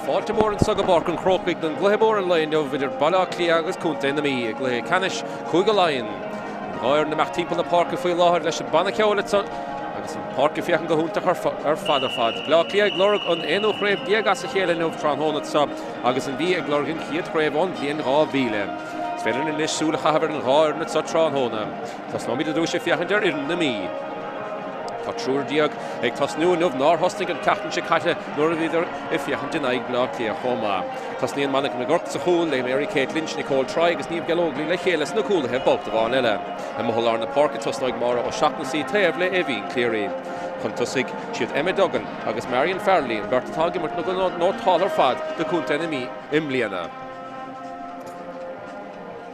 Fáilte mhór anso go bPáirc an Chrócaigh don gcluiche mór an lae inniu idir Baile Átha Cliath agus Contae na Mí i gcluiche ceannais Chúige Laighean. An dhá fhoireann ag imeacht timpeall na páirce faoi láthair leis an banna ceoil ansan agus an pháirc ag féachaint go hiontach ar fad ar fad. Baile Átha Cliath ag lorg an aonú chraobh déag as a chéile inniu tráthnóna anso agus an Mhí ag lorg an chéad chraobh ón bhliain 2000. Is féidir linn anois súil a chaitheamh ar an dhá fhoireann anso tráthnóna. Tosnóimid ar dtús ag féachaint ar fhoireann na Mí. Tá 13 ag tosnú inniu nár thosnaigh an tseachtain seo caite nuair a bhíodar ag féachaint in aghaidh Bleá Cliath chomh maith. Tosnaíonn Monica McGuirk sa chúl le Mary Kate Lynch, Nicole Troy agus Niamh Gallogly le chéile sna cúlaithe babhta amháin eile. I mbotha lár na páirce tosnóidh Máire O'Shaughnessy taobh le Aoibhín Cleary. Chun tosaigh, siad Emma Duggan agus Marion Farrelly an bheirt atá ag imirt go nótálta ar fad do Chontae na Mí i mbliana.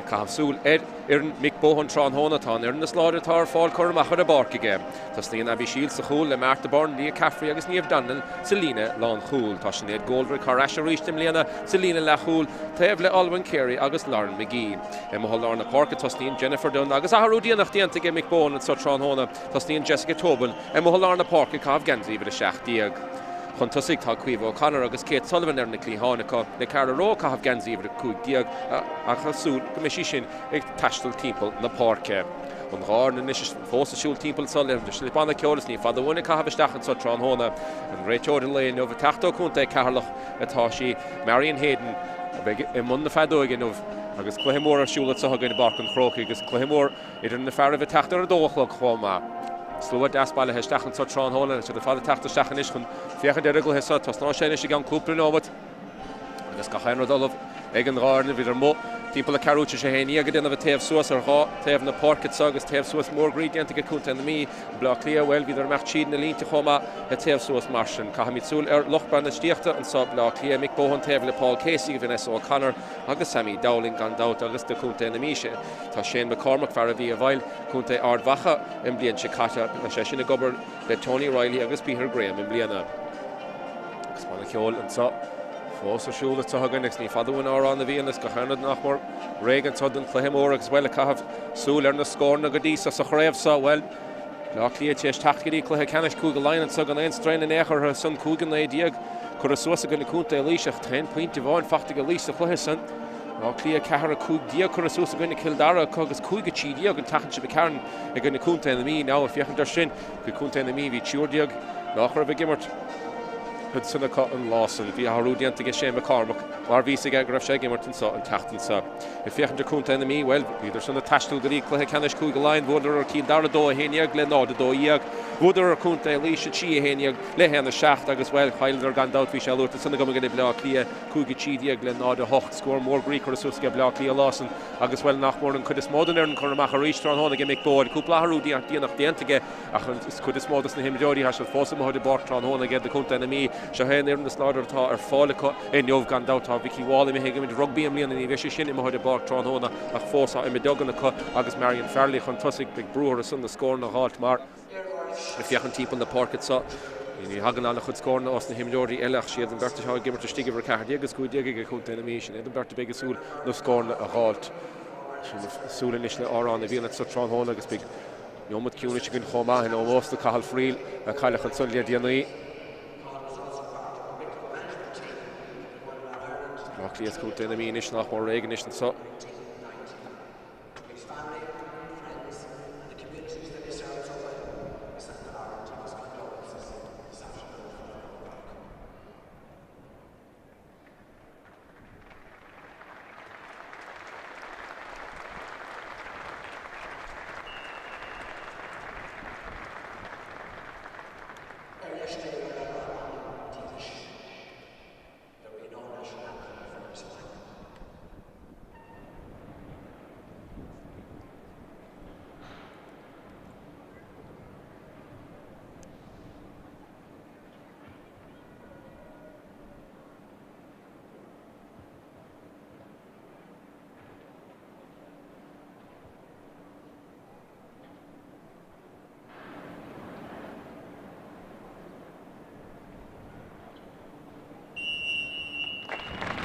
Ag caitheamh súil ar fhoireann Mick Bohan tráthnóna, tá an fhoireann is láidre atá ar fáil curtha amach ar an bpáirc aige. Tosnaíonn Abby Shiels sa chúl le Martha Byrne, Leah Caffrey agus Niamh Donnellan sa líne lánchúil. Tá Sinéad Goldrick thar ais arís i mbliana sa líne leathchúil taobh le Olwen Carey agus Lauren McGee. I mbotha lár na páirce tosnaíonn Jennifer Dunne agus athrú déanach déanta aige Mick Bohan anso tráthnóna. Tosnaíonn Jessica Tobin i mbotha lár na páirce ag caitheamh geansaí uimhir 17. Chun tosaigh tá Caoimhe O'Connor agus Kate Sullivan ar na cliatháin acu, le Cara Rowe ag caitheamh geansaí uimhir 15 ach tá súil go mbeidh sí sin ag taisteal timpeall na páirce. An dhá fhoireann anois fós ag siúl timpeall anso leis an banna ceoil is ní fada uainn ag caitheamh isteach anso tráthnóna. An réiteoir an lae inniu ag teacht ó Chontae Ceatharlach atá sí, Marion Hayden, a bheidh i mbun na feadóige inniu agus cluiche mór ar siúl anso againn i bPáirc an Chrócaigh agus cluiche mór Idir na fearaibh ag teacht ar a dó a chlog chomh maith. Slua deas bailithe isteach anso tráthnóna agus iad ar fad ag teacht isteach anois chun féachaint ar an gcluiche seo. Tosnóidh sé anois i gceann cúpla neomat agus gach aon rud ullamh ag an dhá fhoireann. Bhíodar amuigh timpeall a ceathrú tar éis a haon dhéag ag déanamh an taobh suas ar dhá taobh na páirce anso agus taobh suas mór groí déanta ag Contae na Mí. Bleá Cliath, bhuel, bhíodar ag imeacht tríd na línte chomh maith ag taobh suas mar sin. Caithfimid súil ar lucht bainistíochta anso, Bleá Cliath, Mick Bohan taobh le Paul Casey, Vanessa O'Connor agus Sammy Dowling gan dabht agus do Chontae na Mí. Tá Shane McCormack, fear a bhí i bhfeighil Chontae Ard Mhacha an bhliain seo caite, tá seisean ag obair le Tony Reilly agus Peter Graham i mbliana. Agus banna ceoil anseo fós ar siúl anseo againn agus ní fada uainn Amhrán na bhFiann is gach aon rud nach mór réidh anseo don chluiche mór agus bhuel ag caitheamh súil ar na scóranna go dtí seo sa chraobh seo, bhuel, Bleá Cliath tar éis teacht go dtí cluiche ceannais Cúige Laighean anseo gan aon straidhn in aon chor orthu san, 5-19 curtha suas i gcoinne Contae Laoise ach t-aon pointe amháin fachta ag Laois sa chluiche san. Bleá Cliath 4, 15 curtha suas i gcoinne Cill Dara acu agus 5, 13 an tseachtain seo imigh tharainn i gcoinne Contae na Mí. Now ag féachaint ar sin, bhí Contae na Mí, bhí 13 nách raibh ag imirt ansan acu an lá san. Bhí athrú déanta aige Shane McCormack mar bhí fhios aige go raibh sé ag imirt anso an tseachtain seo. Ag féachaint ar Contae na Mí, bhuel, bhíodar san ag taisteal go dtí cluiche ceannais Cúige Laighean, bhuadar ar Cill Dara 2, 11 le 0, 12. Bhuadar ar Contae Laoise 3, 11 le 1, 7 agus, bhuel, chailleadar gan dabht, bhí sé luaite ansan agam i gcoinne Bleá Cliath. 5 13 le 0 8. Scór mór groí curtha suas aige Bleá Cliath an lá san agus, bhuel, nach mór an chuid is mó den fhoireann curtha amach arís tráthnóna aige Mick Bohan. Cúpla athrú déanach déanta aige ach an chuid is mó dos na himreoirí, tá siad fós amuigh ar an bpáirc tráthnóna aige do Chontae na Mí. Seo é an fhoireann is láidre atá ar fáil acu inniu. Gan dabht tá Vikki Wall imithe ag imirt rugbaí i mbliana, ní bheidh sí sin amuigh ar an bpáirc tráthnóna ach fós tá Emma Duggan acu agus Marion Farrelly chun tosaigh. Beidh brú orthu san na scóranna a dh'fháilt mar. Ag féachaint timpeall na páirce anseo, ní thagann an-chuid scóranna ós na himreoirí eile ach siad an bheirt atá ag imirt istigh, uimhir 14 agus 15 ag Contae na Mí, sin iad an bheirt a bheidh ag súil na scóranna a dh'fháilt. Súil anois le Amhrán na bhFiann anseo tráthnóna agus beidh neomat ciúnais againn chomh maith in ómós do Cathal Friel a cailleadh ansan le déanaí. Bleá Cliath is Contae na Mí anois nach mór réidh anois anseo. His family, friends and the communities that he served so well, we send our deepest condolences this afternoon from Croke Park. Ar dheis Dé go raibh a anam dílis. There will be no national anthem for this final.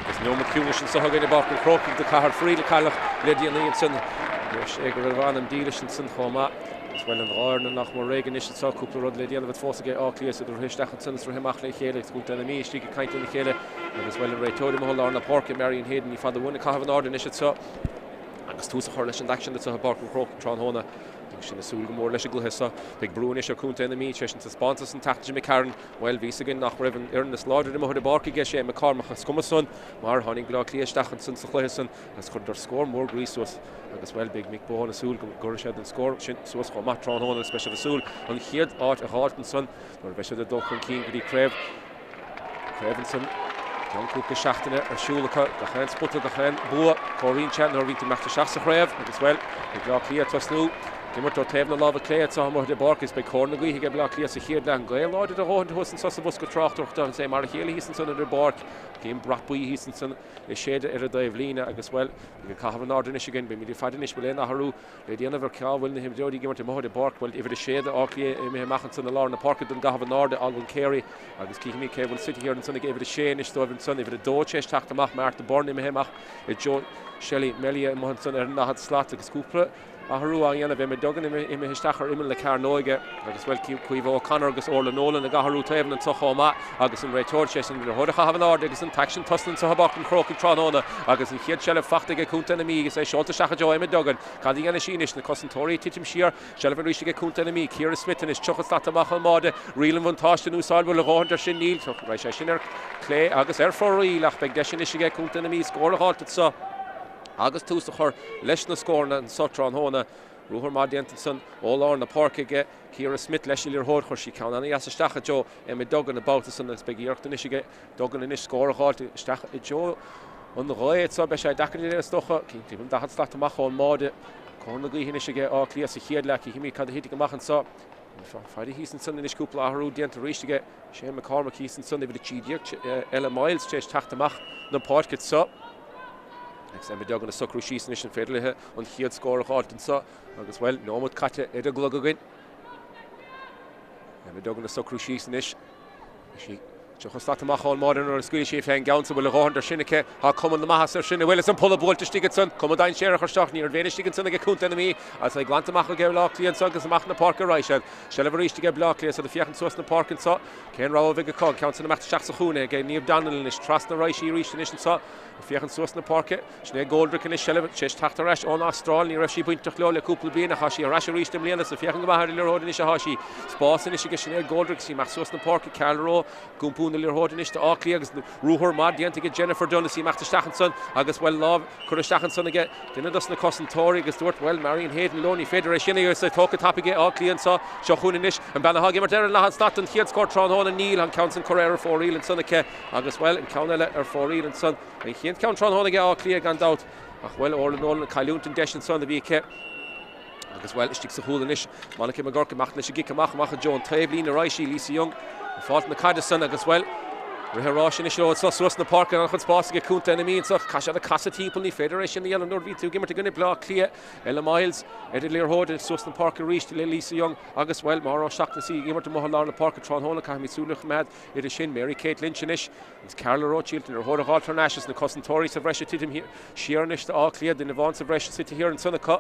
Agus neomat ciúnais anso againn i bPáirc an Chrócaigh do Cathal Friel a cailleadh le déanaí ansin. Dúirt sé go raibh a anam dílis ansin chomh maith. Agus bhuel, an dá fhoireann nach mór réidh anois anseo, cúpla rud le déanamh fós ag Áth Cliath, iad ag rith isteach ansan is rith amach le chéile agus Contae na Mí istigh ag caint lena chéile agus bhuel, an réiteoir amuigh i lár na páirce, Marion Hayden, ní fada uainn ag caitheamh in airde anois anseo agus tús a chur leis an aicsean anseo i bPáirc an Chrócaigh tráthnóna. Agus sinn ag súil go mór leis an gcluiche seo. Beidh brú anois ar Chontae na Mí tar éis an taispeántas an tseachtain seo imigh tharainn. Bhuel, bhí fhios againn nach raibh an fhoireann is láidre amuigh ar an bpáirc aige Shane McCormack is cuma san mar tháinig Bleá Cliath isteach ansan sa chluiche san agus chuireadar scór mór groí suas agus, bhuel, beidh Mick Bohan ag súil go gcuirfidh siad an scór sin suas chomh maith tráthnóna agus beidh siad ag súil an chéad áit a dh'fháilt ansan nuair a bheidh siad ag dul chun cinn go dtí craobh craobh ansan i gceann cúpla seachtaine ar siúl acu gach aon spota gach aon bua comhaireann sé nuair a bhíonn tú ag imeacht isteach sa chraobh agus, bhuel, beidh Bleá Cliath ag tosnú ag imirt ó taobh na láimhe clé anseo amuigh ar an bpáirc agus beidh cóir na gaoithe ag Bleá Cliath sa chéad leath an gaoth láidir a dhóthain thuas anso sa bhosca tráchtaireachta agus é mar a chéile thíos ansan ar an bpáirc cím brat buí thíos ansan ag séideadh ar an dtaobhlíne agus, bhuel, beidh ag caitheamh in airde anois againn. Beimid ag faire anois, bhfuil aon athrú le déanamh ar cá bhfuil na himreoirí ag imirt amuigh ar an bpáirc. Bhuel, uimhir 6 d'Áth Cliath imithe amach ansan i lár na páirce don gcaitheamh in airde, Alwyn Carey, agus cífimid cé bhfuil suite thiar ansan ag uimhir 6 anois dóibh ansan. Uimhir 2 tar éis teacht amach, Martha Byrne imithe amach i dtreo Shelley Melia amuigh ansan ar an ndaichead slat agus cúpla athrú á dhéanamh. Emma Duggan imithe isteach ar imeall na cearnóige agus, bhuel, Caoimhe O'Connor agus Orla Nolan ag athrú taobhanna anseo chomh maith agus an réiteoir tar éis an liathróid a chaitheamh in airde agus an t-aicsean tosnaithe anseo i bPáirc an Chrócaigh tráthnóna agus an chéad seilbh faighte ag Contae na Mí agus é seolta isteach i dtreo Emma Duggan. Cad a dhéanfaidh sí anois? Na cosantóirí ag titim siar. Seilbh arís ag Contae na Mí. Ciara Smyth anois, 30 slat amach ón mbáide. Riail an bhuntáiste in úsáid. Bhfuil a dhóthain de sin? Níl. Raghaidh sé sin ar clé agus ar fóraoil ach beidh deis anois aige Contae na Mí scór a dh'fháilt anseo. Agus tús a chur leis na scóranna anso tráthnóna. Ruathar maith déanta ansan ó lár na páirce aige Ciara Smyth leis an liathróid. Chuir sí ceann ana-dheas isteach i dtreo Emma Duggan an babhta san agus beidh iarracht anois aige Duggan anois scór a dh'fháilt isteach i dtreo an ghaoth anso. Beidh sé deacair is dócha. Timpeall 40 slat amach ón mbáide. Cóir na gaoithe anois aige Áth Cliath sa chéad leath. Cífimid cad a thitfidh amach anso. Faire thíos ansan anois cúpla athrú déanta arís aige Shane McCormack thíos ansan uimhir 13 Ella Myles tar éis teacht amach na páirce anso. Agus Emma Duggan ag socrú síos anois an féidir léi an chéad scór a dh'fháilt anso agus bhuel, nóiméad caite ar an gclog againn. Emma Duggan ag socrú síos anois. Sí 30 slat amach ón mbáide nuair a scaoil sí fén gceann san bhfuil a dhóthain de sin aici. Tá cuma na maitheasa ar sin, bhuel is an polla buailte istigh ansan. Cuma dainséarach ar seo, ní raibh éinne istigh ansan aige Contae na Mí agus é glanta amach aige Bleá Cliath anso agus amach na páirce arís. Seilbh arís aige Bleá Cliath is iad ag féachaint suas na páirce anso. Cén rogha a bheidh acu? An ceann san imeacht isteach sa chúinne aige Niamh Donnellan anois. Trasna arís í arís anois anso. Ag féachaint suas na páirce. Sinéad Goldrick anois seilbh tar éis teacht ar ais ón Astráil. Ní raibh sí bainteach leo le cúpla bliain ach tá sí ar ais arís i mbliana. Is ag féachaint go maith ar an liathróid anois atá sí. Spás anois aige Sinéad Goldrick. Is í imeacht suas na páirce. Carla Rowe ag iompú na liathróide anois do Áth Cliath agus ruathar maith déanta aige Jennifer Dunne. Is í imeacht isteach ansan agus, bhuel, lámh curtha isteach ansan aige duine dos na cosantóirí agus dúirt, bhuel, Marion Hayden leo, ní féidir é sin a dhéanamh. Tógtha tapaidh ag Áth Cliath anso. Seo chugainn anois an bean atá ag imirt ar an leathad slat don chéad scór tráthnóna. Níl an ceann san curtha ar fóraoil ansan aici. Agus, bhuel, an ceann eile ar fóraoil ansan. An chéad ceann tráthnóna aige Áth Cliath gan dabht. Ach, bhuel, Orla Nolan ag cailliúint an deis ansan a bhí aici. Agus, bhuel, istigh sa chúl anois, Monica McGurk imeacht leis an gcic amach, amach i dtreo an taobhlíne arís í Lisa Young ag fáilt na caide san agus, bhuel, rith ar ais anois leo anso suas na páirce, an-chuid spáis aige Contae na Mí anso. Caithfidh siad ag casadh timpeall, ní féidir é sin a dhéanamh nuair a bhíonn tú ag imirt i gcoinne Bleá Cliath. Ella Myles ar an liathróid suas na páirce arís le Lisa Young agus, bhuel, Máire O'Shaughnessy ag imirt amuigh i lár na páirce tráthnóna, caithfimid súil a choimeád uirthi sin. Mary Kate Lynch anois agus Carla Rowe Chilton ar thóir a dh'fháil thar n-ais is na cosantóirí sa bhreis ag titim siar anois d'Áth Cliath, duine amháin sa bhreis suite thiar ansan acu.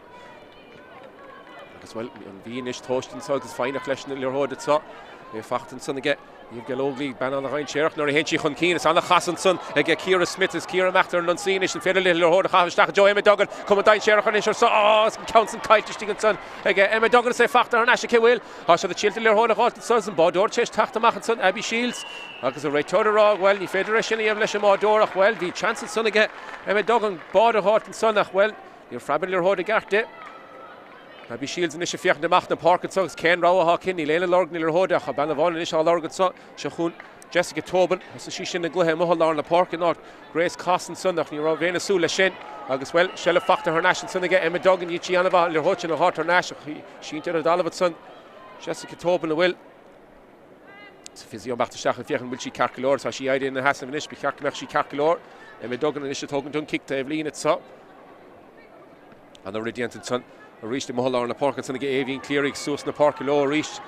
Agus, bhuel, an Mhí anois tomhaiste anso agus foighneach leis an liathróid anso. É faighte ansan aige Niamh Gallogly, bean an-dhainséarach nuair a théann sí chun cinn. Is an-chasadh ansan aige Ciara Smyth is Ciara imeacht ar an ionsaí anois. An féidir léi an liathróid a chaitheamh isteach i dtreo Emma Duggan? Cuma dainséarach anois ar so. Á, is an ceann san caillte istigh ansan aige Emma Duggan is é faighte thar n-ais aici. Bhfuil? Tá siad ag triail an liathróid a dh'fháilt ansan is an báideoir tar éis teacht amach ansan, Abby Shields, agus an réiteoir ag rá, bhuel, ní féidir é sin a dhéanamh leis an mbáideoir ach, bhuel, bhí seans ansan aige Emma Duggan báide a dh'fháilt ansan ach, bhuel, níor phreab an liathróid i gceart di. Abby Shields anois ag féachaint amach na páirce anso agus cén rogha atá aici, níl éinne ag lorg na liathróide ach tá bean amháin anois á lorg anso, seo chugainn Jessica Tobin, thosaigh sí sin an gcluiche amuigh i lár na páirce in áit Grace Coss ansan ach ní raibh éinne ag súil leis sin agus, bhuel, seilbh faighte thar n-ais ansan aige Emma Duggan, dhein sí an-mhaith an liathróid sin a dh'fháilt thar n-ais ach í sínte ar an dtalamh ansan Jessica Tobin a bhfuil sa physio imeacht isteach ag féachaint an bhfuil sí ceart go leor. Tá sí éirithe ina sheasamh anois, ba cheart go mbeadh sí ceart go leor. Emma Duggan anois ag tógaint an cic taobh líne anso. An-rith déanta ansan arís amuigh i lár na páirce ansan ag Aoibhín Cleary suas na páirce leo arís.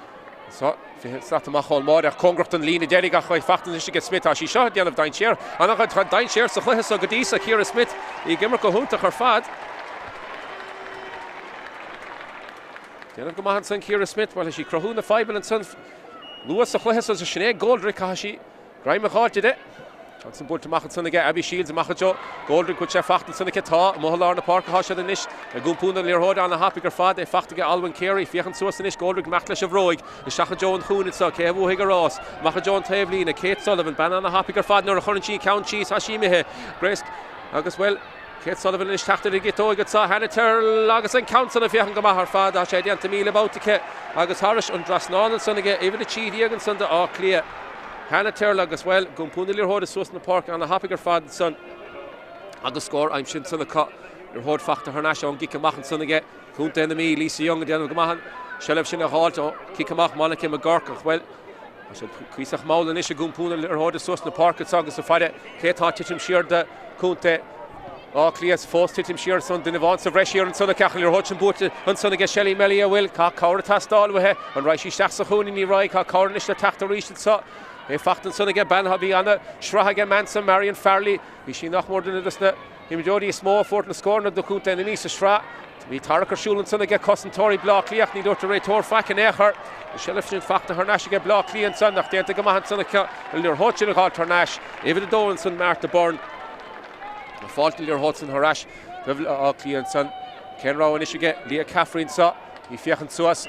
Anso, 20 slat amach ón mbáide ach cóngarach don líne deiridh ach faighte anois aige Smyth. Tá sí seo ag déanamh dainséar. An-chuid dainséar sa chluiche seo go dtí seo. Ciara Smyth í ag imirt go hiontach ar fad. Déanamh go maith ansan Ciara Smyth, bhuel tá sí ag cruthú na fadhbanna ansan luath sa chluiche so Sinéad Goldrick, caithfidh sí greim a dh'fháilt di. Ansan buailte amach ansan aige Abby Shields amach i dtreo Goldrick, bhfuil sé fachta ansan aici? Tá, amuigh i lár na páirce atá siad anois ag iompú na liathróide ana-thapaidh ar fad, é fachta aige Alwyn Carey, féachann suas anois Goldrick imeacht leis an bhróig, isteach i dtreo an chúinne anseo, cé a bhuafaidh an rás? Amach i dtreo an taobhlíne, Kate Sullivan, bean ana-thapaidh ar fad nuair a chuireann sí an ceann síos, tá sí imithe, Grace agus bhuel, Kate Sullivan anois teacht ar an gciotóig anseo, Hannah Tyrrell agus an ceann san ag féachaint go maith ar fad, tá sé déanta 1,000 babhta aici agus thairis an dtrasnán ansan aige, uimhir 13 ansan do Áth Cliath. Hannah Tyrrell agus, bhuel, ag iompú na liathróide suas na páirce ana-thapaidh ar fad ansan agus scór aimsithe ansan acu. Liathróid fachta thar n-ais ón gcic amach ansan aige Contae na Mí, Lisa Young ag déanamh go maith an seilbh sin a dh'fháilt ó chic amach Monica McGurk ach, bhuel, Tá siad cuíosach mall anois ag iompú na liathróide suas na páirce anseo agus ag faire cé atá ag titim siar do Chontae Átha Cliath. Fós titim siar ansan, duine amháin sa bhreis thiar ansan ach an liathróid sin buaite ansan aige Shelley Melly an bhfuil tá cabhair ag teastáil uaithi. An raghaidh sí isteach sa chúinne? Ní raghaidh. Tá cabhair anois le teacht arís anseo. É fachta ansan aige bean a bhí ana shraith ag an mbean san, Marion Farrelly. Bhí sí nach mór duine dos na himreoirí is mó a fuair na scóranna do Chontae na Mí sa sraith. Bhí tarrac ar siúl ansan aige cosantóirí Bleá Cliath ach ní dúirt an réiteoir faic in aon chor. An seilbh sin fachta thar n-ais aige Bleá Cliath ansan ach déanta go maith ansan aici an liathróid sin a dh'fháilt thar n-ais. Uimhir 2 ansan Martha Byrne ag fáilt an liathróid san thar ais do Bhleá Cliath ansan. Cén rogha anois aige Leah Caffrey anso? Í féachaint suas.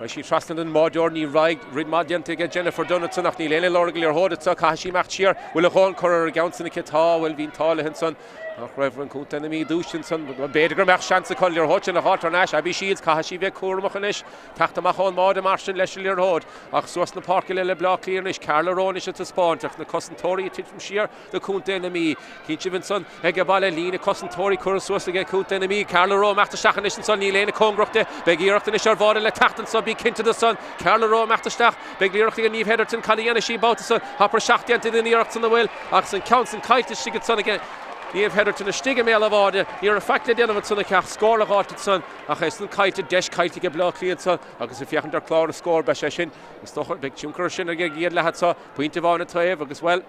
Raghaidh sí trasna den mbáireoir, ní raghaidh. Rud maith déanta aige Jennifer Dunne ansan ach níl éinne ag lorg an liathróid anso. Caithfidh sí imeacht siar. Bhfuil a dhóthain curtha ar an gceann san aici? Tá. Bhuel, bhí an t-ádh léi ansan nach raibh an contae na Mí dúisithe ansan. B'fhéidir go mbeadh seans acu an liathróid sin a dh'fháilt thar n-ais. Abby Shields, caithfidh sí bheith cúramach anois. Teacht amach ón mbáide mar sin leis an liathróid. Ach suas na páirce le Bleá Cliath anois. Carla Rowe anois ag taispeáint ach na cosantóirí ag titim siar do contae na Mí. Cíonn sibh ansan age baile líne cosantóirí curtha suas aige contae na Mí. Carla Rowe imeacht isteach anois ansan, níl éinne cóngarach di. Beidh iarracht anois ar bháide le teacht anso, bí cinnte de san. Carla Rowe imeacht isteach. Beidh iarracht ag Niamh Hetherton, cad a dhéanfaidh sí an babhta san? Tá praiseach déanta den iarracht san an bhfuil? Agus an ceann san caillte istigh ansan aige Niamh Hetherton istigh i mbéal an bháide. Ní raibh faic le déanamh ansan aici ach scór a dh'fháilt ansan ach é san caillte, deis caillte aige Bleá Cliath ansan agus ag féachaint ar chlár na scór beidh sé sin, is dócha, beidh tionchar air sin ag an gcéad leath anso, pointe amháin an taobh agus, bhuel,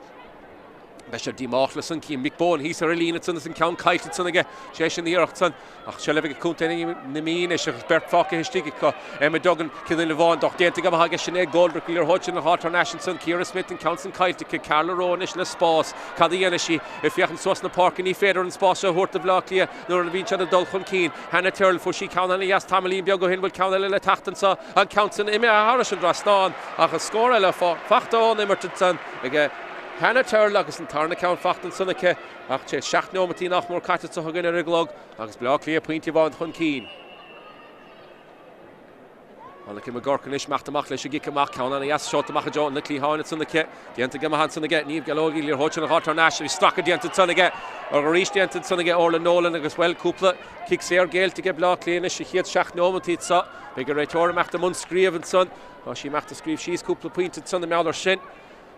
Beidh sé díomách le san Cian Mick Bowen thíos ar an líne ansan is an ceann caillte ansan aige tar éis an iarracht san ach seilbh ag contae na Mí anois agus beirt fágtha istigh acu. Emma Duggan, Cill Duine Bháin, ach déanta go maith aige Sinéad Goldrick an liathróid sin a dh'fháilt thar n-ais ansan. Ciara Smyth an ceann san caillte aici. Carla Rowe anois le spás. Cad a dhéanfaidh sí? Ag féachaint suas na páirce ní féidir an spás seo a thabhairt do Bhleá Cliath nuair a bhíonn siad ag dul chun cinn. Hannah Tyrrell, fuair sí ceann ana-dheas tamaillín beag ó shin, bhfuil ceann eile le teacht anso? An ceann san imithe thairis an dtrasnán ach an scór eile fachta ón imirt ansan aige Hannah Tyrrell agus an tarna ceann fachta ansan aici ach tar éis 7 neomataí nach mór caite anseo againn ar an gclog agus Bleá Cliath pointe amháin chun cinn. Monica McGurk anois imeacht amach leis an gcic amach, ceann ana-dheas seolta amach i dtreo na cliatháin ansan aici. Déanta go maith ansan aige Niamh Gallogly, liathróid sin a dh'fháilt thar n-ais, bhí stracadh déanta ansan aige arís déanta ansan aige Orla Nolan agus bhuel cúpla cic saor géillte aige Bleá Cliath anois sa chéad 7 neomataí anseo. Beidh an réiteoir imeacht i mbun scríobh ansan. Tá sí imeacht ag scríobh síos cúpla pointe ansan i mbealach air sin.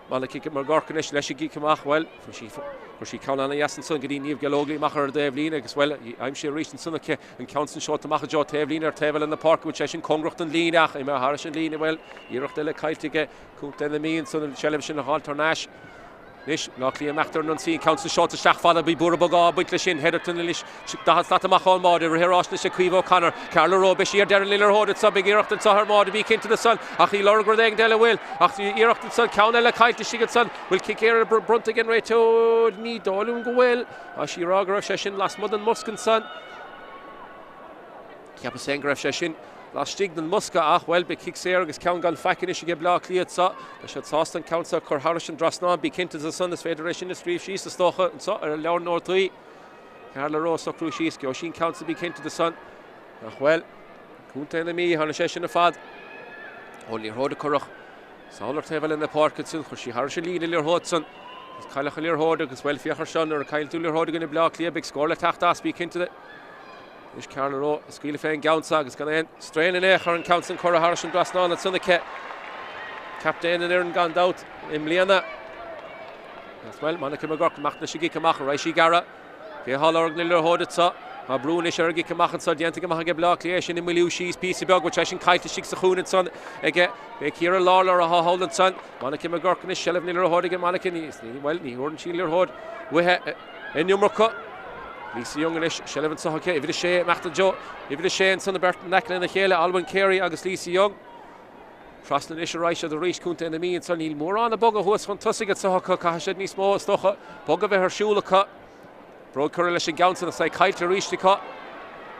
Monica McGurk anois leis an gcic amach, bhuel, fuair sí, fuair sí ceann ana-dheas ansan go dtí Niamh Gallogly amach ar an dtaobhlíne agus, bhuel, aimsithe arís ansan aici an ceann san seolta amach i dtreo taobhlíne ar taobh eile na páirce, bhfuil sé sin cóngarach don líne ach imithe thairis an líne, bhuel, iarracht eile caillte aige Contae na Mí ansan an tseilbh sin a dh'fháilt thar n-ais. Anois, Bleá Cliath imeacht ar an ionsaí, an ceann san seolta isteach fada, bhí buartha bog á baint leis sin, Hetherton anois 40 slat amach ón mbáide, rith ar ais anois ag Caoimhe O'Connor, Carla Rowe, beidh sí ar deireadh na liathróide anseo, beidh iarracht anseo ar an mbáide, bí cinnte de san, ach í lorg rud éigin eile, bhfuil, ach iarracht ansan, ceann eile caillte istigh ansan, bhfuil cic saor bronnta ag an réiteoir, ní dóigh liom go bhfuil, tá sí ag rá go raibh sé sin lasmuigh den mbosca ansan. Cheapas féin go raibh sé sin laistigh den mbosca ach, bhuel, beidh cic saor agus ceann gan faic anois aige Bleá Cliath anseo. Beidh siad sásta an ceann seo a chur thairis an dtrasnán, bí cinnte de san, is féidir é sin a scríobh síos is dócha anseo ar an leabhar nótaí. Carla Rowe socrú síos, gheobhaidh sí an ceann seo, bí cinnte de san. Ach, bhuel, Contae na Mí, tháinig sé sin ar fad ón liathróid a cuireadh sall ar taobh eile na páirce ansin, chuir sí thairis an líne an liathróid san. Agus cailleadh an liathróid agus, bhuel, féach ar seo, nuair a cailleann tú liathróid i gcoinne Bleá Cliath, beidh scór le teacht as, bí cinnte de. Anois Carla Rowe ag scaoileadh fén gceann seo agus gan aon straon in aon chor an ceann san curtha thairis an dtrasnán ansan aici. Captaen an fhoireann gan dabht i mbliana. Agus bhuel, Monica McGurk amach leis an gcic amach, an raghaidh sí ag gearradh. Cé atá ag lorg na liathróide anseo? Tá brú anois ar an gcic amach anseo, déanta go maith aige Bleá Cliath, é sin ag moilliú síos píosa beag, bhfuil sé sin caillte istigh sa chúinne ansan aige. B'é Ciara Lawlor atá thall ansan. Monica McGurk anois, seilbh na liathróide aige Monica, ní, bhuel, ní thabharann sí an liathróid uaithi an iomarca. Lisa Young anois, seilbh anseo aici, uimhir a sé, imeacht i dtreo uimhir a sé ansan, an bheirt in aice lena chéile, Alwyn Carey agus Lisa Young. Trasna anois a raghaidh siad arís, Contae na Mí anso, níl mórán ag bogadh thuas chun tosaigh anseo acu, caithfidh siad níos mó, is dócha, bogadh a bheith ar siúl acu. Bróg curtha leis an gceann san is é caillte arís acu.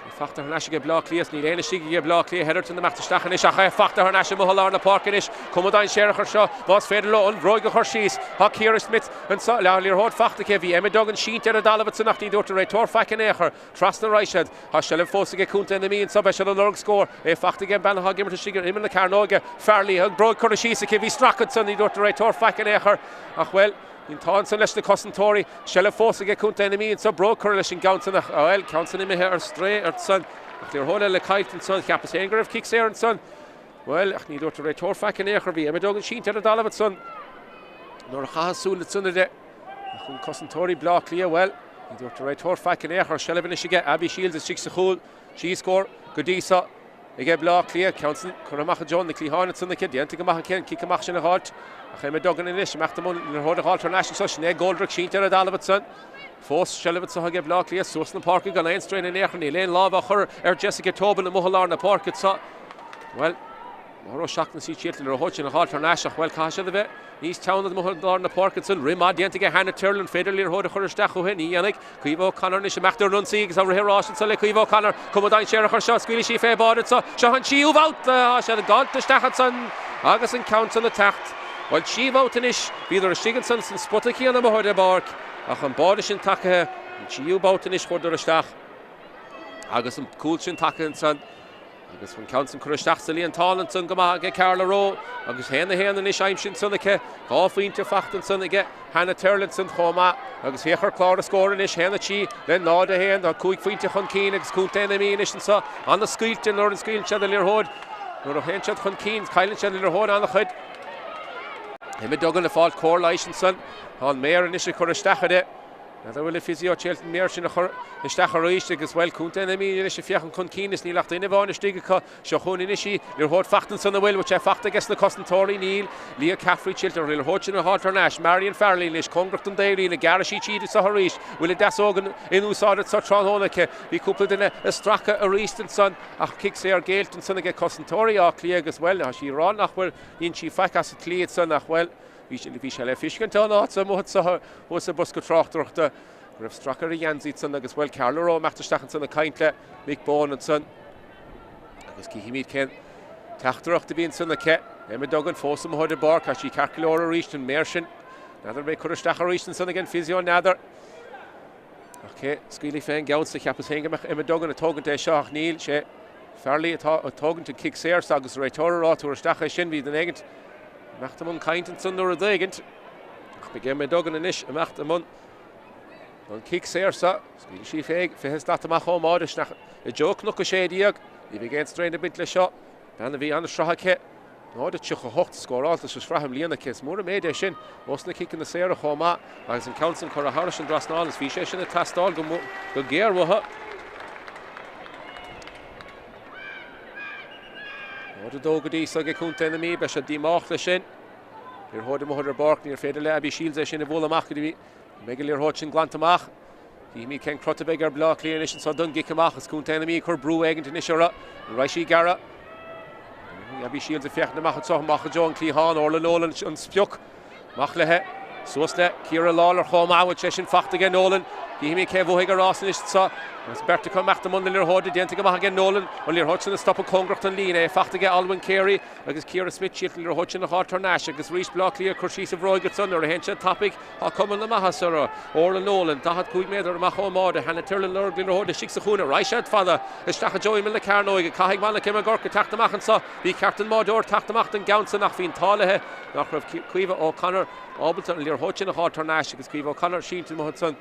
É fachta thar n-ais aige Bleá Cliath is níl éinne istigh aige Bleá Cliath. Hetherton imeacht isteach anois ach é fachta thar n-ais amuigh i lár na páirce anois. Cuma dainséarach ar seo más féidir leo an bhróig a chur síos. Tá Ciara Smyth anso. An liathróid fachta aici. Bhí Emma Duggan sínte ar an dtalamh ansan ach ní dúirt an réiteoir faic in aon chor. Trasna a raghaidh siad. Tá seilbh fós aige Contae na Mí anso. Beidh siad ag lorg scór. É fachta aige an bean atá ag imirt istigh ar imeall na cearnóige. Farrelly. An bhróig curtha síos aici. Bhí stracadh ansan. Ní dúirt an réiteoir faic in aon chor ach bhuel. Bhí an t-ádh ansan leis na cosantóirí. Seilbh fós aige Contae na Mí anso. Bróg curtha leis an gceann san ach, bhuel, ceann san imithe ar strae ansan. Ach liathróid eile caillte ansan. Cheapas féin go raibh cic saor ansan. Bhuel, ach ní dúirt an réiteoir faic in aon chor. Bhí Emma Duggan sínte ar an dtalamh ansan nuair a chaitheas súil ansan uirthi. Ach an cosantóirí Bleá Cliath, bhuel, ní dúirt an réiteoir faic in aon chor. Seilbh anois aige Abby Shields istigh sa chúl. 3 scór go dtí so. Aige Bleá Cliath, ceann san curtha amach i dtreo na cliatháin ansan aici, déanta go maith aici an cic amach sin a dh'fháilt. Ach Emma Duggan anois, imeacht i mbun liathróid a dh'fháilt thar n-ais anso, Sinéad Goldrick sínte ar an dtalamh ansan. Fós seilbh anso aige Bleá Cliath, suas na páirce gan aon strain in aon chor, níl aon lámh á chur ar Jessica Tobin amuigh i lár na páirce anso. Bhuel, Máire Ó Seachnasaigh siad an liathróid sin a dh'fháilt thar n-ais ach bhuel, caithfidh siad a bheith níos teanna amuigh i lár na páirce ansan. Rith maith déanta aige Hannah Tyrrell, an féidir liathróid a chur isteach chuici? Ní dhéanfaidh. Caoimhe O'Connor anois imeacht ar an ionsaí agus á rith ar ais anso le Caoimhe O'Connor. Cuma dainséarach ar seo, scaoilfidh sí fé bháide anso. Seo an tríú babhta, tá siad ag gabháilt isteach ansan agus an ceann san ag teacht. Bhuel, trí bhabhta anois, bhíodar istigh ansan san spota céanna amuigh ar an bpáirc ach an báide sin tacaithe, an tríú babhta anois chuadar isteach agus an cúl sin tacaithe ansan. Agus an ceann san curtha isteach sa líontán ansan go maith aige Carla Rowe agus 1, 1 anois aimsithe ansan aici. 2 phointe fachta ansan aige Hannah Tyrrell ansan chomh maith agus féach ar chlár na scór anois, 1, 3 le 0, 1. Tá 5 phointe chun cinn agus Contae na Mí anois anso ana-scaoilte nuair a scaoileann siad an liathróid. Nuair a théann siad chun cinn cailleann siad an liathróid an-chuid. Emma Duggan ag fáil cóir leighis ansan. Tá an méar anois ag cur isteach uirthi. N'fheadar bhfuil an physio tar éis an méar sin a chur isteach arís agus, bhuel, Contae na Mí anois ag féachaint chun cinn is níl ach duine amháin istigh acu. Seo chugainn anois í, liathróid fachta ansan an bhfuil, bhfuil sé fachta aige sna cosantóirí? Níl. Leah Caffrey tuillte an liathróid sin a fháilt thar n-ais. Marion Farrelly anois, cóngarach don dtaobhlíne, gearrfaidh sí tríd anso arís. Bhfuil a deasóg in úsáid anso tráthnóna aici? Bhí cúpla duine ag stracadh arís ansan ach cic saor géillte ansan aige cosantóirí Átha Cliath agus, bhuel, tá sí ag rá nach bhfuil, dhein sí faic as an tslí ansan ach, bhuel, Bhí sé le feiscint ón áit amuigh anso thuas sa bhosca tráchtaireachta go raibh stracadh ar a gheansaí ansan agus, bhuel, Carla Rowe imeacht isteach ansan ag caint le Mick Bohan ansan agus cífimid cén teachtaireacht a bhí ansan aici. Emma Duggan fós amuigh ar an bpáirc, tá sí ceart go leor arís, an méar sin, n'fheadar an mbeidh cur isteach arís ansan ag an physio, n'fheadar. Ach cé scaoilfidh fén gceann so, cheapas féin go mbeadh Emma Duggan ag tógaint é seo ach níl, sé Farrelly atá ag tógaint an cic saor so agus an réiteoir ag rá tabhair isteach é sin, bhí duine éigint imeacht i mbun caint ansan nó rud éigint ach beidh Emma Duggan anois imeacht i mbun an cic saor so. Scaoilfidh sí fé 20 slat amach ón mbáide isteach i dtreo Cnoc 16. Ní bheidh aon strain ag baint leis seo. Bean a bhí an-sraith aici. 0-38 scóráilte sa sraith i mbliana aici. Is mór an méid é sin ós na ciceanna saora chomh maith agus an ceann san curtha thairis an dtrasnán is bhí sé sin ag teastáil go géar uathu. 0-2 go dtí so ag Contae na Mí. Beidh siad díomách leis sin. Liathróid amuigh ar an bpáirc. Níor féidir le Abby Shields é sin a bhualadh amach go dtí go mbeidh an liathróid sin glanta amach. Cífimid cén crot a bheidh ar Bleá Cliath anois anso don gcic amach. Is Contae na Mí ag cur brú éigint anois orthu. An raghaidh sí ag gearradh? Abby Shields ag féachaint amach anso, amach i dtreo an cliathán. Orla Nolan an sprioc. Amach léi. Suas le Ciara Lawlor chomh maith. Bhfuil sé sin fachta aige Nolan? Cífimid cé a bhuafaidh an rás anois anso. Agus beirt acu imeacht i mbun na liathróide. Déanta go maith aige Nolan. An liathróid sin ag stopadh cóngarach don líne. É fachta aige Alwyn Carey. Agus Ciara Smyth síos an liathróid sin a dh'fháilt thar n-ais agus arís Bleá Cliath ag cur síos an bhróig ansan nuair a théann siad tapaidh. Tá cuma na maitheasa orthu. Orla Nolan, 45 méadar amach ón mbáide. Hannah Tyrrell ag lorg liathróid istigh sa chúinne. Raghaidh siad fada isteach i dtreo imeall na cearnóige. Caithfidh Monica McGurk teacht amach anso. Bhí ceart don mbáideoir teacht amach don gceann san ach bhí an t-ádh léi nach raibh Caoimhe O'Connor ábalta an liathróid sin a dh'fháilt thar n-ais agus Caoimhe O'Connor sínte amuigh ansan.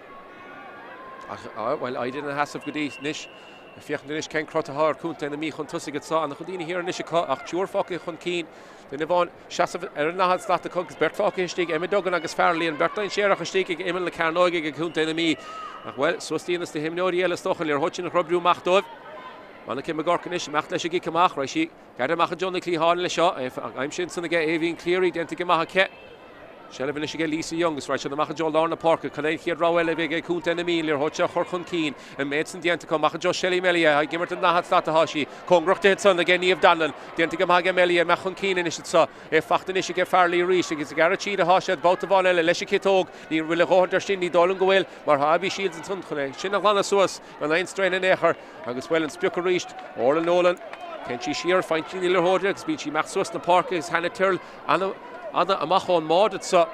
Ach, bhuel, éirí ina sheasamh go dtí anois. Ag féachaint anois cén crot atá ar Chontae na Mí chun tosaigh anso. An-chuid daoine thiar anois acu ach triúr fágtha chun cinn. Duine amháin seasamh ar an ndaichead slat acu agus beirt fágtha istigh, Emma Duggan agus Farrelly, an bheirt dainséarach istigh ag imeall na cearnóige ag Contae na Mí. Ach, bhuel, suas dian is na himreoirí eile is dócha an liathróid sin a dh'oibriú amach dóibh. Monica McGurk anois, imeacht leis an gcic amach. Raghaidh sí gearradh amach i dtreo na cliatháin leis seo. Aimsithe ansan aige Aoibhín Cleary, déanta go maith aici. Seilbh anois aige Lisa Young agus raghaidh siad amach i dtreo lár na páirce. Cad é an chéad rogha eile a bheidh ag contae na Mí? An liathróid seo a chur chun cinn. An méid san déanta acu. Amach i dtreo Shelley Melia. Ag imirt an daichead slat atá sí. Cóngarach di ansan aige Niamh Donnellan. Déanta go maith aige Melia. Imeacht chun cinn anois anso. É fachta anois aige Farrelly arís agus ag gearradh tríd atá siad. Babhta amháin eile leis an chiotóg. Ní bhfuil a dhóthain air sin, ní dóigh liom go bhfuil, mar tá Abby Shields ansan chun é sin a ghlanadh suas gan aon strain in aon chor. Agus bhuel, an sprioc arís, Orla Nolan. Téann sí siar, faigheann sí an liathróid agus bíonn sí imeacht suas na páirce agus Hannah Tyrrell an-fhada amach ón mbád anso.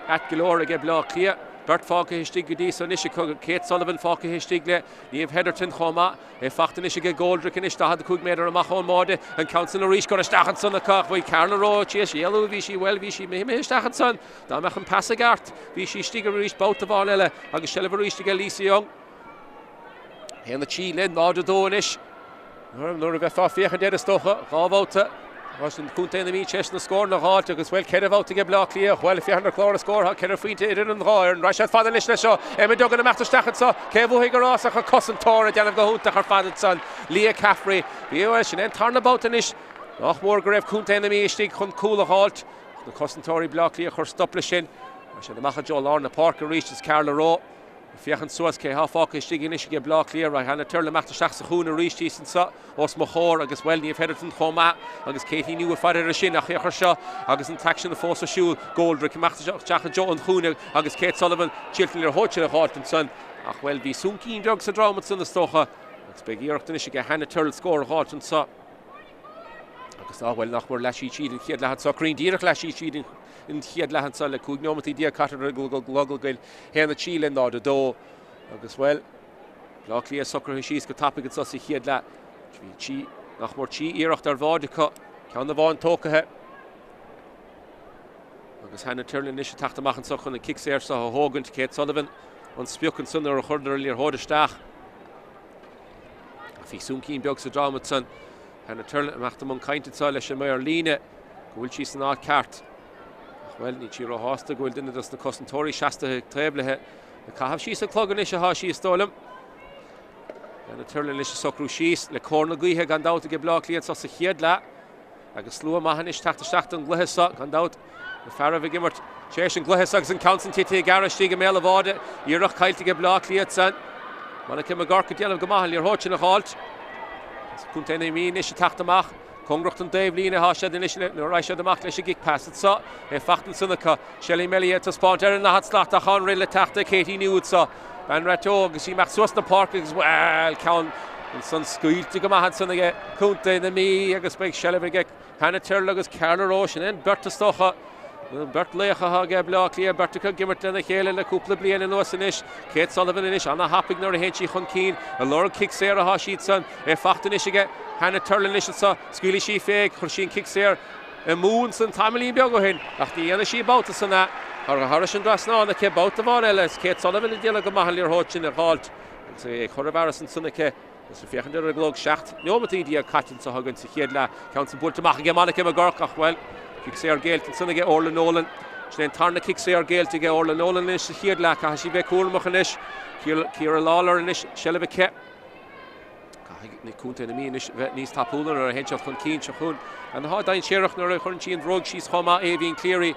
Ait go leor aige Bleá Cliath. Beirt fágtha istigh go dtí so anois acu. Kate Sullivan fágtha istigh le Niamh Hetherton chomh maith. É fachta anois aige Goldrick anois 45 méadar amach ón mbád. An ceann san arís curtha isteach ansan acu ach bhí Carla Rowe tar éis éalú. Bhí sí, bhuel, bhí sí imithe isteach ansan. Dá mbeadh an pas i gceart, bhí sí istigh arís babhta amháin eile agus seilbh arís aige Lisa Young. 1-3 le 0-2 anois. Nuair a bheifeá ag féachaint air is dócha, 2 bhabhta tá Contae na Mí tar éis na scóranna a dh'fháilt agus bhuel 4 bhabhta aige Bleá Cliath. Bhuel, féachaint ar chlár na scór, tá 4 phointe idir an dhá fhoireann. Raghaidh siad fada anois leis seo. Emma Duggan imeacht isteach anseo. Cé a bhuafaidh an rás ach an cosantóir ag déanamh go hiontach ar fad ansan, Leah Caffrey. Bhí, bhuel, sin é an tarna babhta anois. Nach mór go raibh Contae na Mí istigh chun cúl a dh'fháilt. Ach na cosantóirí Bleá Cliath a chuir stop leis sin. Raghaidh siad amach i dtreo lár na páirce arís is Carla Rowe. Ag féachaint suas cé thá fágtha istigh anois aige Bleá Cliath, raghaidh Hannah Tyrrell imeacht isteach sa chúinne arís thíos anso os mo chomhair agus, bhuel, Niamh Hetherton chomh maith agus Katie New ag faire air sin ach féach air seo agus an t-aicsean fós ar siúl, Goldrick imeacht isteach i dtreo an chúinne agus Kate Sullivan triail an liathróid sin a dh'fháilt ansan ach, bhuel, bhí súncín beag sa dream ansan is dócha agus beidh iarracht anois aige Hannah Tyrrell scór a dh'fháilt anso. Agus, á, bhuel, nach mór leath tríd an chéad leath anso, cruinn díreach leath tríd an chéad leath anso le 15 neomataí caite ar an gclog againn, 1-3 le 0-2. Agus, bhuel, Bleá Cliath socraithe síos go tapaidh anso sa chéad leath. Bhí trí, nach mór trí iarracht ar bháid acu, ceann amháin tógtha. Agus Hannah Tyrrell anois ag teacht amach anso chun an cic saor seo a thógaint. Kate Sullivan an sprioc ansan nuair a chuireadar an liathróid isteach. Bhí súncín beag sa dream ansan. Hannah Tyrrell imeacht i mbun cainte anseo leis an maor líne go bhfuil sí san áit ceart. Ach bhuel, níl sí róshásta go bhfuil duine dos na cosantóirí seasta taobh léi. Ag caitheamh síos an clog anois atá sí, is dóigh liom. Hannah Tyrrell anois ag socrú síos le cóir na gaoithe gan dabht aige Bleá Cliath anseo sa chéad leath. Agus slua maith anois teacht isteach don gcluiche seo, gan dabht. Na fearaibh ag imirt tar éis an gcluiche seo agus an ceann san tite ag gearradh istigh i mbéal an bháide. Iarracht caillte aige Bleá Cliath ansan. Monica McGurk ag déanamh go maith an liathróid sin a dh'fháilt. Contae na Mí anois ag teacht amach. Cóngarach don dtaobhlíne atá siad anois nuair a raghaidh siad amach leis an gcic pas anso. É fachta ansan acu. Shelley Melia ag taispeáint ar an ndaichead slat ach an rith le teacht ag Katie New anso. Bean Rath Eo agus í imeacht suas na páirce agus bhuel ceann ansan scaoilte go maith ansan aige Contae na Mí agus beidh seilbh aige Hannah Tyrrell agus Carla Rowe, sin é an beirt is dócha, an beirt laoch atá aige Bleá Cliath, beirt acu ag imirt lena chéile le cúpla bliain anuas anois. Kate Sullivan anois ana-thapaidh nuair a théann sí chun cinn. Ag lorg cic saor atá siadsan. É fachta anois aige Hannah Tyrrell anois anso. Scaoilfidh sí fé, chuir sí an cic saor amú ansan tamaillín beag ó shin ach ní dhéanfaidh sí babhta san é. Thar an dtrasnán aici babhta amháin eile is Kate Sullivan ag déanamh go maith an liathróid sin a dh'fháilt agus é ag cur i bhfearas ansan aici. Agus ag féachaint ar an gclog, 17 neomataí caite anseo againn sa chéad leath. Ceann san buailte amach aige Monica McGurk ach, bhuel, cic saor géillte ansan aige Orla Nolan. Sin é an tarna cic saor géillte aige Orla Nolan anois sa chéad leath. Caithfidh sí bheith cúramach anois. Ciara Lawlor anois, seilbh aici. Caithfidh na contae na Mí anois bheith níos tapúla nuair a théann siad chun cinn. Seo chugainn bean atá dainséarach nuair a chuireann sí an bhróig síos chomh maith, Aoibhín Cleary.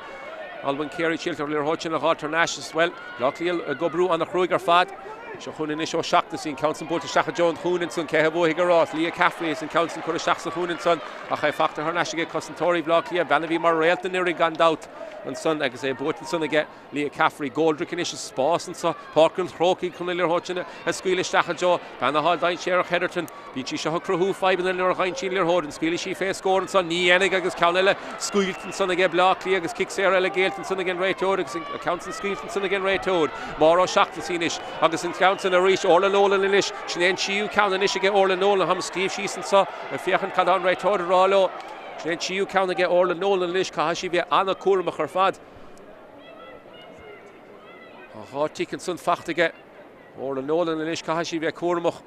Alwyn Carey triail an liathróid sin a dh'fháilt thar n-ais is, bhuel, Bleá Cliath ag oibriú an-chruaidh ar fad. Seo chugainn anois O'Shaughnessy, an ceann san buailte isteach i dtreo an chúinne ansan, cé a bhuafaidh an rás? Leah Caffrey is an ceann san curtha isteach sa chúinne ansan ach é fachta thar n-ais aige cosantóirí Bhleá Cliath, bean a bhí mar réalt anuraidh gan dabht ansan agus é buaite ansan aige Leah Caffrey. Goldrick anois i spás anso, Páirc an Chrócaigh chun an liathróid sin a scaoileadh isteach i dtreo bean atá dainséarach Hetherton. Bíonn sí seo ag cruthú fadhbanna nuair a gheibheann sí an liathróid. An scaoilfidh sí fé scór ansan? Ní dhéanfaidh agus ceann eile scaoilte ansan aige Bleá Cliath agus cic saor eile géillte ansan ag an réiteoir agus an ceann san scaoilte ansan ag an réiteoir. Máire O'Shaughnessy anois agus an ceann san arís Orla Nolan anois. Sin é an tríú ceann anois aige Orla Nolan. Táim ag scríobh síos anso ag féachaint cad tá an réiteoir ag rá leo. Sin é an tríú ceann aige Orla Nolan anois. Caithfidh sí bheith an-cúramach ar fad. Tá 2 tic ansan fachta aige Orla Nolan anois. Caithfidh sí bheith cúramach.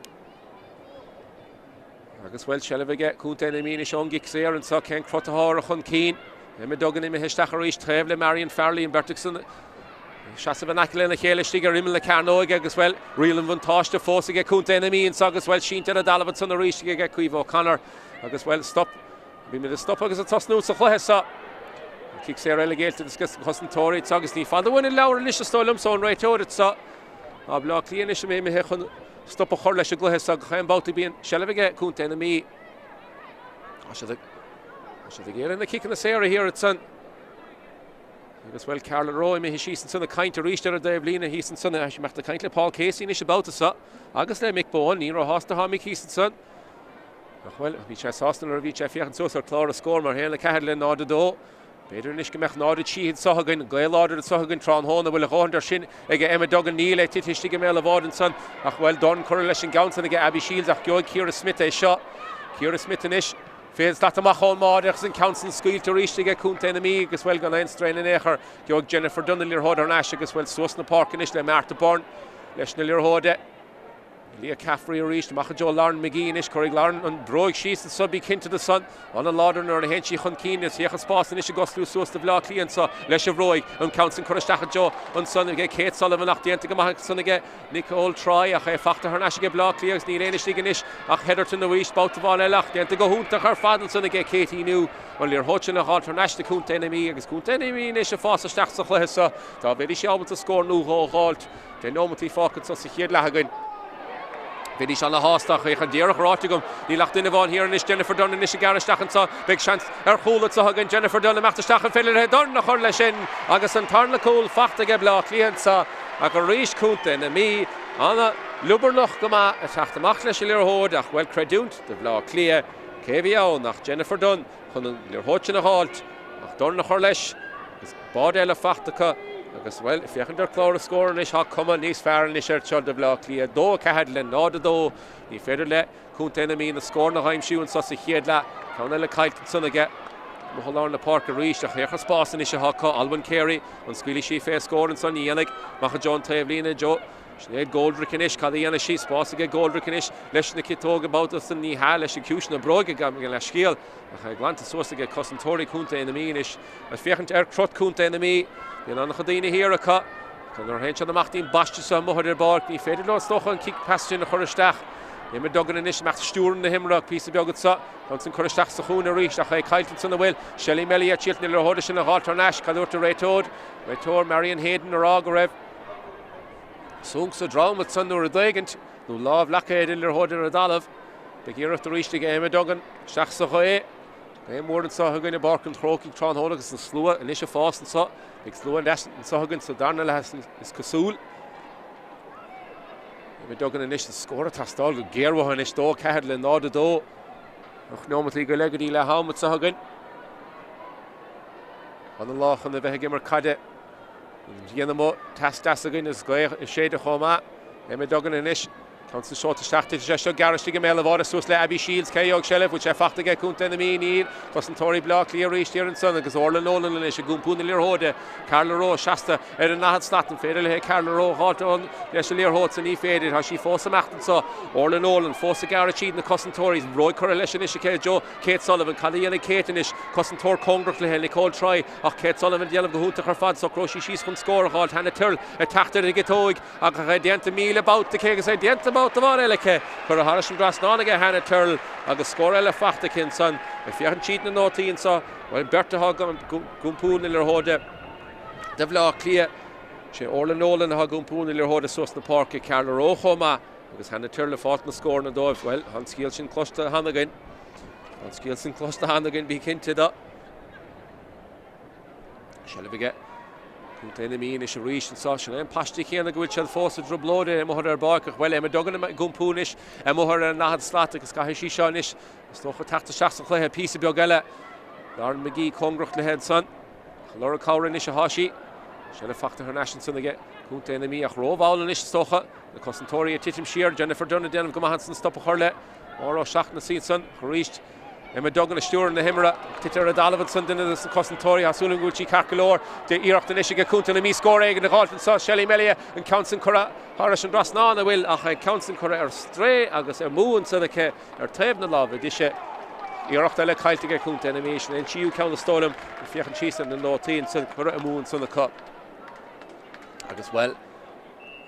Agus bhuel, seilbh aige Contae na Mí anois ón gcic saor anseo, cén crot atá orthu chun cinn? Emma Duggan imithe isteach arís taobh le Marion Farrelly, an bheirt acu ag seasamh in aice lena chéile istigh ar imeall na cearnóige agus bhuel, riail an bhuntáiste fós aige Contae na Mí anseo agus bhuel, sínte ar an dtalamh ansan arís aige Caoimhe O'Connor agus bhuel, stop. Bímid ag stopadh agus ag tosnú sa chluiche seo. Cic saor eile géillte dos na cosantóirí anseo agus ní fada uainn an leabhar anois is dóigh liomsa ón réiteoir anseo. Tá Baile Átha Cliath anois imithe chun stop a chur leis an gcluiche seo gach aon babhta bíonn seilbh aige Contae na Mí. Tá siad ag tá siad ag iarraidh na ciceanna saora thiar ansan. Agus bhuel Carla Rowe imithe síos ansan ag caint arís ar an dtaobhlíne thíos ansan. Tá sí ag imeacht ag caint le Paul Casey anois an babhta seo agus le Mick Bohan. Ní róshásta atá Mick thíos ansan. Ach bhuel, bhí sé sásta nuair a bhí sé ag féachaint suas ar chlár an scóir mar 1-4 le 0-2. B'fhéidir anois go mbeadh 0-3 anseo againn, gaoth láidir anseo againn tráthnóna, bhfuil a dhóthain de sin ag Emma Duggan? Níl, é tite istigh i mbéal an bháid ansan. Ach bhuel, dorn curtha leis an gceann san aige Abby Shields ach gheobhaidh Ciara Smyth é seo. Ciara Smyth anois, fén slat amach ón mbád agus an ceann san scaoilte arís aige Contae na Mí agus bhuel, gan aon straon in aon chor, gheobhaidh Jennifer Dunne an liathróid thar n-ais agus bhuel, suas na páirce anois le Martha Byrne leis na liathróide. Leah Caffrey arís, amach i dtreo Lauren McGee anois, cuirfidh Lauren an bhróig síos anso, bí cinnte de san. An-láidir nuair a théann sí chun cinn, is féach an spás anois ag osclú suas do Bhaile Átha Cliath anso leis an bhróig, an ceann san curtha isteach i dtreo ansan aige Kate Sullivan ach déanta go maith ansan aige Nicole Troy ach é fachta thar n-ais aige Baile Átha Cliath agus níl éinne istigh anois ach Hetherton arís, babhta amháin eile ach déanta go hiontach ar fad ansan aige Katie New. An liathróid sin a dh'fháilt thar n-ais do Contae na Mí agus Contae na Mí anois ag fás isteach sa chluiche seo dá bhféadfaidh sí ábalta scór nó dhó a dh'fháilt. 10 nóimeataí fágtha anso sa chéad leath againn. Bheidís ana-shásta ach féach an díreach ráite agam, níl ach duine amháin thiar anois, Jennifer Dunne anois ag gearradh isteach anso. Beidh seans ar chúl anso againn, Jennifer Dunne imeacht isteach, an féidir léi dorn a chur leis sin agus an tarna cúl fachta aige Baile Átha Cliath anso ach arís Contae na Mí ana-liobarnach go maith ag teacht amach leis an liathróid ach bhuel creidiúint do Bhaile Átha Cliath cé a bhí ann ach Jennifer Dunne chun an liathróid sin a dh'fháilt ach dorn a chur leis agus báide eile fachta acu agus, bhuel, féachaint ar chlár an scóir anois, tá cuma níos fearr anois air seo do Bhaile Átha Cliath. 2, 4 le 0, 2. Ní féidir le Contae na Mí na scóranna a aimsiú anso sa chéad leath. Ceann eile caillte ansan aige. Amuigh i lár na páirce arís ach féach an spás anois atá acu. Alwyn Carey, an scaoilfidh sí fé scór ansan? Ní dhéanfaidh. Amach i dtreo an taobhlíne. Joe. Sinéad Goldrick anois, cad a dhéanfaidh sí? Spás aige Goldrick anois leis na ciotóga babhta san, ní hea, leis an ciumhais na bróige gabh mo leithscéal, ach é glanta suas aige cosantóirí Contae na Mí anois. Ag féachaint ar crot Contae na Mí, bíonn an-chuid daoine thiar acu. Ach nuair a théann siad amach dtí'n bpaiste seo amuigh ar an bpáirc, ní féidir leo is dócha an cic pas sin a chur isteach. Emma Duggan anois ag imeacht stiúradh na himeartha píosa beag anso. Ansan curtha isteach sa chúinne arís ach é caillte ansan an bhfuil Shelley Melly ag triail na liathróide sin a dh'fháilt thar n-ais. Cad a dúirt an réiteoir? Réiteoir Marion Hayden a rá go raibh Sonc sa drom ansan nó rud éigint, nó lámh leagtha ar an liathróid ar an dtalamh. Beidh iarracht arís ag Emma Duggan isteach sa ghaoth. Gaoth mhór anseo againn i bPáirc an Chrócaigh tráthnóna agus an slua anois ag fás anseo. Beidh slua deas anseo againn sa darna leath is cosúil. Emma Duggan anois an scór ag teastáil go géar uathu anois 2 4 le 0 2. 8 neomataí go leith go dtí leath am anseo againn. An lá chun a bheith ag imirt caide. An ghrian amuigh, teas deas againn agus gaoth ag séideadh chomh maith. Emma Duggan anois. Ceann san seolta isteach, titfidh sé seo gearr istigh i mbéal an bháide suas le Abby Shields. Cé a gheobhaidh seilbh? Bhfuil sé fachta aige Contae na Mí? Níl. Cosantóirí Bleá Cliath arís thiar ansan agus Orla Nolan anois ag iompú na liathróide. Carla Rowe seasta ar an ndaichead slat. An féidir léi Carla Rowe a dh'fháilt ann leis an liathróid san? Ní féidir. Tá sí fós ag imeacht anso. Orla Nolan fós ag gearradh tríd na cosantóirí. Bróig curtha leis anois aici Joe Kate Sullivan. Cad a dhéanfaidh Kate anois? Cosantóir cóngarach léi, Nicole Troy. Ach Kate Sullivan ag déanamh go hiontach ar fad, socróidh sí síos chun scór a dh'fháilt. Hannah Tyrrell ag teacht ar an gciotóig ach é déanta 1,000 babhta aici agus é déanta babhta amháin eile aici. Curtha thairis an dtrasnán aige Hannah Tyrrell agus scór eile fachta aici ansan. Ag féachaint tríd na nótaí anso, bhuel, beirt atá ag iompú na liathróide do Bhaile Átha Cliath. Sé Orla Nolan atá ag iompú na liathróide suas na páirce, Carla Rowe chomh maith agus Hannah Tyrrell ag fáilt na scóranna dóibh. Bhuel, tá an scéal sin cloiste cheana againn. Tá an scéal sin cloiste cheana againn, bí cinnte de. Seilbh aige Contae na Mí anois arís anseo. Sin é an paiste céanna go bhfuil siad fós i dtrioblóid amuigh ar an bpáirc ach bhuel Emma Duggan ag iompú anois amuigh ar an ndaichead slat agus caithfidh sí seo anois is dócha teacht isteach sa chluiche píosa beag eile. Lauren McGee cóngarach léi ansan. Ag lorg cabhair anois atá sí. Seilbh fachta thar n-ais ansan aige Contae na Mí ach rómhall anois is dócha. Na cosantóirí ag titim siar. Jennifer Dunne ag déanamh go maith ansan stop a chur le Máire O'Shaughnessy ansan arís. Emma Duggan ag stiúradh na himeartha. Tite ar an dtalamh ansan duine de na cosantóirí. Tá súil agam go bhfuil sí ceart go leor. Iarracht anois aige Contae na Mí scór éigin a dh'fháilt anso. Shelley Melia an ceann san curtha thairis an dtrasnán an bhfuil ach an ceann san curtha ar strae agus amú ansan aici ar taobh na láimhe deise. Iarracht eile caillte aige Contae na Mí. Sin é an tríú ceann is dóigh liom. Ag féachaint síos ar na nótaí ansan curtha amú ansan acu. Agus bhuel,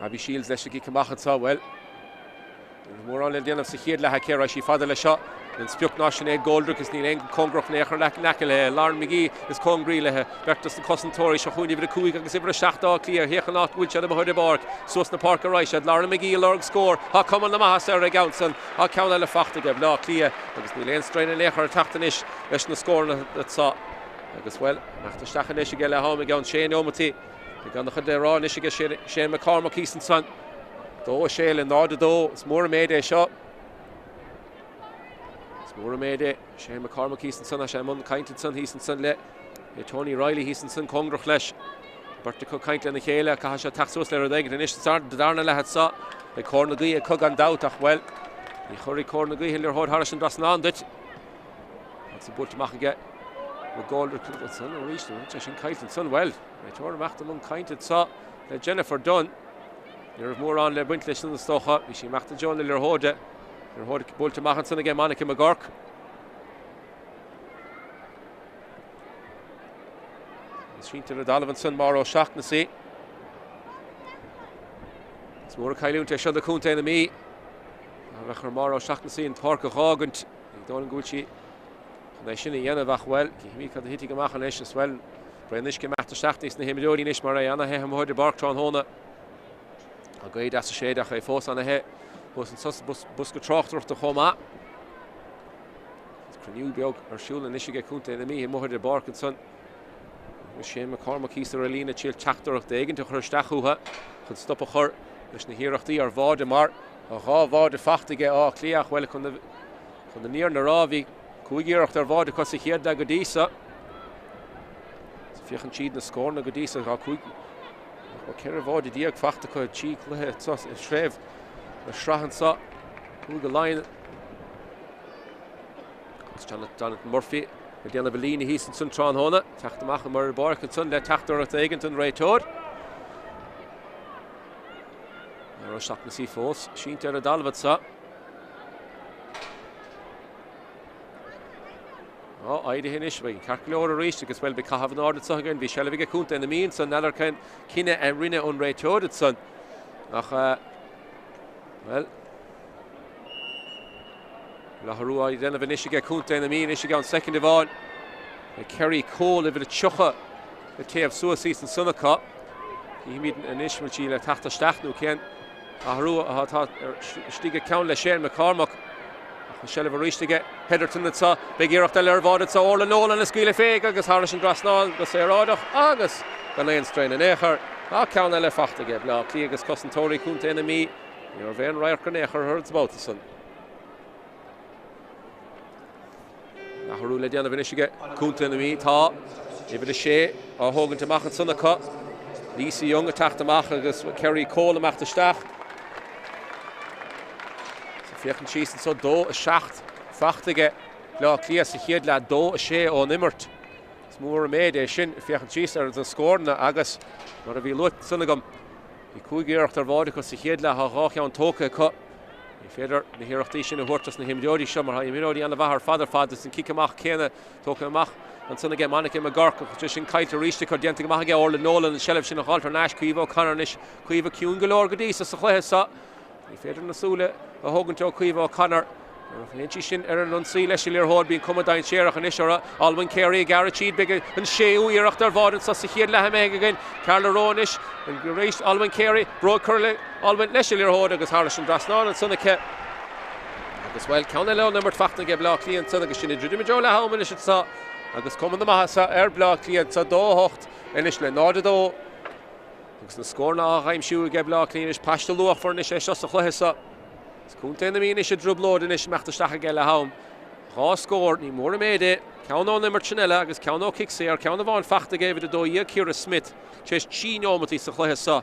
Abby Shields leis an gcic amach anso. Bhuel, Ní raibh mórán le déanamh sa chéad leath aici, raibh sí fada leis seo. An sprioc ná Sinéad Goldrick is níl aon cóngarach in aon chor in aice léi. Lauren McGee is cóngaraí léi. Beirt dos na cosantóirí seo chugainn uimhir 5 agus uimhir 7 Átha Cliath. Féach an áit go bhfuil siad amuigh ar an bpáirc. Suas na páirce a raghaidh siad. Lauren McGee ag lorg scór. Tá cuma na maitheasa ar an gceann san. Tá ceann eile fachta aige Bleá Cliath agus níl aon straidhn in aon chor ag teacht anois leis na scóranna seo. Agus, bhuel, imeacht isteach anois aige leath am i gceann sé neomataí. Beidh an-chuid le rá anois aige Shane McCormack thíos ansan. 2, 6 le 0, 2. Is mór an méid é seo. Is mór an méid é. Shane McCormack thíos ansan, tá sé i mbun cainte ansan thíos ansan le Tony Reilly thíos ansan cóngarach leis. Beirt acu ag caint lena chéile, caithfidh sé teacht suas le rud éigin anois sa darna leath seo. Beidh cóir na gaoithe acu gan dabht ach, bhuel, ní chuirfidh cóir na gaoithe liathróid thairis an dtrasnán duit. Agus buailte amach aige McGoldrick ansan arís, sé sin caillte ansan, bhuel, réiteoir imeacht i mbun cainte anseo le Jennifer Dunne. Ní raibh mórán le baint leis sin is dócha, bhí sí imeacht i dtreo na liathróide. Liathróid buailte amach ansan aige Monica McGurk. Agus sínte ar an dtalamh ansan Máire O'Shaughnessy. Is mór an cailliúint é seo do Chontae na Mí. A bheadh ar Máire O'Shaughnessy an pháirc a dh'fhágaint. Ní dóigh liom go bhfuil sí chun é sin a dhéanamh ach, bhuel, cífimid cad a thitfidh amach anois is, bhuel, braon uisce imeacht isteach dos na himreoirí anois mar é ana-the amuigh ar an bpáirc tráthnóna. Tá gaoth deas ag séideadh ach é fós ana-the thuas anso sa bosca tráchtaireachta chomh maith. Is cruinniú beag ar siúl anois aige Contae na Mí amuigh ar an bpáirc ansan. Agus Shane McCormack thíos ar an líne ag triail teachtaireacht éigint a chur isteach chucu chun stop a chur leis na hiarrachtaí ar bháide mar tá dhá bháide fachta aige Áth Cliath ach bhuel chun na chun an fhírinne a rá bhí cúig iarracht ar bháide acu sa chéad leath go dtí so. Féachann siad na scóranna go dtí so tá cúig Tá 14 bháide fachta acu i dtrí chluiche sa chraobh na sraithe anseo. Cúige Laighean agus Jonathan Murphy ag déanamh a líne thíos ansan tráthnóna. Teacht amach amuigh ar an bpáirc ansan le teachtaireacht éigint ón réiteoir. Máire O'Shaughnessy fós sínte ar an dtalamh anseo. Á, éirithe anois, beidh an ceart go leor arís agus, bhuel, beidh caitheamh in airde anseo againn. Bhí seilbh aige Contae na Mí ansan, n'fheadar cén cinneadh a rinne an réiteoir ansan ach, bhuel, athrú á dhéanamh anois aige Contae na Mí anois i gceann soicind amháin. Beidh Kerry Cole uimhir a 30 ag téamh suas thíos ansan acu. Cífimid anois bhfuil sí le teacht isteach nó cén Athrú atá istigh ag ceann le Shane McCormack. Ach an seilbh arís aige Hetherton anseo. Beidh iarracht eile ar bháide anseo. Orla Nolan ag scaoileadh fé agus thairis an dtrasnán go saoráideach agus gan aon straidhn in aon chor. Tá ceann eile fachta aige Bleá Cliath agus cosantóirí Chontae na Mí. Ní raibh aon radharc in aon chor orthu sa mbabhta san. Athrú le déanamh anois aige Contae na Mí. Tá uimhir a sé á thógaint amach ansan acu. Lisa Young ag teacht amach agus Kerry Cole imeacht isteach. So féachaint síos anso 2 7 fachta aige Bleá Cliath sa chéad leath 2 6 ón imirt. Is mór an méid é sin féachaint síos ar na scóranna agus mar a bhí luaite ansan agam bhí cúig iarracht ar bháide acu sa chéad leath, tá dhá cheann tógtha acu. Ní féidir na hiarrachtaí sin a thabhairt dos na himreoirí seo mar tá imreoirí an-mhaith ar fad ar fad is an cic amach céanna tógtha amach ansan aige Monica McGurk agus é sin caillte arís acu déanta go maith aige Orla Nolan an seilbh sin a dh'fháilt thar n-ais Caoimhe O'Connor anois Caoimhe ciúin go leor go dtí so sa chluiche seo. Ní féidir na súile a thógaint ó Caoimhe O'Connor. Nuair a théann sí sin ar an ionsaí leis an liathróid, bíonn cuma dainséarach anois uirthi. Alwyn Carey ag gearradh tríd, beidh an séú iarracht ar bháide anso sa chéad leath imithe againn. Carla Rowe anois, arís Alwyn Carey, bróg curtha le Alwyn leis an liathróid agus thairis an dtrasnán ansan aici. Agus, bhuel, ceann eile ón imirt fachta aige Bleá Cliath ansan agus sinn ag druidim i dtreo leath ama anois anso agus cuma na maitheasa ar Bleá Cliath anso, 2-8 anois le 0-2. Agus na scóranna á n-aimsiú aige Bleá Cliath anois, paiste luachmhar anois é seo sa chluiche seo. Is Contae na Mí anois i dtrioblóid anois imeacht isteach aige leath am. Dhá scór, ní mór an méid é. Ceann ón imirt sin eile agus ceann ó chic saor, ceann amháin fachta aige uimhir 12 Ciara Smyth tar éis 3 neomataí sa chluiche seo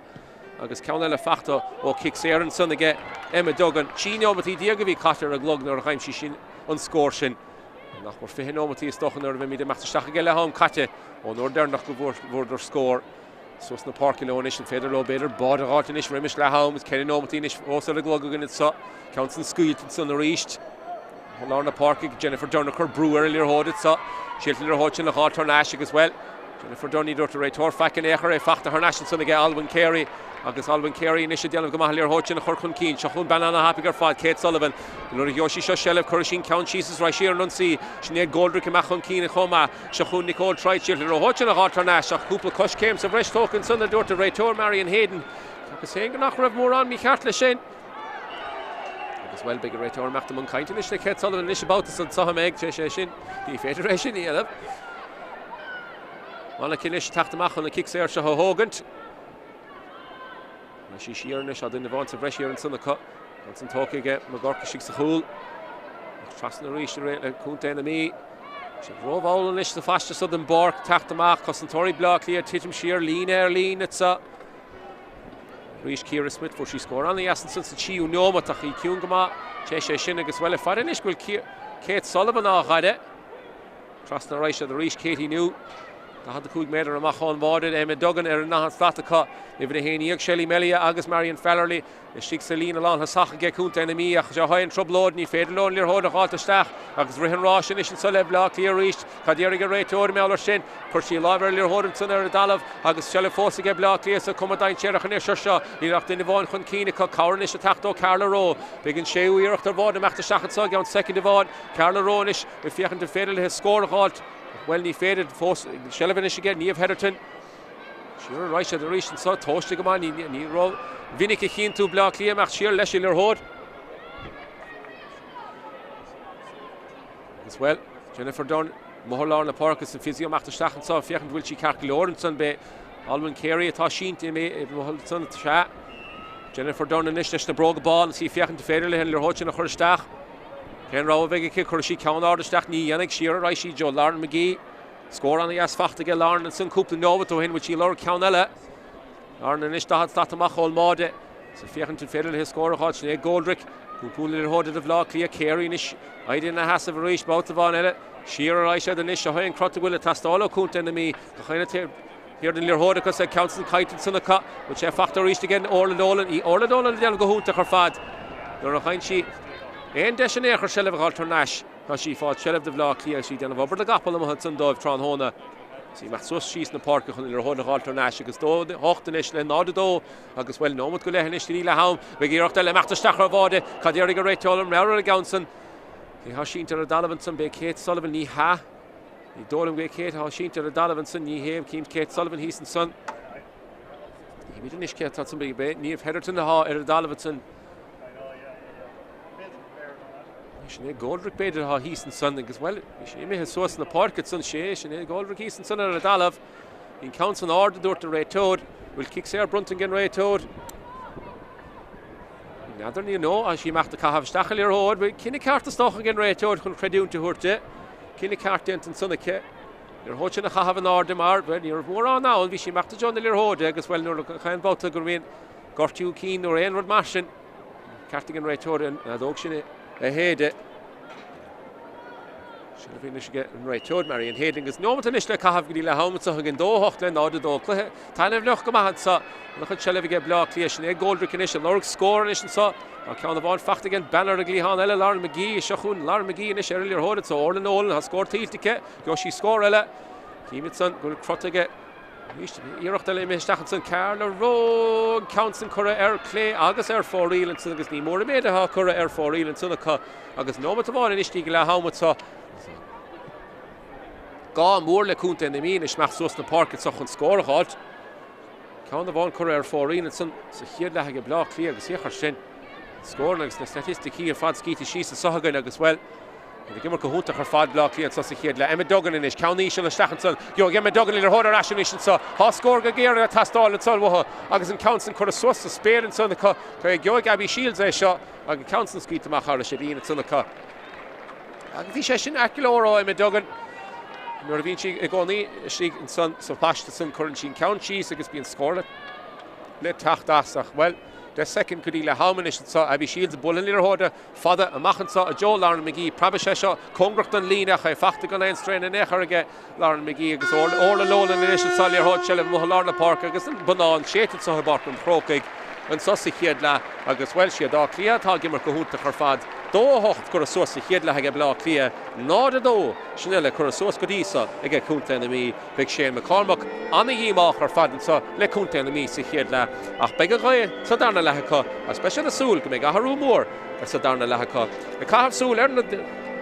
agus ceann eile fachta ó chic saor ansan aige Emma Duggan. 13 neomataí a bhí caite ar an gclog nuair a d'aimsigh sí an scór sin. Nach mór 20 neomataí is dócha nuair a bheimid imeacht isteach aige leath am caite ón uair deireanach go bhfuaireadar scór. Suas na páirce leo anois, an féidir leo b'fhéidir báide a dh'fháilt anois roimis leath am, is ceithre nóimeataí anois fós ar an gclog againn anso. Ceann san scaoilte ansan arís. I lár na páirce ag Jennifer Dunne ag cur brú ar an liathróid anso. Silt an liathróid sin a dh'fháilt thar n-ais agus, bhuel, Jennifer Dunne, ní dúirt an réiteoir faic in aon chor, é fachta thar n-ais ansan aige Alwyn Carey agus Alwyn Carey anois ag déanamh go maith an liathróid sin a chur chun cinn. Seo chugainn bean ana-thapaidh ar fad, Kate Sullivan. Nuair a gheobhaidh sí seo seilbh, cuirfidh sí an ceann síos is raghaidh sí ar an ionsaí. Sinéad Goldrick amach chun cinn chomh maith. Seo chugainn Nicole Trice, an liathróid sin a dh'fháilt thar n-ais ach cúpla coiscéim sa bhreis tógtha ansan a dúirt an réiteoir Marion Hayden. Cheapas féin go nach raibh mórán mícheart leis sin. Agus bhuel, beidh an réiteoir ag imeacht i mbun cainte anois le Kate Sullivan anois an babhta san seo a mbeidh sé sin. Ní féidir é sin a dhéanamh. Monica anois ag teacht amach chun an cic saor seo a thógaint. Tá sí siar anois, tá duine amháin sa bhreis thiar ansan acu. Ansan tógtha aige McGurk istigh sa chúl. Ach trasna arís le Contae na Mí. Siad rómhall anois sa phaiste so den bpáirc teacht amach. Cosantóirí Bleá Cliath ag titim siar líne ar líne anseo. Arís Ciara Smyth, fuair sí scór an-dheas ansan sa tríú neomat ach í ciúin go maith tar éis é sin agus bhuel ag faire anois go bhfuil Kate Sullivan á ghaire. Trasna ar aghaidh siad arís Katie New. 45 méadar amach ón mbáide Emma Duggan ar an daichead slat acu. Uimhir 11 Shelly Melia agus Marion Farrelly istigh sa líne lánthosach aige Contae na Mí ach seo é an trioblóid, ní féidir leo an liathróid a dh'fháilt isteach agus rith an ráis anois anso le Bleá Cliath arís. Cad déarfaidh an réiteoir i ngeall air sin? Chuir sí lámh ar an liathróid ansan ar an dtalamh agus seilbh fós aige Bleá Cliath so cuma dainséarach anois ar seo. Níl ach duine amháin chun cinn acu. Cabhair anois ag teacht ó Carla Rowe. Beidh an séú iarracht ar bháide imeacht isteach anso i gceann soicind amháin. Carla Rowe anois ag féachaint an féidir léi scór a dh'fháilt. Bhuel ní féidir fós. Seilbh anois aige Niamh Hetherton. Siar ar aghaidh siad arís anso, tomhaiste go maith, ní ró-mhinic a chíonn tú Bleá Cliath imeacht siar leis an liathróid. Agus bhuel, Jennifer Dunne, amuigh ar lár na páirce is an physio imeacht isteach anso, féachaint bhfuil sí ceart go leor ansan, b'é Alwyn Carey atá sínte ansan, sea. Jennifer Dunne anois leis na bróga bán is í féachaint an féidir léi an liathróid sin a chur isteach. Cén rogha a bheidh aici? Cuirfidh sí ceann ard isteach, ní dhéanfaidh, siar ar aghaidh sí go Lauren McGee. Scór an-dheas fachta aige Lauren ansan cúpla neomat ó shin, bhfuil sí ag lorg ceann eile? Lauren anois 40 slat amach ón mbáide. Is ag féachaint an féidir léi scór a dh'fháilt. Sinéad Goldrick, iompú na liathróide do Bhleá Cliath. Carey anois éirithe ina sheasamh arís, babhta amháin eile. Siar ar aghaidh siad anois. Seo é an crot a bhfuil ag teastáil ó Chontae na Mí. Gach aon taobh thiar den liathróid acu is an ceann san caillte ansan acu. Bhfuil sé fachta arís aige Orla Nolan? Í Orla Nolan ag déanamh go hiontach ar fad nuair a fhaigheann sí aon deis in aon chor seilbh a dh'fháilt thar n-ais. Tá sí ag fáil seilbh do Bhleá Cliath agus í ag déanamh obair na gcapall amuigh ansan dóibh tráthnóna. Is í ag imeacht suas síos na páirce chun an liathróid a dh'fháilt thar n-ais agus 2, 8 anois le 0, 2 agus bhuel nóimeat go leith anois go dtí leath am. Beidh iarracht eile imeacht isteach ar bháide. Cad déarfaidh an réiteoir mar gheall ar an gceann san? Cé thá sínte ar an dtalamh ansan? B'é Kate Sullivan? Ní hea. Ní dóigh liom go é Kate athá sínte ar an dtalamh ansan. Ní hé. Cím Kate Sullivan thíos ansan. Chímid anois cé atá ansan. B'é Niamh Hetherton athá ar an dtalamh ansan. Sinéad Goldrick b'fhéidir atá thíos ansan agus bhuel, bhí sí imithe suas na páirce ansan, sé, Sinéad Goldrick thíos ansan ar an dtalamh. Bhí an ceann san ard a dúirt an réiteoir. Bhfuil cic saor bronnta ag an réiteoir? N'fheadar ní nó, tá sí ag imeacht ag caitheamh isteach an liathróid. Bhí cinneadh ceart is dócha ag an réiteoir chun creidiúint a thabhairt di. Cinneadh ceart déanta ansan aici. Liathróid sin a chaitheamh in airde mar, bhuel, ní raibh mórán ann, bhí sí ag imeacht i dtreo na liathróide agus bhuel nuair a chaith an babhta go mbíonn gortú cinn nó aon rud mar sin, Ceart ag an réiteoir an fheadóg sin a shéideadh. Seilbh anois ag an réiteoir Marion Hayden agus neomat anois le caitheamh go dtí leath am anseo againn 2 8 le 0 2 cluiche taitneamhach go maith anseo. An-chuid seilbh aige Bleá Cliath Sinéad Goldrick anois ag lorg scór anois anseo. Tá ceann amháin fachta ag an bean ar an gcliathán eile Lauren McGee seo chugainn Lauren McGee anois ar an liathróid anseo Orla Nolan tá scór tuillte aici. Gheobhaidh sí scór eile. Címid san go bhfuil crot aige Arís, iarracht eile imithe isteach ansan, Carla Rowe, an ceann san curtha ar clé agus ar fóraoil ansan agus ní mór an méid atá curtha ar fóraoil ansan acu agus nóimeat amháin anois go dtí leath am anseo. Gá mór le Contae na Mí anois imeacht suas na páirce anseo chun scór a dh'fháilt. Ceann amháin curtha ar fóraoil ansan sa chéad leath ag Bleá Cliath agus féach air sin. Scóranna agus na staitisticí ar fad scaoilte síos anseo againn agus, bhuel, Iad ag imirt go hiontach ar fad Bleá Cliath anseo sa chéad leath. Emma Duggan anois, ceann íseal isteach ansan. Gheobhaidh Emma Duggan an liathróid ar ais anois anseo. Tá scór go géar ag teastáil anseo uathu agus an ceann san curtha suas sa spéir ansan acu. Gheobhaidh Abby Shields é seo agus an ceann san scaoilte amach thairis an líne ansan acu. Agus bhí sé sin ait go leor ó Emma Duggan. Nuair a bhíonn sí i gcónaí istigh ansan sa phaiste san cuireann sí an ceann síos agus bíonn scór le teacht as ach, bhuel, 10 soicind go dtí leath am anois anseo. Abby Shields ag bualadh na liathróide. Fada amach anseo i dtreo Lauren McGee. Preabfaidh sé seo cóngarach don líne ach é fachta gan aon strain in aon chor aige Lauren McGee agus Orla Nolan anois anseo liathróid seilbh amuigh i lár na páirce agus an bonnán séidte anseo i bPáirc an Chrócaigh anseo sa chéad leath agus, bhuel, siad Áth Cliath atá ag imirt go hiontach ar fad. 2-8 curtha suas sa chéad leath aige Baile Átha Cliath, 0-2 sin uile curtha suas go dtí seo aige Contae na Mí. Beidh Shane McCormack ana-dhíomách ar fad anseo le Contae na Mí sa chéad leath ach beidh an ghaoth sa darna leath acu agus beidh siad ag súil go mbeidh athrú mór sa darna leath acu. Ag caitheamh súil ar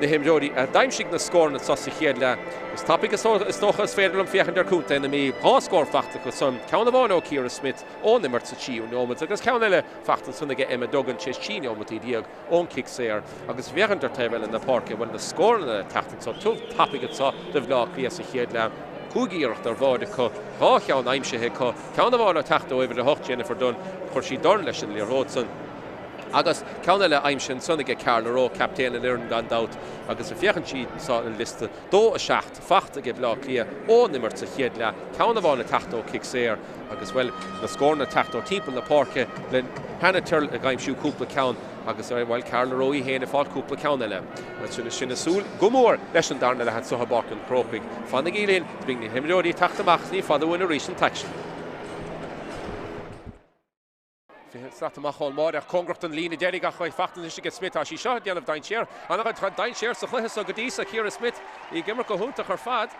na himreoirí a d'aimsigh na scóranna seo sa chéad leath, is tapaidh is dócha is féidir liom féachaint ar Contae na Mí. 2 scór faighte acu san, ceann amháin ó Ciara Smyth ón imirt sa tríú neomat agus ceann eile faighte ansan aige Emma Duggan tar éis 13 neomataí ón gcic saor agus féachaint ar taobh eile na páirce bhuel na scóranna ag teacht anso tiubh tapaidh anso do Bhaile Átha Cliath sa chéad leath. 5 iarracht ar bháide acu, 2 cheann aimsithe acu, ceann amháin ag teacht ó uimhir 8 Jennifer Dunne, chuir sí dorn leis an liathróid san agus ceann eile aimsithe ansan aige Carla Rowe, captaen an fhoireann gan dabht agus ag féachaint síos anso an liosta 2, 7 faighte aige Baile Átha Cliath ón imirt sa chéad leath, ceann amháin ag teacht ó chic saor. Agus, bhuel, na scóranna ag teacht ó timpeall na páirce le Hannah Tyrrell ag aimsiú cúpla ceann agus, bhuel, Carla Rowe í féin ag fáil cúpla ceann eile. Bhuel, sin, sinn ag súil go mór leis an darna leath anseo i bPáirc an Chrócaigh. Fanaigí linn, beidh na himreoirí ag teacht amach ní fada uainn arís an t-aicsean. 20 slat amach ón mbáide ach cóngarach don líne deiridh ach faighte anois aige Smyth. Tá sí seo ag déanamh dainséar. An-chuid dainséar sa chluiche seo go dtí seo. Ciara Smyth í ag imirt go hiontach ar fad.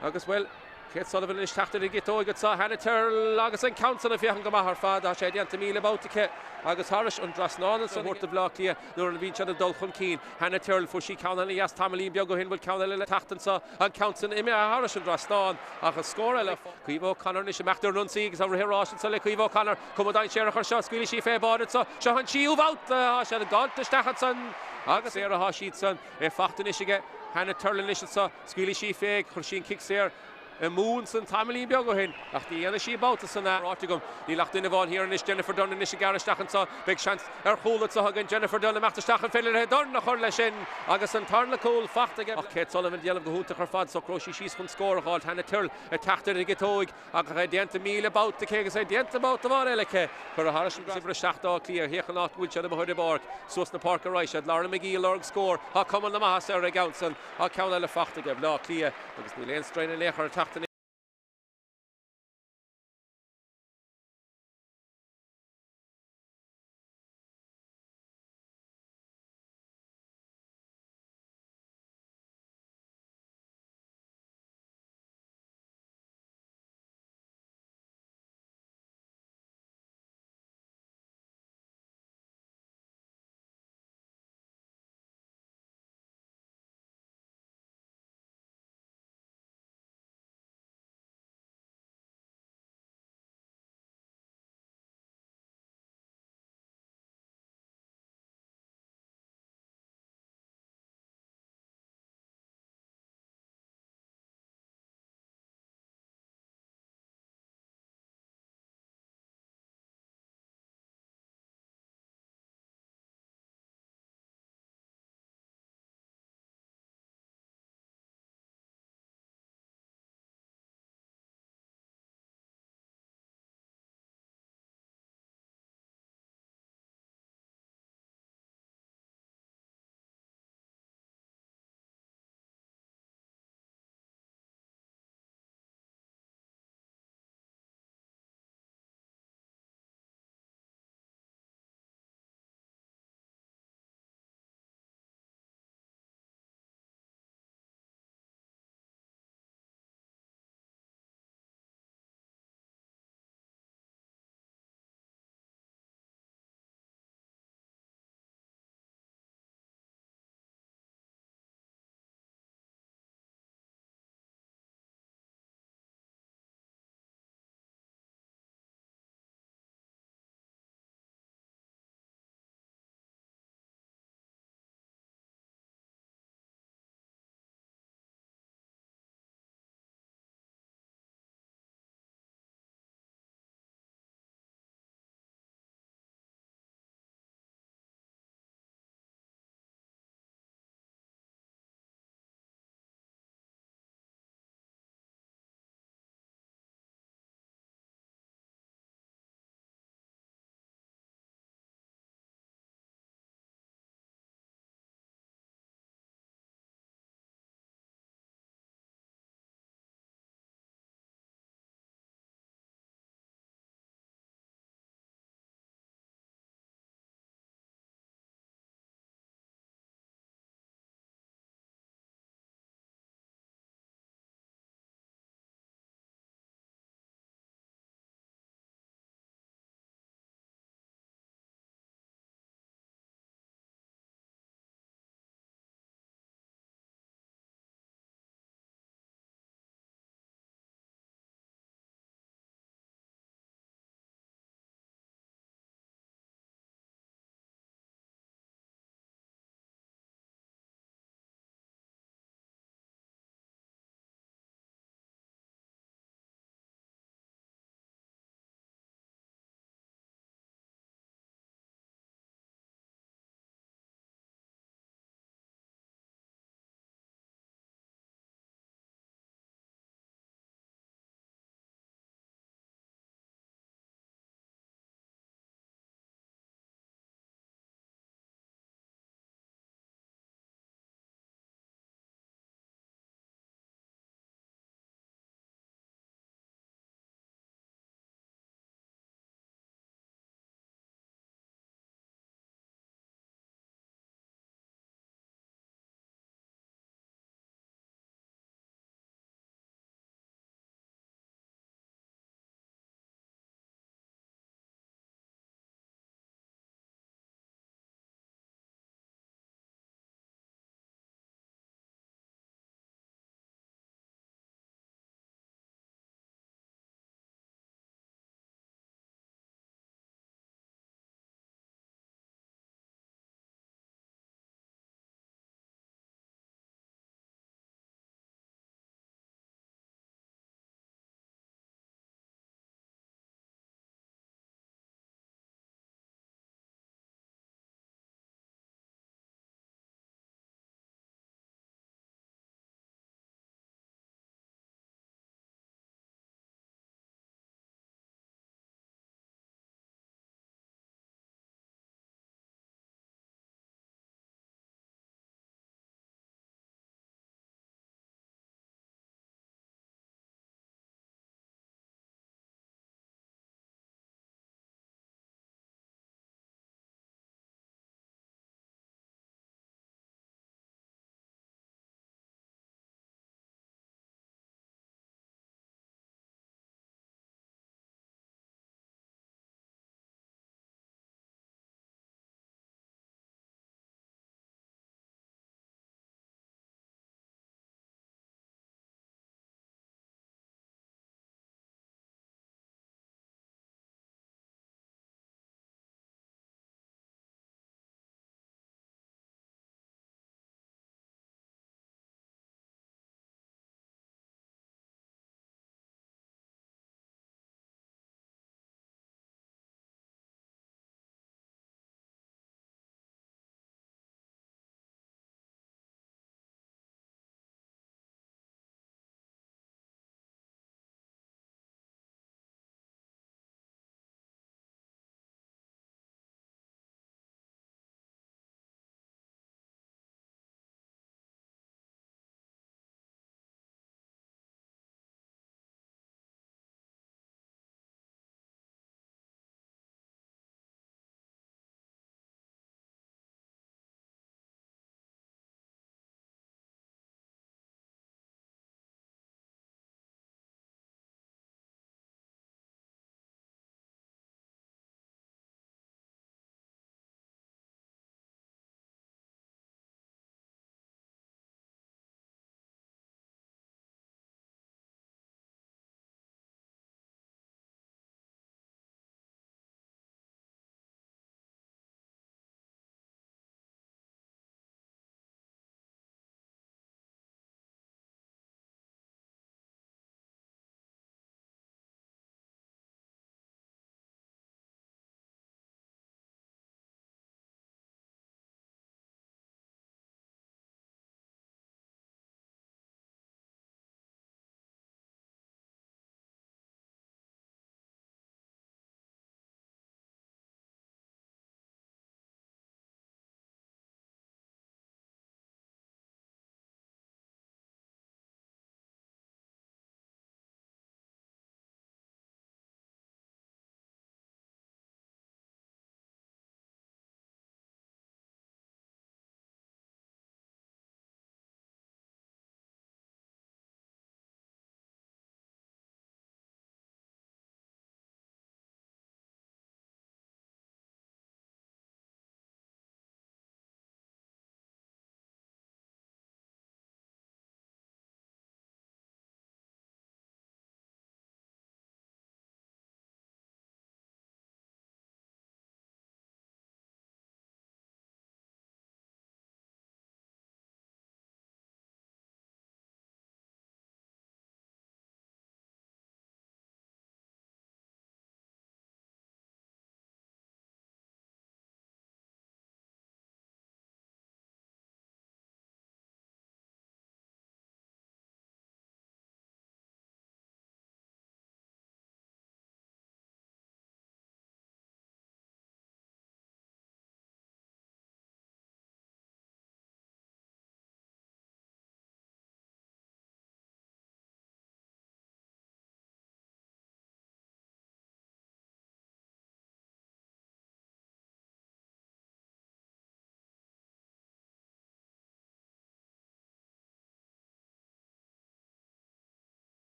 Agus, bhuel, Kate Sullivan anois teacht ar an gciotóig anseo. Hannah Tyrrell agus an ceann san ag féachaint go maith ar fad. Tá sé déanta 1,000 babhta aici agus thairis an dtrasnán ansan a thabhairt do Bhaile Átha Cliath nuair a bhíonn siad ag dul chun cinn. Hannah Tyrrell, fuair sí ceann ana-dheas tamaillín beag ó shin, bhfuil ceann eile le teacht anseo? An ceann san imithe thairis an dtrasnán ach an scór eile. Caoimhe O'Connor anois imeacht ar an ionsaí agus á rith ar ais anseo le Caoimhe O'Connor. Cuma dainséarach ar seo, scaoilfidh sí fé bháide anseo. Seo an tríú babhta, tá siad gaibhte isteach ansan agus saor atá siad san. É faighte anois aige Hannah Tyrrell anois anseo. Scaoilfidh sí fé, chuir sí an cic saor amú ansan tamaillín beag ó shin ach ní dhéanfaidh sí an babhta san atá ráite agam. Níl ach duine amháin thiar anois, Jennifer Dunne anois ag gearradh isteach anseo. Beidh seans ar chúl anseo againn. Jennifer Dunne imeacht isteach an féidir léi dorn a chur leis sin agus an tarna cúl faighte aige. Ach Kate Sullivan ag déanamh go hiontach ar fad. Socróidh sí síos chun scór a dh'fháilt. Hannah Tyrrell ag teacht ar an gciotóig ach é déanta 1,000 babhta aici agus é déanta babhta amháin eile aici. Curtha thairis an uimhir 7 Áth Cliath. Féach an áit go bhfuil siad amuigh ar an bpáirc. Suas na páirce ar aghaidh siad. Lauren McGee ag lorg scór. Tá cuma na maitheasa ar an gceann san. Tá ceann eile faighte aige Bleá Cliath agus níl aon straidhn in aon chor ag teacht anois.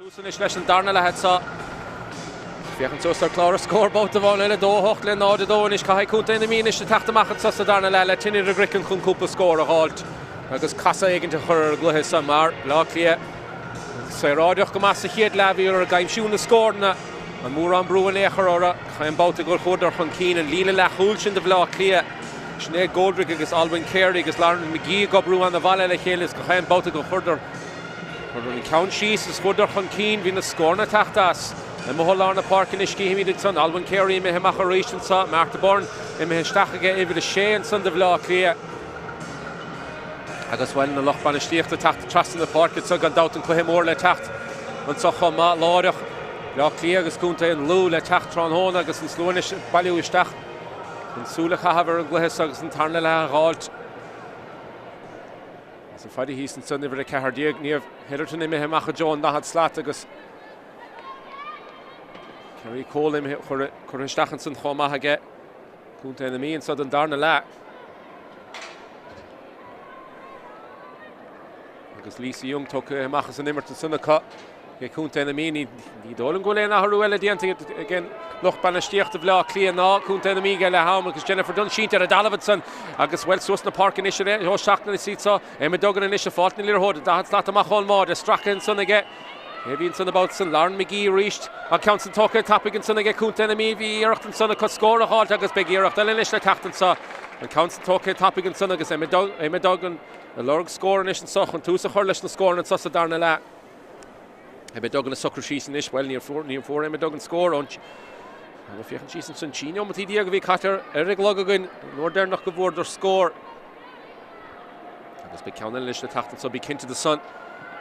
Tús anois leis an darna leath anseo. Féachaint suas ar chlár na scór babhta amháin eile, 2, 8 le 0, 2 anois. Caithfidh Contae na Mí anois a teacht amach anseo sa darna leath le tine ar a gcraiceann chun cúpla scór a dh'fháilt agus casadh éigint a chur ar an gcluiche seo mar Bleá Cliath saoráideach go maith sa chéad leath bhíodar ag aimsiú na scóranna. An mórán brú in aon chor orthu. Chaon babhta gur chuadar chun cinn an líne leathchúil sin do Bhleá Cliath. Sinéad Goldrick agus Olwen Carey agus Lauren McGee ag oibriú ana-mhaith le chéile is chaon babhta gur chuireadar Chuireadar an ceann síos is chuadar chun cinn, bhí na scóranna ag teacht as. Imithe ó lár na páirce anois, cífimid ansan Olwen Carey imithe amach arís anso, Martha Byrne imithe isteach aige uimhir 6 ansan do Bhleá Cliath. Agus bhuel, na lucht bainistíochta ag teacht trasna na páirce anso, gan dabht an cluiche mór le teacht anso chomh maith láithreach. Bleá Cliath agus Contae an Lú le teacht tráthnóna agus an slua anois ag bailiú isteach chun súil a chaitheamh ar an gcluiche so agus an tarna leath a dh'fháilt. Is an fada thíos ansan uimhir 14, Niamh Hetherton imithe amach i dtreo an 40 slat agus Kerry Cole imithe curtha isteach ansan chomh maith aige Contae na Mí anso don darna leath. Agus Lisa Young tugtha amach as an imirt ansan acu. Ag Contae na Mí, ní dóigh liom go bhfuil aon athrú eile déanta ag an lucht bainistíochta Bhaile Átha Cliath ná Contae na Mí ag leath am agus Jennifer Dunne sínte ar an dtalamh ansan agus bhuel suas na páirce anois ar ó seachtain is iad seo Emma Duggan anois ag fáilt na liathróide 40 slat amach ón mbáide stractha ansan aige Cé bhí ansan an babhta san Lauren McGee arís an ceann san tógtha tapaidh ansan aige Contae na Mí bhí iarracht ansan acu scór a dh'fháilt agus beidh iarracht eile anois le teacht anso an ceann san tógtha tapaidh ansan agus Emma Duggan ag lorg scór anois anso chun tús a chur leis na scóranna anso sa darna leath. Emma Duggan ag socrú síos anois, bhuel, níor fuair, níor fuair Emma Duggan scór ón Ag féachaint síos ansan, 13 neomataí a bhí caite ar an gclog againn, an uair deireanach go bhfuaireadar scór. Agus beidh ceann eile anois le teacht anso, bí cinnte de san.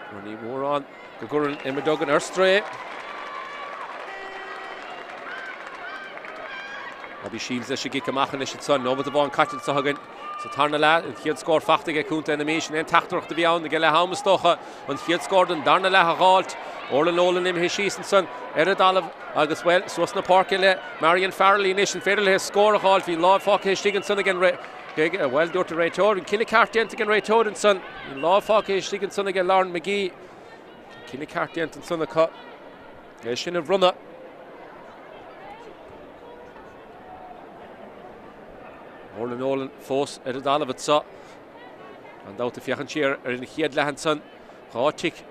Mar ní mórán go gcuireann Emma Duggan ar strae. Abby Shields leis an gcic amach anois ansan, nóimeat amháin caite anso againn. Sa tarna leath, an chéad scór fachta aige Contae na Mí, sin é an teachtaireacht a bhí ann ag leath am is dócha. An chéad scór den darna leath a dh'fháilt. Orla Nolan imithe síos ansan ar an dtalamh agus, bhuel, suas na páirce le Marion Farrelly anois. An féidir léi scór a dh'fháilt? Bhí lámh fágtha istigh ansan ag an bhuel, dúirt an réiteoir, an cinneadh ceart déanta ag an réiteoir ansan. Bhí lámh fágtha istigh ansan aige Lauren McGee. An cinneadh ceart déanta ansan acu. É sin a bhronnadh. Orla Nolan fós ar an dtalamh anso. Gan dabht ag féachaint siar ar an chéad leath ansan, 2 tic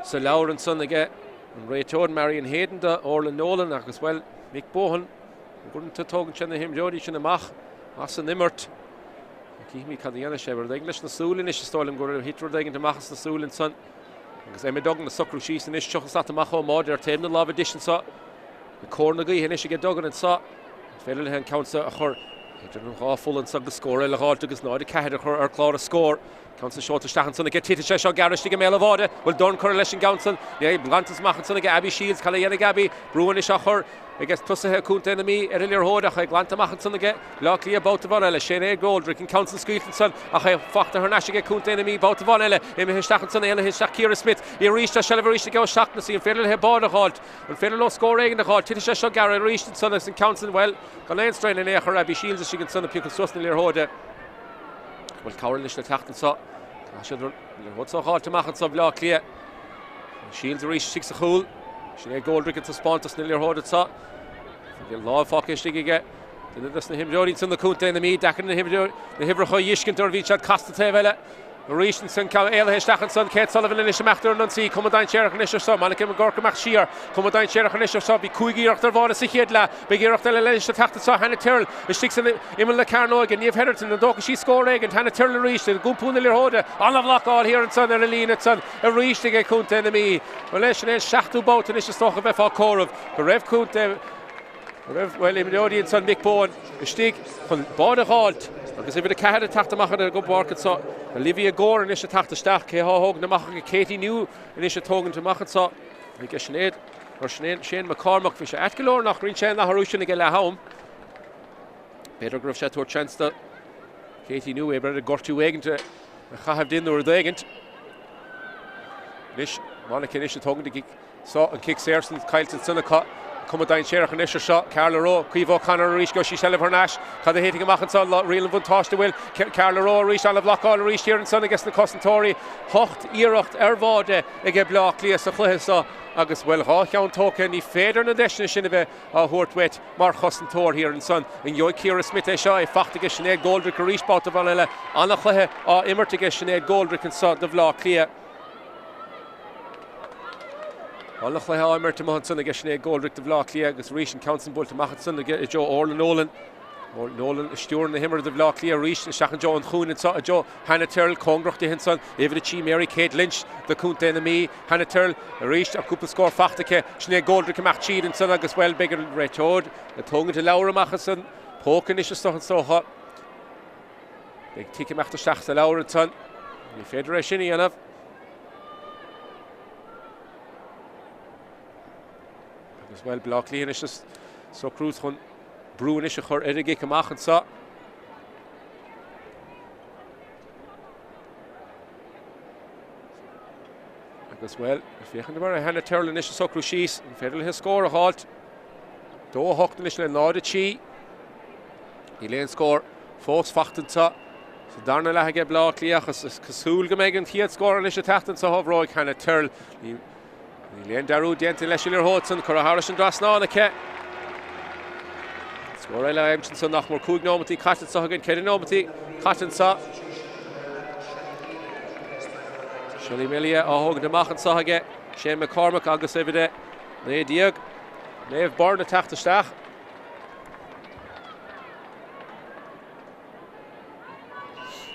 sa leabhar ansan aige an réiteoir Marion Hayden do Orla Nolan agus, bhuel, Mick Bohan, uaireanta tógann sé na himreoirí sin amach as an imirt. Cífimid cad a dhéanfaidh sé. Rud éigin leis na súile anois, is dóigh liom gur thit rud éigin amach as na súile ansan. Agus Emma Duggan ag socrú síos anois, 30 slat amach ón mbáide ar taobh na láimhe deise anso. Cóir na gaoithe anois aige Duggan anso. An féidir léi an ceann seo a chur idir an dhá pholl anso agus scór eile a dh'fháilt agus 0-4 a chur ar chlár an scóir. Ceann san seolta isteach ansan aici. Titfidh sé seo gearr istigh i mbéal an bháide. Bhfuil dorn curtha leis an gceann san? Níl. Glanta amach ansan aige Abby Shields. Cad a dhéanfaidh Abby? Brú anois á chur ag tosaithe Contae na Mí ar an liathróid ach é glanta amach ansan aige Bleá Cliath babhta amháin eile. Sinéad Goldrick, an ceann san scaoilte ansan ach é fachta thar n-ais aige Contae na Mí babhta amháin eile. Imithe isteach ansan, éalaithe isteach Ciara Smith. Í arís, tá seilbh arís aige O'Shaughnessy. An féidir léi báide a dh'fháilt? An féidir leo scór éigin a dh'fháil? Titfidh sé seo gearr arís ansan agus an ceann san, bhuel, gan aon straidhn in aon chor, Abby Shields istigh ansan ag piocadh suas na liathróide. Bhfuil cabhair anois le teacht anso? Caithfidh siad an liathróid seo a dh'fháilt amach anso Bhleá Cliath. Shields arís istigh sa chúl. Sinéad Goldrick ag taispeántas na liathróide anso. Bhí lámh fágtha istigh aige. Duine des na himreoirí ansan do Contae na Mí, deacair na huimhreacha a dh'fheiscint nuair a bhíonn siad casta taobh eile. Arís ansan, ceann éalaithe isteach ansan, Kate Sullivan anois amach ar an ionsaí, cuma dainséarach anois ar seo, Monica McGurk amach siar, cuma dainséarach anois ar seo, bhí 5 iarracht ar bháide sa chéad leath, beidh iarracht eile anois le teacht anso, Hannah Tyrrell istigh san imeall na cearnóige, Niamh Hetherton, an dtógfaidh sí scór éigin, Hannah Tyrrell arís, ag iompú na liathróide, an-bhlocáil thiar ansan ar an líne ansan arís ag Contae na Mí. Bhuel é sin é an seachtú babhta anois is dócha a bheifeá ag comhaireamh go raibh Contae raibh, bhuel, imreoirí ansan, Mick Bohan istigh chun báide a dh'fháilt agus uimhir 4 ag teacht amach ar an bpáirc anso. Olivia Gore anois ag teacht isteach, cé thá á thógaint amach aige? Katie New anois ag tógaint amach anso aige Sinéad, or Sinéad, Shane McCormack. Bhí sé ait go leor nach rinne sé an athrú sin ag leath am. B'fhéidir go raibh sé ag tabhairt seans do Katie New, é b'fhéidir gortú éigint a chaitheamh di nó rud éigint. Anois, Monica anois ag tógaint a gcic. So, an cic saor san caillte ansan acu. cuma dainséarach anois ar seo. Carla Rowe, Caoimhe O'Connor arís, gheobhaidh sí seilbh thar n-ais. Cad a thitfidh amach anseo? Riail an bhuntáiste, bhfuil? Carla Rowe arís, ana-bhlocáil arís thiar ansan aige sna cosantóirí. 8 iarracht ar bháide aige Bleá Cliath sa chluiche seo agus, bhuel, 2 cheann tógtha. Ní féidir na deiseanna sin a bheith á thabhairt uait mar chosantóir thiar ansan. An gheobhaidh Ciara Smyth é seo? É fachta aige Sinéad Goldrick arís babhta amháin eile. Ana-chluiche á imirt aige Sinéad Goldrick anso do Bhleá Cliath. Ana-chluiche á imirt amuigh ansan aige Sinéad Goldrick do Bhleá Cliath agus arís an ceann san buailte amach ansan aige i dtreo Orla Nolan. Orla Nolan ag stiúradh na himeartha do Bhleá Cliath arís isteach i dtreo an chúinne anso i dtreo Hannah Tyrrell, cóngarach di ansan, uimhir 3 Mary Kate Lynch do Chontae na Mí. Hannah Tyrrell arís ach cúpla scór fachta aici. Sinéad Goldrick amach tríd ansan agus, bhuel, beidh an réiteoir ag tógaint a leabhar amach as an póca anois is dócha. Beidh tic imeacht isteach sa leabhar ansan. Ní féidir é sin a dhéanamh. Agus, bhuel, Baile Átha Cliath anois ag socrú chun brú anois a chur ar an gcic amach anso. Agus, bhuel, féachaint mar a Hannah Tyrrell anois ag socrú síos, an féidir léi scór a dh'fháilt? 2-8 anois le 0-3. Níl aon scór fós fachta anseo sa darna leath aige Baile Átha Cliath ach is cosúil go mbeidh an chéad scór anois ag teacht anseo ó bhróig Hannah Tyrrell. Ní Níl aon dearúd déanta leis an liathróid san, curtha thairis an dtrasnán aici. Scór eile aimsithe ansan nach mór 5 nóimeataí caite anseo againn, 4 nóimeataí caite anseo. Shelley Melia á thógaint amach anseo aige Shane McCormack agus uimhir 19. Maeve Byrne ag teacht isteach.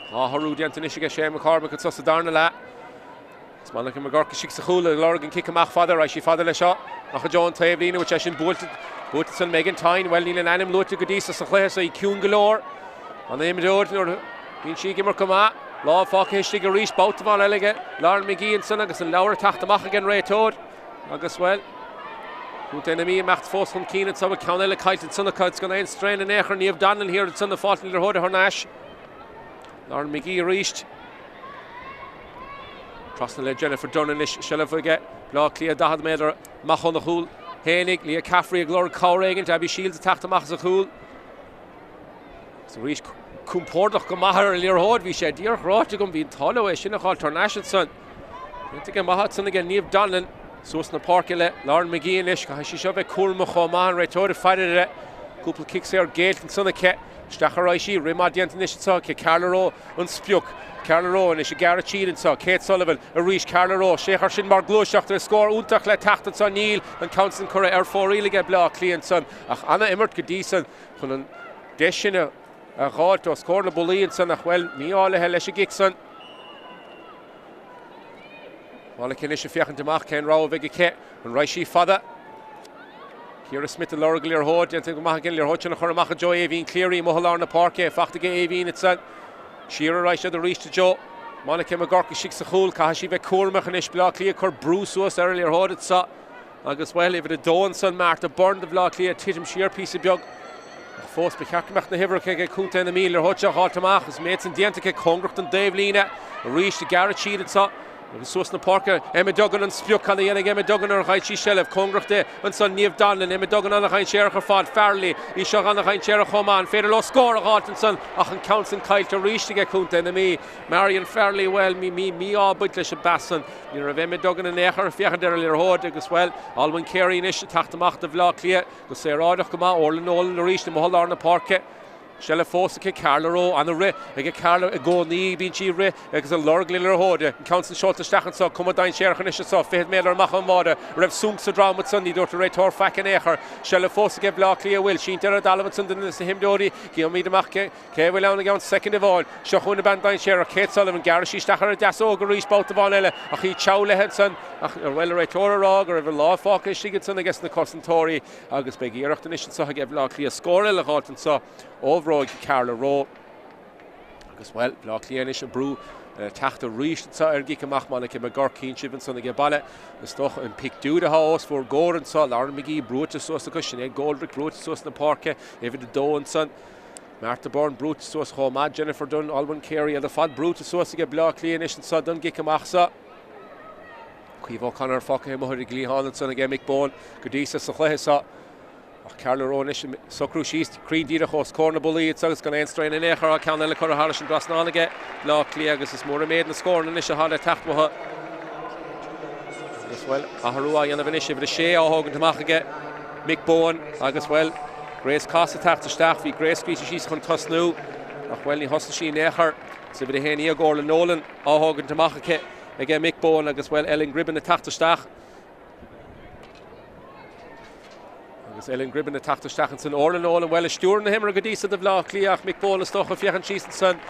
Dhá athrú déanta anois aige Shane McCormack anseo sa darna leath. Is Monica McGurk istigh sa chúl ag lorg an cic amach fada, raghaidh sí fada leis seo. Amach i dtreo an taobh líne, bhfuil sé sin buailte, buailte ansan Megan Tyne, bhuel níl an ainm luaite go dtí so sa chluiche so í ciúin go leor. An imreoir nuair a bhíonn sí ag imirt go maith, lámh fágtha istigh arís, babhta amháin eile aige Lauren McGee ansan agus an leabhar ag teacht amach ag an réiteoir. Agus, bhuel, Contae na Mí imeacht fós chun cinn anso, bhfuil ceann eile caillte ansan acu, is gan aon straon in aon chor, Niamh Donnellan thiar ansan ag fáilt na liathróide thar n-ais. Lauren McGee arís. Trasna le Jennifer Dunne anois, seilbh aige Bleá Cliath 40 méadar amach óna chúl fhéinig. Leah Caffrey ag lorg cabhair éigint, Abby Shields ag teacht amach as an chúl. Agus arís compordach go maith ar an liathróid, bhí sé díreach ráite agam, bhí an t-ádh leo é sin a dh'fháilt thar n-ais ansan. Déanta go maith ansan aige Niamh Donnellan suas na páirce le Lauren McGee anois, caithfidh sí seo bheith cúramach chomh maith, an réiteoir ag faire uirthi. Cúpla cic saor géillte ansan aici. Isteach ar aghaidh sí, rith maith déanta anois anseo aici, Carla Rowe an sprioc. Carla Rowe anois ag gearradh tríd anseo, Kate Sullivan arís, Carla Rowe, féach air sin mar gluaiseacht, ar scór iontach le teacht anseo, níl an ceann san curtha ar fóraoil aige Bleá Cliath ansan ach ana-imirt go dtí san chun an deis sin a dh'fháilt os comhair na bpollaí ansan ach bhuel, mí-ádh léi leis an gcic san. Monica anois ag féachaint amach cén rogha a bheidh aici. An raghaidh sí fada? Ciara Smyth ag lorg liathróid, déanta go maith aici an liathróid sin a chur amach i dtreo Aoibhín Cleary amuigh i lár na páirce. Fachta aige Aoibhín ansan. Siar a raghaidh siad arís i dtreo Monica McGurk istigh sa chúl. Caithfidh sí bheith cúramach anois. Bleá Cliath ag cur brú suas ar an liathróid anso. Agus, bhuel, uimhir 2 ansan, Martha Byrne do Bhleá Cliath, titim siar píosa beag. Ach fós, ba cheart go mbeadh na huimhreacha aige Contae na Mí, liathróid seo a dh'fháilt amach agus an méid san déanta aici, cóngarach don dtaobhlíne arís, ag gearradh tríd anso agus suas na páirce. Emma Duggan an sprioc, cad a dhéanfaidh Emma Duggan ar dh'fhaill sí seilbh? Cóngarach di ansan, Niamh Donnellan, Emma Duggan ana-dhainséarach ar fad, Farrelly, í seo ana-dhainséarach chomh maith, an féidir leo scór a dh'fháilt ansan ach an ceann san caillte arís aige Contae na Mí. Marion Farrelly, bhuel, mí-ádh ag baint leis an bpas san. Ní raibh Emma Duggan in aon chor ag féachaint ar an liathróid agus, bhuel, Olwen Carey anois ag teacht amach do Bhleá Cliath go saoráideach go maith. Orla Nolan arís amuigh i lár na páirce. Seilbh fós aici, Carla Rowe, ana-rith ag Carla i gcónaí, bíonn sí ag rith agus ag lorg na liathróide. An ceann san seolta isteach anso, cuma dainséarach anois anso, fichead méadar amach ón mbáide. An raibh sonc sa drom ansan, ní dúirt an réiteoir faic in aon chor. Seilbh fós aige Bhleá Cliath, bhfuil sínte ar an dtalamh ansan duine de na himreoirí. Gheobhaimid amach cé. Cé a bhfuil ann i gceann soicind amháin? Seo chugainn an bean dainséarach, Kate Sullivan. Gearrfaidh sí isteach ar a deasóg arís babhta amháin eile ach í teann léi ansan. Ach an bhfuil an réiteoir ag rá go raibh a lámh fágtha istigh ansan aige sna cosantóirí agus beidh iarracht anois anso aige Bhaile Átha Cliath scór eile a dh'fháilt anso ó bhróig Carla Rowe. Agus, bhuel, Baile Átha Cliath anois ag brú teacht arís anso ar an gcic amach. Monica McGurk, tchíonn sibh ansan age baile. Is dócha an pictiúr atá os bhur gcomhair anso, Lauren McGee brúite suas acu, Sinéad Goldrick brúite suas na páirce, uimhir 2 ansan. Martha Byrne brúite suas chomh maith, Jennifer Dunne, Olwen Carey, iad ar fad brúite suas aige Bleá Cliath anois anso don gcic amach so. Caoimhe O'Connor fágtha amuigh ar an gcliathán ansan aige Mick Bohan go dtí so sa chluiche so. Ach Carla Rowe anois ag socrú síos cruinn díreach os comhair na bpollaí agus gan aon straon in aon chor. Ceann eile curtha thairis an dtrasnán aige Bleá Cliath agus is mór an méid na scóranna anois atá le teacht uathu. Agus, bhuel, athrú á dhéanamh anois, uimhir a sé á thógaint amach aige Mick Bohan agus, bhuel, Grace Coss ag teacht isteach. Bhí Grace scaoilte síos chun tosnú ach, bhuel, ní thosnaigh sí in aon chor. Is uimhir 11 Orla Nolan á thógaint amach aici aige Mick Bohan agus, bhuel, Ellen Gribben ag teacht isteach. Agus Ellen Gribben ag teacht isteach ansan. Orla Nolan, bhuel, ag stiúradh na himeartha go dtí so do Bhleá Cliath ach Mick Bohan is dócha ag féachaint síos ansan.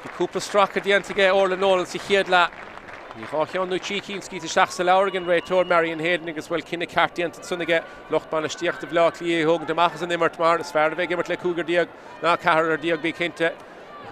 Bhí cúpla stracadh déanta aige Orla Nolan sa chéad leath. Bhí dhá cheann nó trí cinn scaoilte isteach sa leabhar ag an réiteoir Marion Hayden agus bhuel cinneadh ceart déanta ansan aige lucht bainistíochta Bhleá Cliath í a thógaint amach as an imirt mar is fearr a bheith ag imirt le cúigear déag ná ceathrar déag bí cinnte.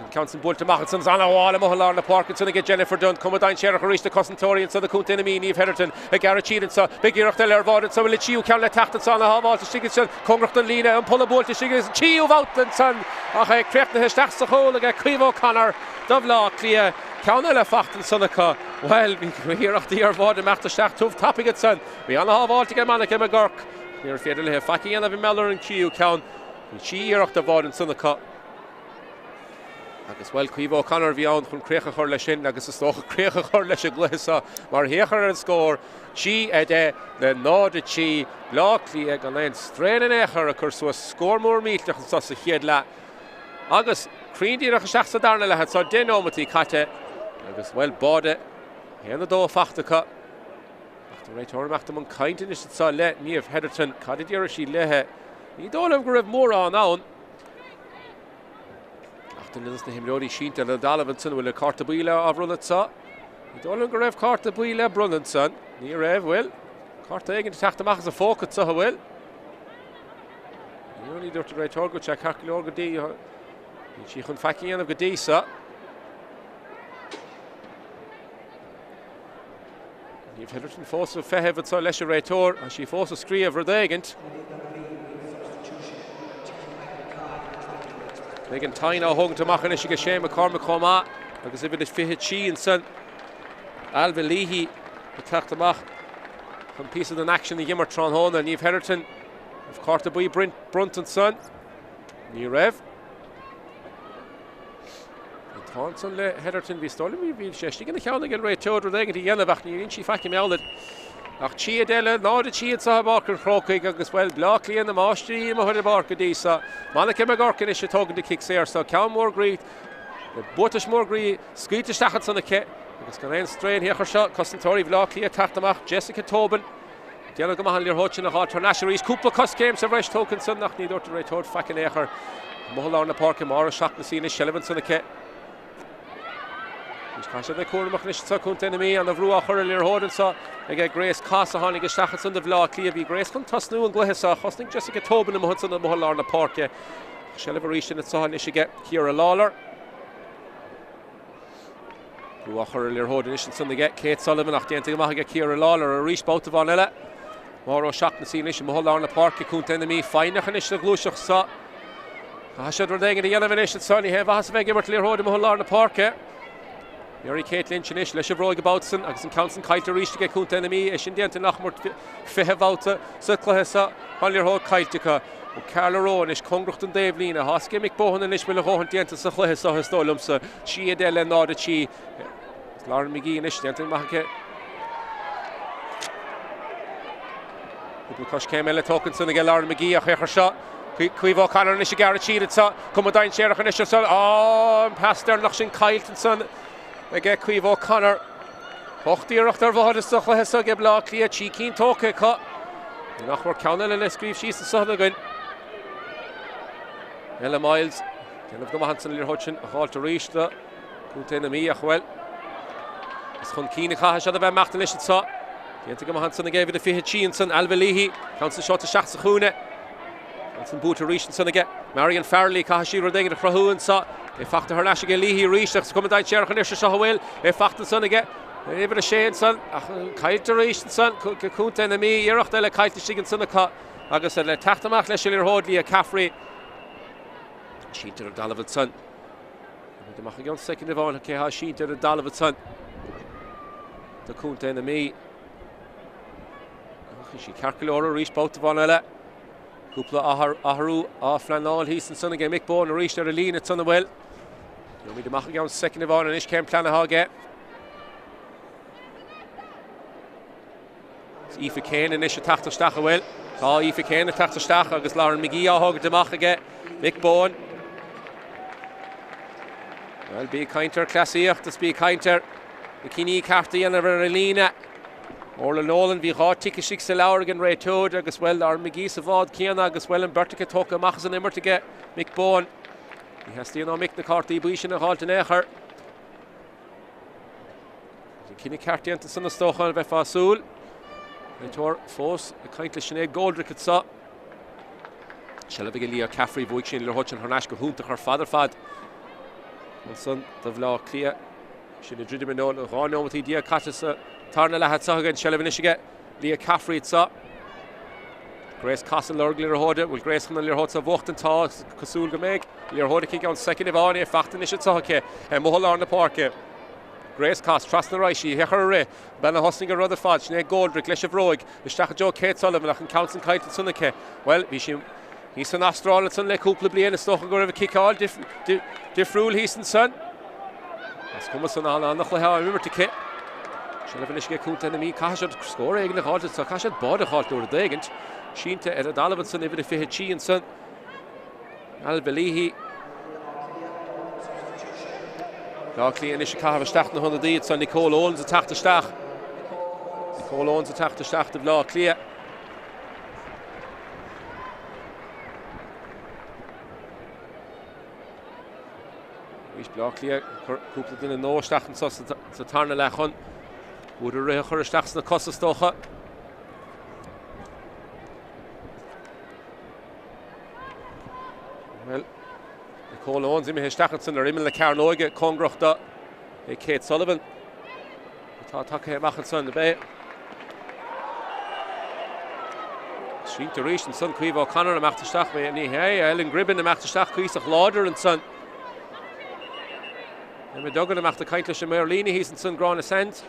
An ceann sin buailte amach ansan is ana-bhall amuigh i lár na páirce ansan aige Jennifer Dunne. Cuma dainséarach arís do cosantóirí anso do Contae na Mí, Niamh Hetherton ag gearradh tríd anso. Beidh iarracht eile ar bháide anso bhfuil an tríú ceann le teacht anso ana-shábháilte istigh ansan. Cóngarach don líne, an polla buailte istigh agus an tríú bhabhta ansan ach é críochnaithe isteach sa chúl aige Caoimhe O'Connor do Bhleá Cliath. Ceann eile fachta ansan acu. Bhuel, bhí iarrachtaí ar bháide imeacht isteach tiubh tapaidh ansan. Bhí ana-shábháilte aige Monica McGurk. Níorbh féidir léi faic a dhéanamh i mbealach ar an tríú ceann. Bhí trí iarracht ar bháide ansan acu. Agus, bhuel, Caoimhe O'Connor a bhí ann chun críoch a chur leis sin agus is dócha críoch a chur leis an gcluiche seo mar féach ar an scór, 3, 10 le 0, 3, Bleá Cliath gan aon straon in aon chor ag cur suas scór mór millteach anseo sa chéad leath agus cruinn díreach isteach sa darna leath anseo, 10 nóimeataí caite agus, bhuel, báide 1, 2 fachta acu. Ach tá réiteoir imeacht i mbun cainte anois anseo le Niamh Hetherton. Cad a déarfaidh sí léithe? Ní dóigh liom go raibh mórán ann. Ach duine dos na himreoirí sínte ar an dtalamh ansan, bhfuil cárta buí le á bhronnadh anso? Ní dóigh liom go raibh cárta buí le bronnadh ansan. Ní raibh, bhfuil? Cárta éigin ag teacht amach as a phóca anso, a bhfuil? Ní, ní dúirt an réiteoir go bhfuil sé ceart go leor go dtí. Níl sí chun faic a dhéanamh go dtí so. Niamh Hetherton fós ag feitheamh anseo leis an réiteoir, tá sí fós ag scríobh rud éigint. Megan Tyne á thógaint amach anois aige Shane McCormack chomh maith agus uimhir a 23 ansan Ailbhe Leahy ag teacht amach chun píosa den aicsean a dh'imirt tráthnóna. Niamh Hetherton, cárta buí bronnta ansan. Ní raibh. An t-ádh ansan le Hetherton, bhí is dóigh liom bhí sé istigh ina cheann ag an réiteoir rud éigin a dhéanamh ach níor dhein sí faic i mbealach air. Ach 3 10 le 0 3 anseo i bPáirc an Chrócaigh agus bhuel Bleá Cliath na máistrí amuigh ar an bpáirc go dtí seo. Monica McGurk anois ag tógaint an cic saor so ceann mór groí le buatais mór groí scaoilte isteach ansan aici agus gan aon straon féach air seo cosantóirí Bhleá Cliath ag teacht amach Jessica Tobin Déanamh go maith an liathróid sin a dh'fháilt thar n-ais arís. Cúpla coiscéim sa bhreis tógtha ansan ach ní dúirt an réiteoir faic in aon chor. Amuigh i lár na páirce, Máire O'Shaughnessy anois, seilbh ansan aici. Anois caithfidh siad a bheith cúramach anois anseo, Contae na Mí, ana bhrú á chur ar an liathróid anseo aige Grace Coss a tháinig isteach ansan do Bhleá Cliath. Bhí Grace chun tosnú an gcluiche seo. Thosnaigh Jessica Tobin amuigh ansan amuigh i lár na páirce. Seilbh arís anseo anois aige Ciara Lawlor. Brú á chur ar an liathróid anois ansan aige Kate Sullivan ach déanta go maith aige Ciara Lawlor arís babhta amháin eile. Máire O'Shaughnessy anois amuigh i lár na páirce, Contae na Mí foighneach anois sa ghluaiseacht seo. Caithfidh siad rud éigin a dhéanamh anois anso, ní haon mhaitheas a bheith ag imirt liathróid amuigh i lár na páirce. Mary Kate Lynch anois leis an bhróig an babhta san agus an ceann san caillte arís aige Contae na Mí, é sin déanta nach mór 20 bhabhta sa chluiche seo. Tá an liathróid caillte acu. Ó Carla Rowe anois cóngarach don dtaobhlíne. Tá a fhios ag Mick Bohan anois bhfuil a dhóthain déanta sa chluiche seo is dóigh liomsa. 3 10 le 0 3. Is Lauren McGee anois déanta amach aici. Cúpla coiscéim eile tógtha ansan aige Lauren McGee ach féach air seo. Caoimhe O'Connor anois ag gearradh tríd anseo. Cuma dainséarach anois ar Á, an pas deireanach sin caillte ansan aige Caoimhe O'Connor. Ocht iarracht ar bháide sa chluiche seo ag Baile Átha Cliath, 3 cinn tógtha acu. Nach mór ceann eile le scríobh síos anso againn. Ella Myles, déanamh go maith ansan an liathróid sin a dh'fháilt arís do Chontae na Mí ach bhuel, is chun cinn a chaithfidh siad a bheith imeacht anois anso. Déanta go maith ansan ag uimhir a 23 ansan, Ailbhe Leahy, ceann san seolta isteach sa chúinne. Ansan buaite arís ansan aige Marion Farrelly, caithfidh sí rud éigin a chruthú anso. É fachta thar n-ais aige Leahy arís agus cuma dainséarach anois anseo a bhfuil é fachta ansan aige uimhir a sé ansan ach caillte arís ansan go Contae na Mí, iarracht eile caillte istigh ansan acu agus le teacht amach leis an liathróid Leah Caffrey. Sínte ar an dtalamh ansan. Beidh amach i gceann soicind amháin cé atá sínte ar an dtalamh ansan do Contae na Mí. Ach bhí sí ceart go leor arís babhta amháin eile. Cúpla athrú á phleanáil thíos ansan aige Mick Bohan arís ar an líne ansan an bhfuil. Gheobhaimid amach i gceann soicind amháin anois cén plean atá aige. Is Aoife Kane anois ag teacht isteach an bhfuil. Tá Aoife Kane ag teacht isteach agus Lauren McGee á thógaint amach aige Mick Bohan. Bhuel, bí ag caint ar cleasaíocht is bí ag caint ar na cinní cearta a dhéanamh ar an líne. Orla Nolan, bhí 2 tic istigh sa leabhar ag an réiteoir agus, bhuel, Lauren McGee sa bhád céanna agus, bhuel, an bheirt acu tógtha amach as an imirt aige Mick Bohan. Ní theastaíonn ó Mick na cártaí buí sin a dh'fháilt in aon chor. An cinneadh ceart déanta ansan is dócha a bheifeá ag súil. Réiteoir fós ag caint le Sinéad Goldrick anseo. Seilbh ag Leah Caffrey, bhuaigh sí an liathróid sin thar n-ais go hiontach ar fad ar fad ansan do Bhaile Átha Cliath. Sin ag druidim i ndáil 12 nóimeataí caite sa tarna leath anseo againn. Seilbh anois aige Leah Caffrey anseo. Grace Cass ag lorg liathróide. Bhfuil Grace chun an liathróid seo a bhuachtaint? Tá. Is cosúil go mbeidh. Liathróid aici i gceann soicind amháin. É faighte anois anseo aici. Amuigh i lár na páirce. Grace Cass trasna arís í. Féach ar an rith. Bean a thosnaigh an rud ar fad. Sinéad Goldrick leis an bhróig. Isteach i dtreo Kate Sullivan ach an ceann san caillte ansan aici. Bhuel, bhí sí thíos san Astráil ansan le cúpla bliain. Is dócha go raibh a ciceáil difriúil thíos ansan. Is cuma san an-chluiche á imirt aici. Seilbh anois ag Contae na Mí. Caithfidh siad scór éigin a dh'fháilt anso. Caithfidh siad báide a dh'fháilt nó rud éigint. Sínte ar an dtalamh ansan uimhir a 23 ansan. Ailbhe Leahy. Bleá Cliath anois ag caitheamh isteach na hionadaí ansan. Nicole Owens ag teacht isteach. Nicole Owens ag teacht isteach do Bhleá Cliath. Arís Bleá Cliath ag cur cúpla duine nua isteach anso sa tarna leath chun údar rith a chur isteach sna cosa is dócha. Bhuel, Nicole Owens imithe isteach ansan ar imeall na cearnóige cóngarach do Kate Sullivan atá tagtha amach ansan. Ab é? Sínte arís ansan Caoimhe O'Connor imeacht isteach. Ní hé, Ellen Gribben imeacht isteach cuíosach láidir ansan. Emma Duggan imeacht ag caint leis an maor líne thíos ansan, Gráinne Sands.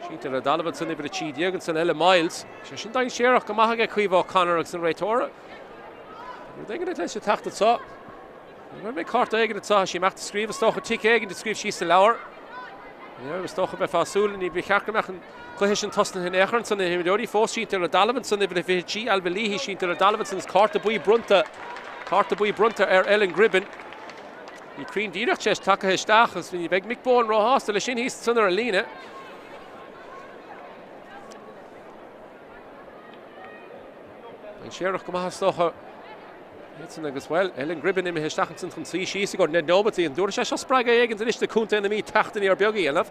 Sínte ar an dtalamh ansan uimhir 13 ansan Ella Miles. Sé sin dainséarach go maith aige Caoimhe O'Connor agus an réiteoir. Rud éigin tar éis teacht anseo. Ní raibh mé cárta éigin anseo, tá sí imeacht ag scríobh is dócha tic éigin ag scríobh síos sa leabhar. Ní raibh is dócha bheifeá ag súil, ní ba cheart go mbeadh an cluiche sin tosnaithe in aon chor ansan na himreoirí fós sínte ar an dtalamh ansan uimhir a 23 Ailbhe Leahy sínte ar an dtalamh ansan is cárta buí bronnta cárta buí bronnta ar Ellen Gribben. Bhí cruinn díreach tar éis tagtha isteach agus ní bheidh Mick Bohan róshásta leis sin thíos ansan ar an líne. Dainséarach go maith is dócha. Iadsan agus, bhuel, Ellen Gribben imithe isteach ansan chun suí síos i gcomhair 10 nóimeat. An dtabharfaidh sé seo spreagadh éigin anois do Chontae na Mí teacht aniar beag a dhéanamh?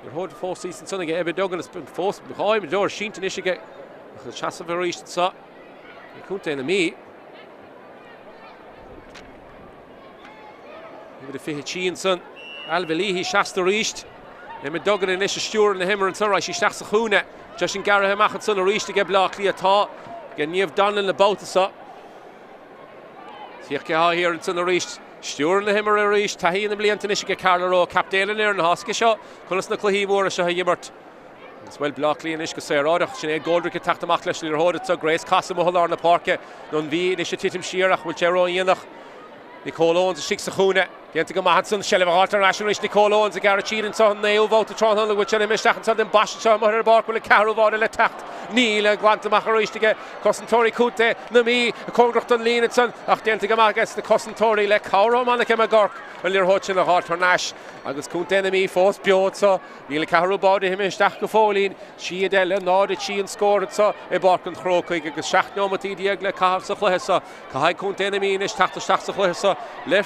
Liathróid fós thíos ansan aige Emma Duggan is fós 2 imreoir sínte anois aige ach ag seasamh arís anseo ag Contae na Mí. Uimhir a 23 ansan, Ailbhe Leahy seasta arís. Emma Duggan anois ag stiúradh na himeartha ansan, raghaidh sí isteach sa chúinne. Tá sin gearraithe amach ansan arís aige Bleá Cliath. Tá ag Niamh Donnellan an babhta seo. Féach cé atá thiar ansan arís. Stiúradh na himeartha arís. Taithí na mblianta anois aige Carla Rowe, captaen an fhoireann. Tá a fhios aici seo conas na cluichí móra seo a dh'imirt. Agus bhuel, Bleá Cliath anois go saoráideach. Sinéad Goldrick ag teacht amach leis an liathróid anseo. Grace Cass amuigh i lár na páirce. An Mhí anois ag titim siar ach bhfuil sé ródhéanach. Nicole Owens istigh sa chúinne. Déanta go maith ansan. Seilbh a dh'fháilt ar ais arís. Nicole Owens ag gearradh siar anseo an naoú babhta tráthnóna. Bhfuil sé imithe isteach anseo den bpaiste anseo amuigh ar an bpáirc. Bhfuil an ceathrú báide le teacht? Níl. Glanta amach arís aige cosantóirí contae na Mí. Cóngarach don líne ansan ach déanta go maith aige na cosantóirí le cabhair ó Monica McGurk an liathróid sin a dh'fháilt thar n-ais. Agus contae na Mí fós beo anseo. Níl an ceathrú báide imithe isteach go fóillín. 3 10 le 0 3 an scór anseo i bPáirc an Chrócaigh agus 17 nóimeataí le caitheamh sa chluiche seo. Caithfidh contae na Mí anois teacht isteach sa chluiche seo le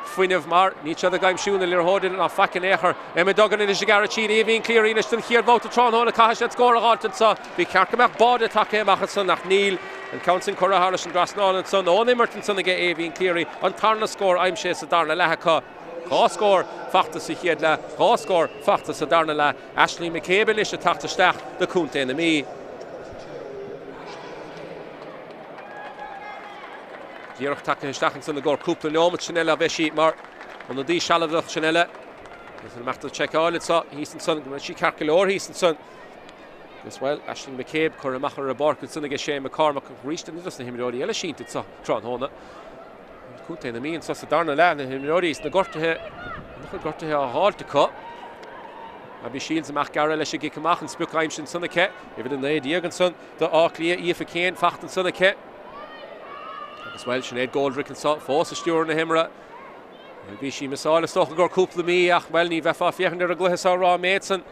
fuinneamh mar níl siad ag aimsiú na liathróide ná faic in aon chor. Emma Duggan anois ag gearradh tríd Aoibhín Cleary anois don chéad bhabhta tráthnóna. Caithfidh siad scór a dh'fháilt anseo. Ba cheart go mbeadh báide tagtha amach ansan ach níl. An ceann sin curtha thar an dtrasnán ansan ón imirt ansan aige Aoibhín Cleary. An tarna scór aimsithe sa darna leath acu. 2 scór fachta sa chéad leath, 2 scór fachta sa darna leath. Ashley McCabe anois ag teacht isteach do Contae na Mí. Díreach tagtha isteach ansan i gcomhair cúpla neomat sin eile a bheidh sí mar ionadaí sealadach sin eile. Agus an imeacht ag seiceáil anseo thíos ansan go mbeidh sí ceart go leor thíos ansan. Agus, bhuel, Aisling McCabe curtha amach ar an bpáirc ansan aige Shane McCormack ach arís duine dos na himreoirí eile sínte anso tráthnóna. Contae na Mí anso sa darna leath, na himreoirí is na gortuithe, an-chuid gortuithe á dh'fháilt acu. Abby Shiels amach gearradh leis an gcic amach, an sprioc aimsithe ansan aici. Uimhir 19 ansan do Áth Cliath, Aoife Keane fachta ansan aici. Agus, bhuel, Sinéad Goldrick anso fós ag stiúradh na himeartha. Bhí sí miseáil is dócha gur cúpla mí ach, bhuel, ní bheifeá ag féachaint ar an gcluiche seo ag rá an méid san.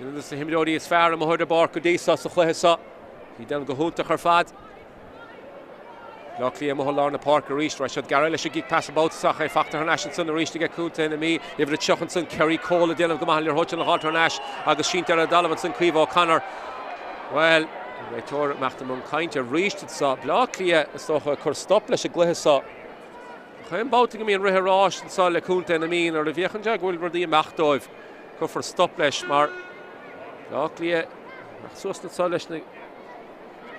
Duine de na himreoirí is fearr amuigh ar an bpáirc go dtí seo sa chluiche seo. Bhí déanamh go hiontach ar fad. Bleá Cliath amuigh i lár na páirce arís. Raibh siad gearradh leis an gcic pas an babhta seo ach é fachta thar n-ais ansan arís aige Contae na Mí. Uimhir 30 ansan, Kerry Cole ag déanamh go maith an liathróid sin a dh'fháilt thar n-ais agus sínte ar an dtalamh ansan Caoimhe O'Connor. Bhuel, an réiteoir ag imeacht i mbun cainte arís anseo. Bleá Cliath is dócha ag cur stop leis an gcluiche seo. Chaon babhta go mbíonn rith an ráis anseo le Contae na Mí nuair a bhféachann sé go bhfuil rudaí ag imeacht dóibh, cuirfear stop leis mar Bleá Cliath ach suas anseo leis na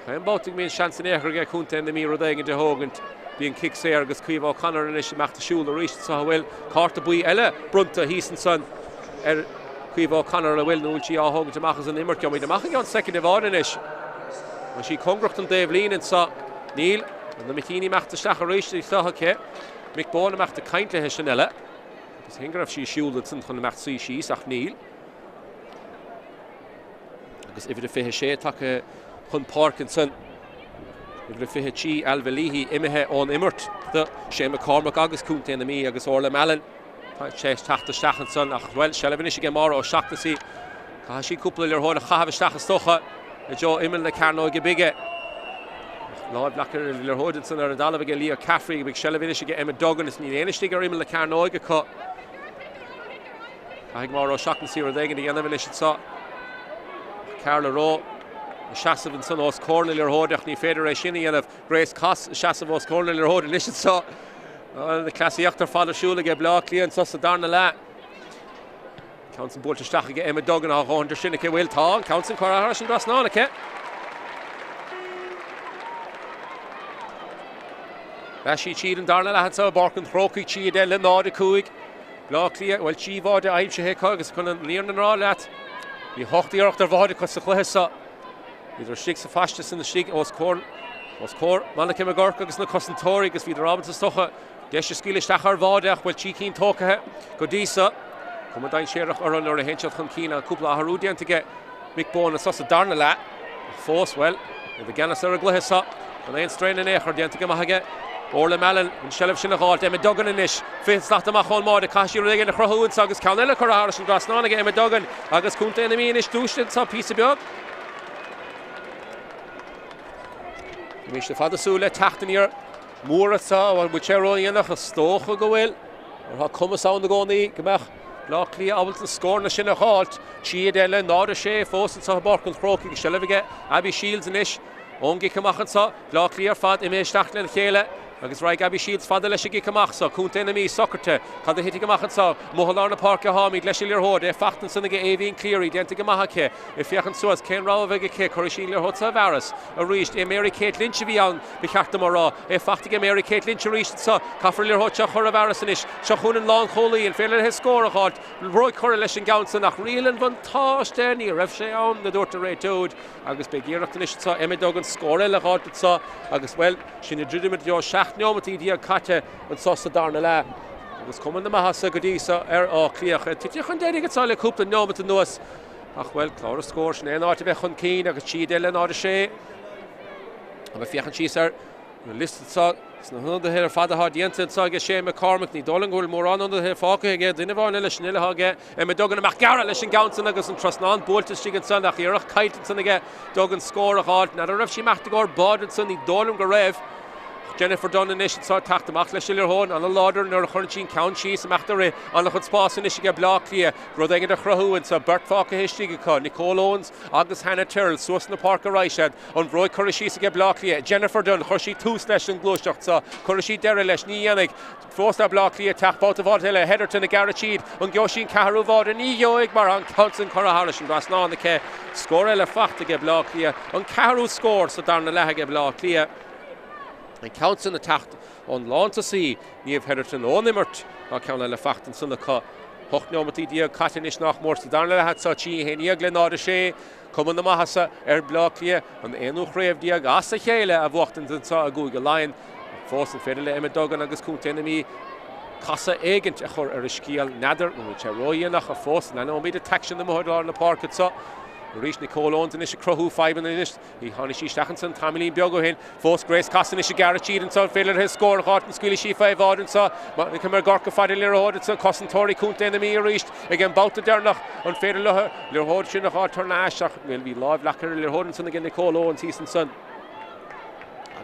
Chaon babhta go mbíonn seans in aon chor aige Contae na Mí rud éigin a thógaint, bíonn cic saor agus Caoimhe O'Connor anois ag imeacht ag siúl arís anseo an bhfuil cárta buí eile bronnta thíos ansan ar Caoimhe O'Connor an bhfuil nó bhfuil sí á thógaint amach as an imirt. Gheobhaimid amach i gceann soicind amháin anois. An sí cóngarach don dtaobh líne anseo? Níl. Na Micíní ag imeacht isteach arís anseo aici. Mick Bohan ag imeacht ag caint léi sin eile. Agus shíl go raibh sí ag siúl ansan chun imeacht suí síos ach níl. Agus uimhir a 26 tagtha chun páirce ansan. Uimhir a 23, Ailbhe Leahy, imithe ón imirt do Shane McCormack agus Contae na Mí agus Orla Mallon tar éis teacht isteach ansan ach, bhuel, seilbh anois aige Máire O'Shaughnessy. Caithfidh sí cúpla liathróid a chaitheamh isteach is dócha i dtreo imeall na cearnóige bige. Lámh leac ar an liathróid ansan ar an dtalamh aige Leah Caffrey. Beidh seilbh anois aige Emma Duggan is níl éinne istigh ar imeall na cearnóige acu. Caithfidh Máire O'Shaughnessy rud éigin a dhéanamh anois anseo. Carla Rowe ag seasamh ansan os comhair na liathróide ach ní féidir é sin a dhéanamh. Grace Coss ag seasamh os comhair na liathróide anois anseo. Na cleasaíocht ar fad ar siúl aige Bleá Cliath anseo sa darna leath. Ceann san buailte isteach aige Emma Duggan á dhóthain de sin aici bhfuil tá an ceann san curtha thar an dtrasnán aici. Leath sí tríd an darna leath anseo i bPáirc an Chrócaigh 3 10 le 0 5. Bleá Cliath, bhuel, 3 bháide aimsithe acu agus chun an fhírinne a rá leat, bhí hocht iarracht ar bháide acu sa chluiche seo. Bhíodar istigh sa phaiste san istigh os comhair os comhair Monica McGurk agus na cosantóirí agus bhíodar ábalta is dócha deis a scaoileadh isteach ar bháide ach bhuel 3 cinn tógtha go dtí seo. Cuma dainséarach orthu nuair a théann siad chun cinn ach cúpla athrú déanta aige Mick Bohan anso sa darna leath. Ach fós, bhuel, iad i gceannas ar an gcluiche seo. Gan aon straon in aon chor déanta go maith aige Orla Mallon, an tseilbh sin a dh'fháilt. Emma Duggan anois, 20 slat amach ón mbáide. Caithfidh sí rud éigin a chruthú anso agus ceann eile curtha thairis an dtrasnán aige Emma Duggan agus Contae na Mí anois dúisithe anso píosa beag. Bhí mise fada súil le teacht aniar mór anso, an bhfuil sé ródhéanach? Is dócha go bhfuil. Mar tá cumas ann i gcónaí go mbeadh Bleá Cliath ábalta na scóranna sin a dh'fháilt. 3 10 le 0 6 fós anseo i bPáirc an Chrócaigh. Seilbh aige Abby Shields anois ón gcic amach anseo. Bleá Cliath ar fad imithe isteach lena chéile agus raghaidh Abby Shields fada leis an gcic amach seo. Contae na Mí socraithe. Cad a thitfidh amach anseo? Amuigh i lár na páirce atáimid leis an liathróid. É fachta ansan aige Aoibhín Cleary. Déanta go maith aici. Ag féachaint suas. Cén rogha a bheidh aici? Cuirfidh sí an liathróid seo i bhfearas arís. É Mary Kate Lynch a bhí ann. Ba cheart dom a rá. É fachta aige Mary Kate Lynch arís anseo. Caithfear an liathróid seo a chur i bhfearas anois. Seo chugainn an lánchúlaí. An féidir léi scór a dh'fháilt? Bhróig curtha leis an gceann san ach riail an bhuntáiste, ní raibh sé ann, a dúirt an réiteoir. Agus beidh iarracht anois anseo Emma Duggan scór eile a dh'fháilt anseo agus, bhuel, sinn ag druidim i dtreo 17 neomataí caite anseo sa darna leath. Agus cuma na maitheasa go dtí seo ar Áth Cliath. Tite chun deiridh anseo le cúpla neomat anuas ach, bhuel, clár na scór, sin é an áit a bheith chun cinn agus 3 10 le 0 6. Agus féachaint síos ar an liosta anseo, sna hionadaithe ar fad atá déanta anseo aige Shane McCormack, ní dóigh liom go bhfuil mórán ionadaithe fágtha aige, duine amháin eile, sin uile atá aige, Emma Duggan amach gearradh leis an gceann san agus an trasnán buailte istigh ansan ach iarracht caillte ansan aige Duggan scór a dh'fháilt. N'fheadar an raibh sí ag imeacht i gcomhair báide ansan, ní dóigh liom go raibh. Jennifer Dunne anois anseo ag teacht amach leis an liathróid, an-láidir nuair a chuireann sí an ceann síos, imeacht ag rith, an-chuid spáis anois aige Bleá Cliath, rud éigin a chruthú anseo, beirt fágtha istigh acu, Nicole Owens agus Hannah Tyrrell suas na páirce arís iad. An bhróig curtha síos aige Bleá Cliath. Jennifer Dunne, chuir sí tús leis an ngluaiseacht seo. Cuirfidh sí deireadh leis. Ní dhéanfaidh. Fós le Bleá Cliath teacht babhta bháide eile. Hetherton ag gearradh tríd. An gheobhaidh sí an ceathrú bháide? Ní gheobhaidh mar an ceann sin curtha thairis an dtrasnán aici. Scór eile faighte aige Bleá Cliath. An ceathrú scór sa darna leath aige Bleá Cliath. An ceann sin ag teacht ón lántosaí Niamh Hetherton ón imirt. Tá ceann eile faighte ansan acu. 18 neomataí caite anois nach mór sa darna leath anseo, 3 1 le 0 6. Cuma na maitheasa ar Bleá Cliath an aonú chraobh déag as a chéile a bhuachtaint anseo i gCúige Laighean. Ach fós an féidir le Emma Duggan agus Contae na Mí casadh éigint a chur ar an scéal? N'fheadar an bhfuil sé ródhéanach ach fós leanóimid an t-aicsean amuigh i lár na páirce anseo. Arís Nicole Owens anois ag cruthú fadhbanna anois. Ní tháinig sí isteach ansan tamaillín beag ó shin. Fós Grace Coss anois ag gearradh tríd anso. An féidir léi scór a dh'fháilt an scaoilfidh sí fé bhád anso. Monica McGurk ag faire liathróid ansan. Cosantóirí Contae na Mí arís ag an mbabhta deireanach. An féidir leo liathróid sin a dh'fháilt thar n-ais ach bhuel bhí láimh leagtha ar an liathróid ansan aige Nicole Owens thíos ansan.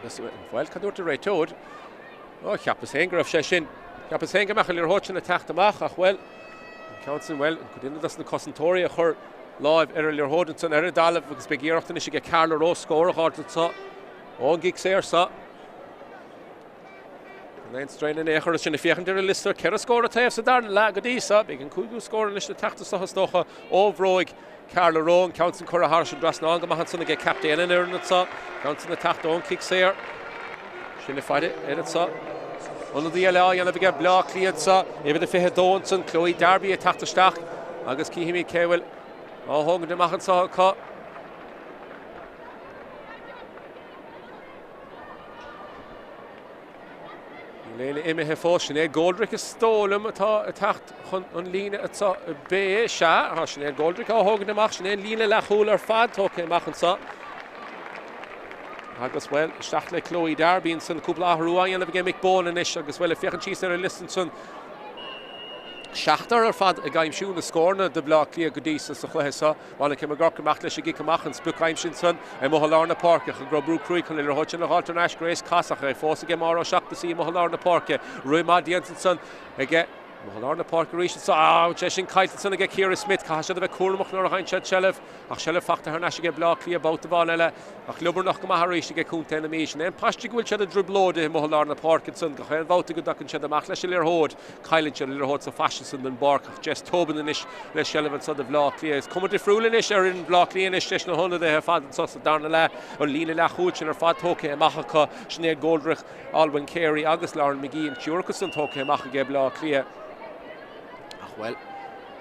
Agus bhuel cad dúirt an réiteoir? Ó cheapas féin go raibh sé sin. Cheapas féin go mbeadh an liathróid sin ag teacht amach ach bhuel an ceann sin bhuel an duine dos na cosantóirí a chuir láimh ar an liathróid ansan ar an dtalamh agus beidh iarracht anois aige Carla Rowe scór a dh'fháilt anso ón gcic saor so. Gan aon strain in aon chor sinn ag féachaint ar an liosta 4 scór an taobh sa darna leath go dtí so. Beidh an cúigiú scór anois le teacht anso is dócha ó bhróig Carla Rowe, an ceann san curtha thairis an dtrasnán go maith ansan aige captaen an fhoireann anso. Ceann san ag teacht ón cic saor. Sinn ag faire air anso. Ionadaí eile á dhéanamh aige Bleá Cliath anso. Uimhir a 22 ansan, Chloe Darby ag teacht isteach agus cífimid cé bhfuil á thógaint amach anso acu. Níl éinne imithe fós. Sinéad Goldrick is dóigh liom atá ag teacht chun an líne anseo. B'é, sea, tá Sinéad Goldrick á thógaint amach. Sin é an líne leathchúil ar fad tógtha amach anseo. Agus, bhuel, isteach le Chloe Darby ansan. Cúpla athrú á dhéanamh aige Mick Bohan anois agus, bhuel, ag féachaint síos ar an liosta ansan, seachtar ar fad ag aimsiú na scóranna do Bhleá Cliath go dtí so sa chluiche seo. Monica McGurk amach leis an gcic amach, an sprioc aimsithe ansan amuigh i lár na páirce. Ach go raibh brú cruaidh chun an liathróid sin a dh'fháilt thar n-ais. Grace Coss ach é fós aige Máire O'Shaughnessy amuigh i lár na páirce. Rith maith déanta ansan aige amuigh i lár na páirce arís anso. Ah, sé sin caillte ansan aige Ciara Smyth. Caithfidh siad a bheith cúramach nuair a fhaigheann siad seilbh. Ach seilbh fachta thar n-ais aige Bleá Cliath babhta amháin eile. Ach liobarnach go maith arís aige Contae na Mí. Sin é an paiste go bhfuil siad i dtrioblóid amuigh i lár na páirce ansan. Gach aon bhabhta go dtagann siad amach leis an liathróid, cailleann siad an liathróid sa phaiste san den bpáirc. Ach Jess Tobin anois le seilbh anso do Bhleá Cliath. Is cuma difriúil anois ar fhoireann Bhleá Cliath anois leis na hionadaithe ar fad anso sa darna leath. An líne leathchúil sin ar fad tógtha amach acu. Sinéad Goldrick, Olwen Carey agus Lauren McGee an triúr acu san tógtha amach aige Bleá Cliath. Ach bhuel,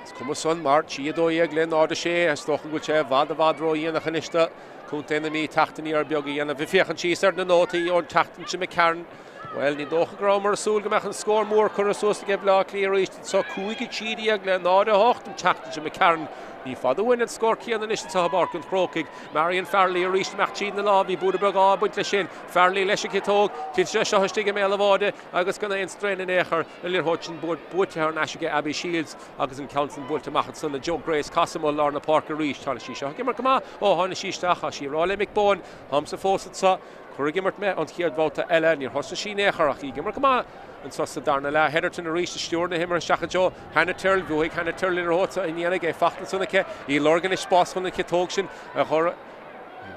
is cuma san mar 3-12 le 0-6 is dócha go bhfuil sé i bhfad i bhfad ródhéanach anois do Chontae na Mí teacht aniar beag a dhéanamh. Ag féachaint síos ar na nótaí ón tseachtain seo imigh tharainn, bhuel, ní dócha go rabhamar ag súil go mbeadh an scór mór curtha suas aige Bleá Cliath arís anseo, 5-13 le 0-8 an tseachtain seo imigh tharainn. Ní fada uainn an scór céanna anois anseo i bPáirc an Chrócaigh. Marion Farrelly arís amach tríd na lámha, bhí buaireamh beag ádha ag baint leis sin. Farrelly leis an chiotóg, titeann sé seo istigh i mbéal an bháide agus gan aon strain in aon chor. An liathróid sin buaite thar n-ais aige Abby Shields agus an ceann sin buailte amach ansan le Joe Grace Coss amuigh i lár na páirce arís. Tháinig sí seo ag imirt go maith ó tháinig sí isteach. Tá sí ag rá le Mick Bohan, Táimse fós anso. Cuir ag imirt mé an chéad bhabhta eile. Níor thosaigh sí in aon chor ach í ag imirt go maith anso sa darna leath. Hetherton arís ag stiúradh na himeartha isteach i dtreo Hannah Tyrrell. Bhuaigh Hannah Tyrrell an liathróid i ndiaidh é fachta ansan aici. Í ag lorg anois spás chun an chiotóg sin a chur.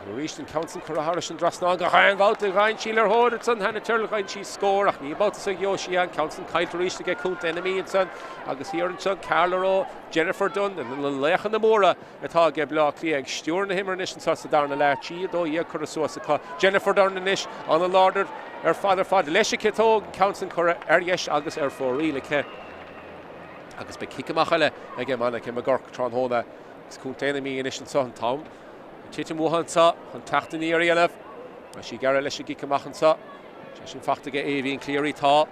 Arís an ceann san curtha thairis an dtrasnán gach aon bhabhta a gheibheann sí liathróid ansan Hannah Tyrrell gheibheann sí scór ach ní babhta so gheobhaidh sí an ceann san caillte arís aige Contae na Mí ansan agus thiar ansan Carla Rowe, Jennifer Dunne, na laochanna móra atá aige Bleá Cliath ag stiúradh na himeartha anois anso sa darna leath, 3 12 curtha suas acu. Jennifer Dunne anois ana-láidir ar fad ar fad leis an chiotóg, an ceann san curtha ar dheis agus ar fóraoil aici. Agus beidh cic amach eile aige Monica McGurk tráthnóna agus Contae na Mí anois anso an t-am Ag titim uathu anso chun teacht aniar a dhéanamh. Tá sí ag gearradh leis an gcic amach anso. Sé sin fachta aige Aoibhín Cleary. Tá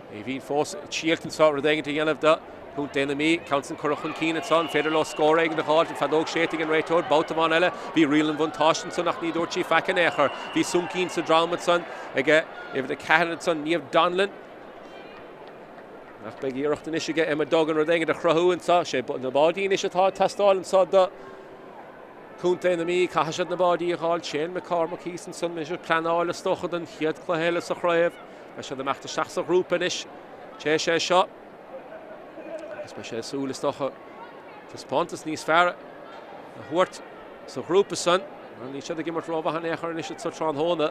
Aoibhín fós ag triailt anso rud éigin a dhéanamh do Chontae na Mí. Ceann san curtha chun cinn anso. An féidir leo scór éigin a dh'fháilt? An feadóg séidte ag an réiteoir. Babhta amháin eile. Bhí riail an bhuntáiste ansan ach ní dúirt sí faic in aon chor. Bhí Súncín sa drom ansan aige uimhir 4 ansan, Niamh Donlon. Ach beidh iarracht anois aige Emma Duggan rud éigin a chruthú anso. Sé na báidí anois atá ag teastáil anso do Contae na Mí. Caithfidh siad na báidí a dh'fháilt. Shane McCormack thíos ansan anois ag pleanáil is dócha don chéad chluiche eile sa chraobh. Beidh siad ag imeacht isteach sa ghrúpa anois. Tar éis é seo agus beidh sé ag súil is dócha taispeántas níos fearr a thabhairt sa ghrúpa san. Níl siad ag imirt rómhaith in aon chor anois sa tráthnóna.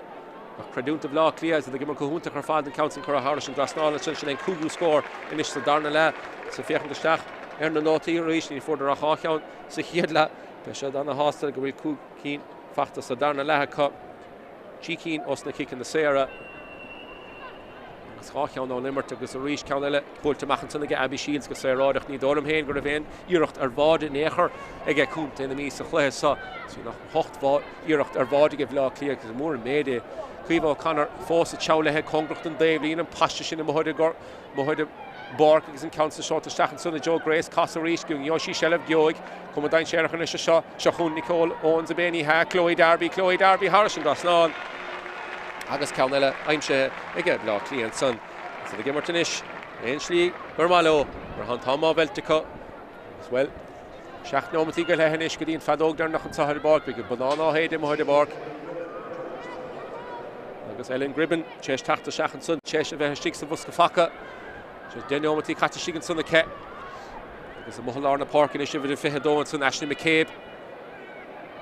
Ach creidiúint do Bhleá Cliath, iad ag imirt go hiontach ar fad an ceann san curtha thairis an dtrasnán ansin. Sin é an cúigiú scór anois sa darna leath. Is ag féachaint isteach ar na nótaí arís, ní fuaireadar ach dhá cheann sa chéad leath. Beidh siad ana-shásta go bhfuil 5 cinn fachta sa darna leath acu, 3 cinn os na ciceanna saora. Agus 2 cheann á n-imirt agus arís ceann eile buailte amach ansan aige Abby Shiels go saoráideach. Ní dóigh liom féin go raibh aon iarracht ar bháide in aon chor aige Contae na Mí sa chluiche seo. Is nach 8 iarracht ar bháide aige Bhaile Átha Cliath agus is mór an méid é. Caoimhe O'Connor fós ag teagmháil léi cóngarach don dtaobhlíne, an paiste sin amuigh ar an bpáirc agus an ceann san seolta isteach ansan i dtreo Grace Coss arís. An ngeobhaidh sí seilbh? Gheobhaidh. Cuma dainséarach anois anseo. Seo chugainn Nicole Owens ab é? Ní hea. Chloe Darby, Chloe Darby thairis an dtrasnán agus ceann eile aimsithe aige Baile Átha Cliath ansan. Is iad ag imirt anois aon slí gur maith leo mar tá an t-am á mheilt acu. Agus, bhuel, 7 neomataí go leith anois go dtí an feadóg deireanach anseo ar an bpáirc. Beidh an bonnán á shéideadh amuigh ar an bpáirc. Agus Ellen Gribben tar éis teacht isteach ansan, tar éis a bheith istigh sa bhosca phaca. Sé 10 neomataí caite istigh ansan aici. Agus amuigh i lár na páirce anois uimhir a 22 ansan Ashley McCabe.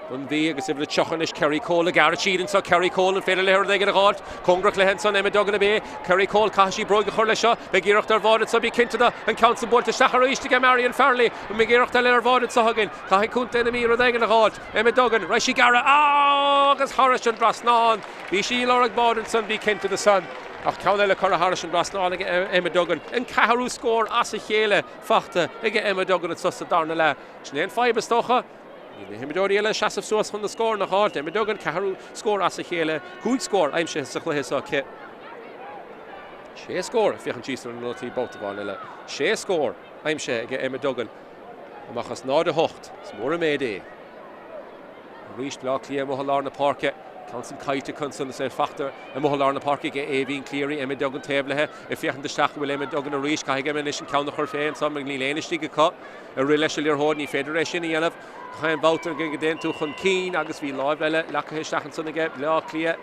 Don Mhí agus uimhir a 30 anois Kerry Cole ag gearradh tríd anso. Kerry Cole an féidir léi rud éigin a dh'fháilt? Cóngarach léi ansan Emma Duggan ab é? Kerry Cole caithfidh sí bróig a chur leis seo. Beidh iarracht ar bháide anso bí cinnte de. An ceann san buailte isteach arís aige Marion Farrelly. An mbeidh iarracht eile ar bháide anso againn? Caithfidh contae na Mí rud éigin a dh'fháilt. Emma Duggan, raibh sí ag gearradh agus thairis an dtrasnán. Bhí sí ag lorg báide ansan bí cinnte de san. Ach ceann eile curtha thairis an dtrasnán ag Emma Duggan. An ceathrú scór as a chéile faighte aige Emma Duggan anso sa darna leath. Sin é an fadhb is dócha. Níl na himreoirí eile ag seasamh suas chun na scóranna a dh'fháilt. Emma Duggan, ceathrú scór as a chéile, 5 scór aimsithe sa chluiche seo aici. Sé scór, ag féachaint síos ar na nótaí babhta amháin eile. Sé scór aimsithe aige Emma Duggan amach as 0-8. Is mór an méid é. Arís Baile Átha Cliath amuigh i lár na páirce. Ceann san caillte acu ansan is é faighte amuigh i lár na páirce aige Aoibhín Cleary, Emma Duggan taobh léi ag féachaint isteach go bhfuil Emma Duggan arís. Caithfidh Emma anois an ceann a chur fé ansan mar níl éinne istigh acu ag rith leis an liathróid. Ní féidir é sin a dhéanamh gach aon bhabhta go dtéann tú chun cinn agus bhí láimh eile leagtha isteach ansan aige Baile Átha Cliath.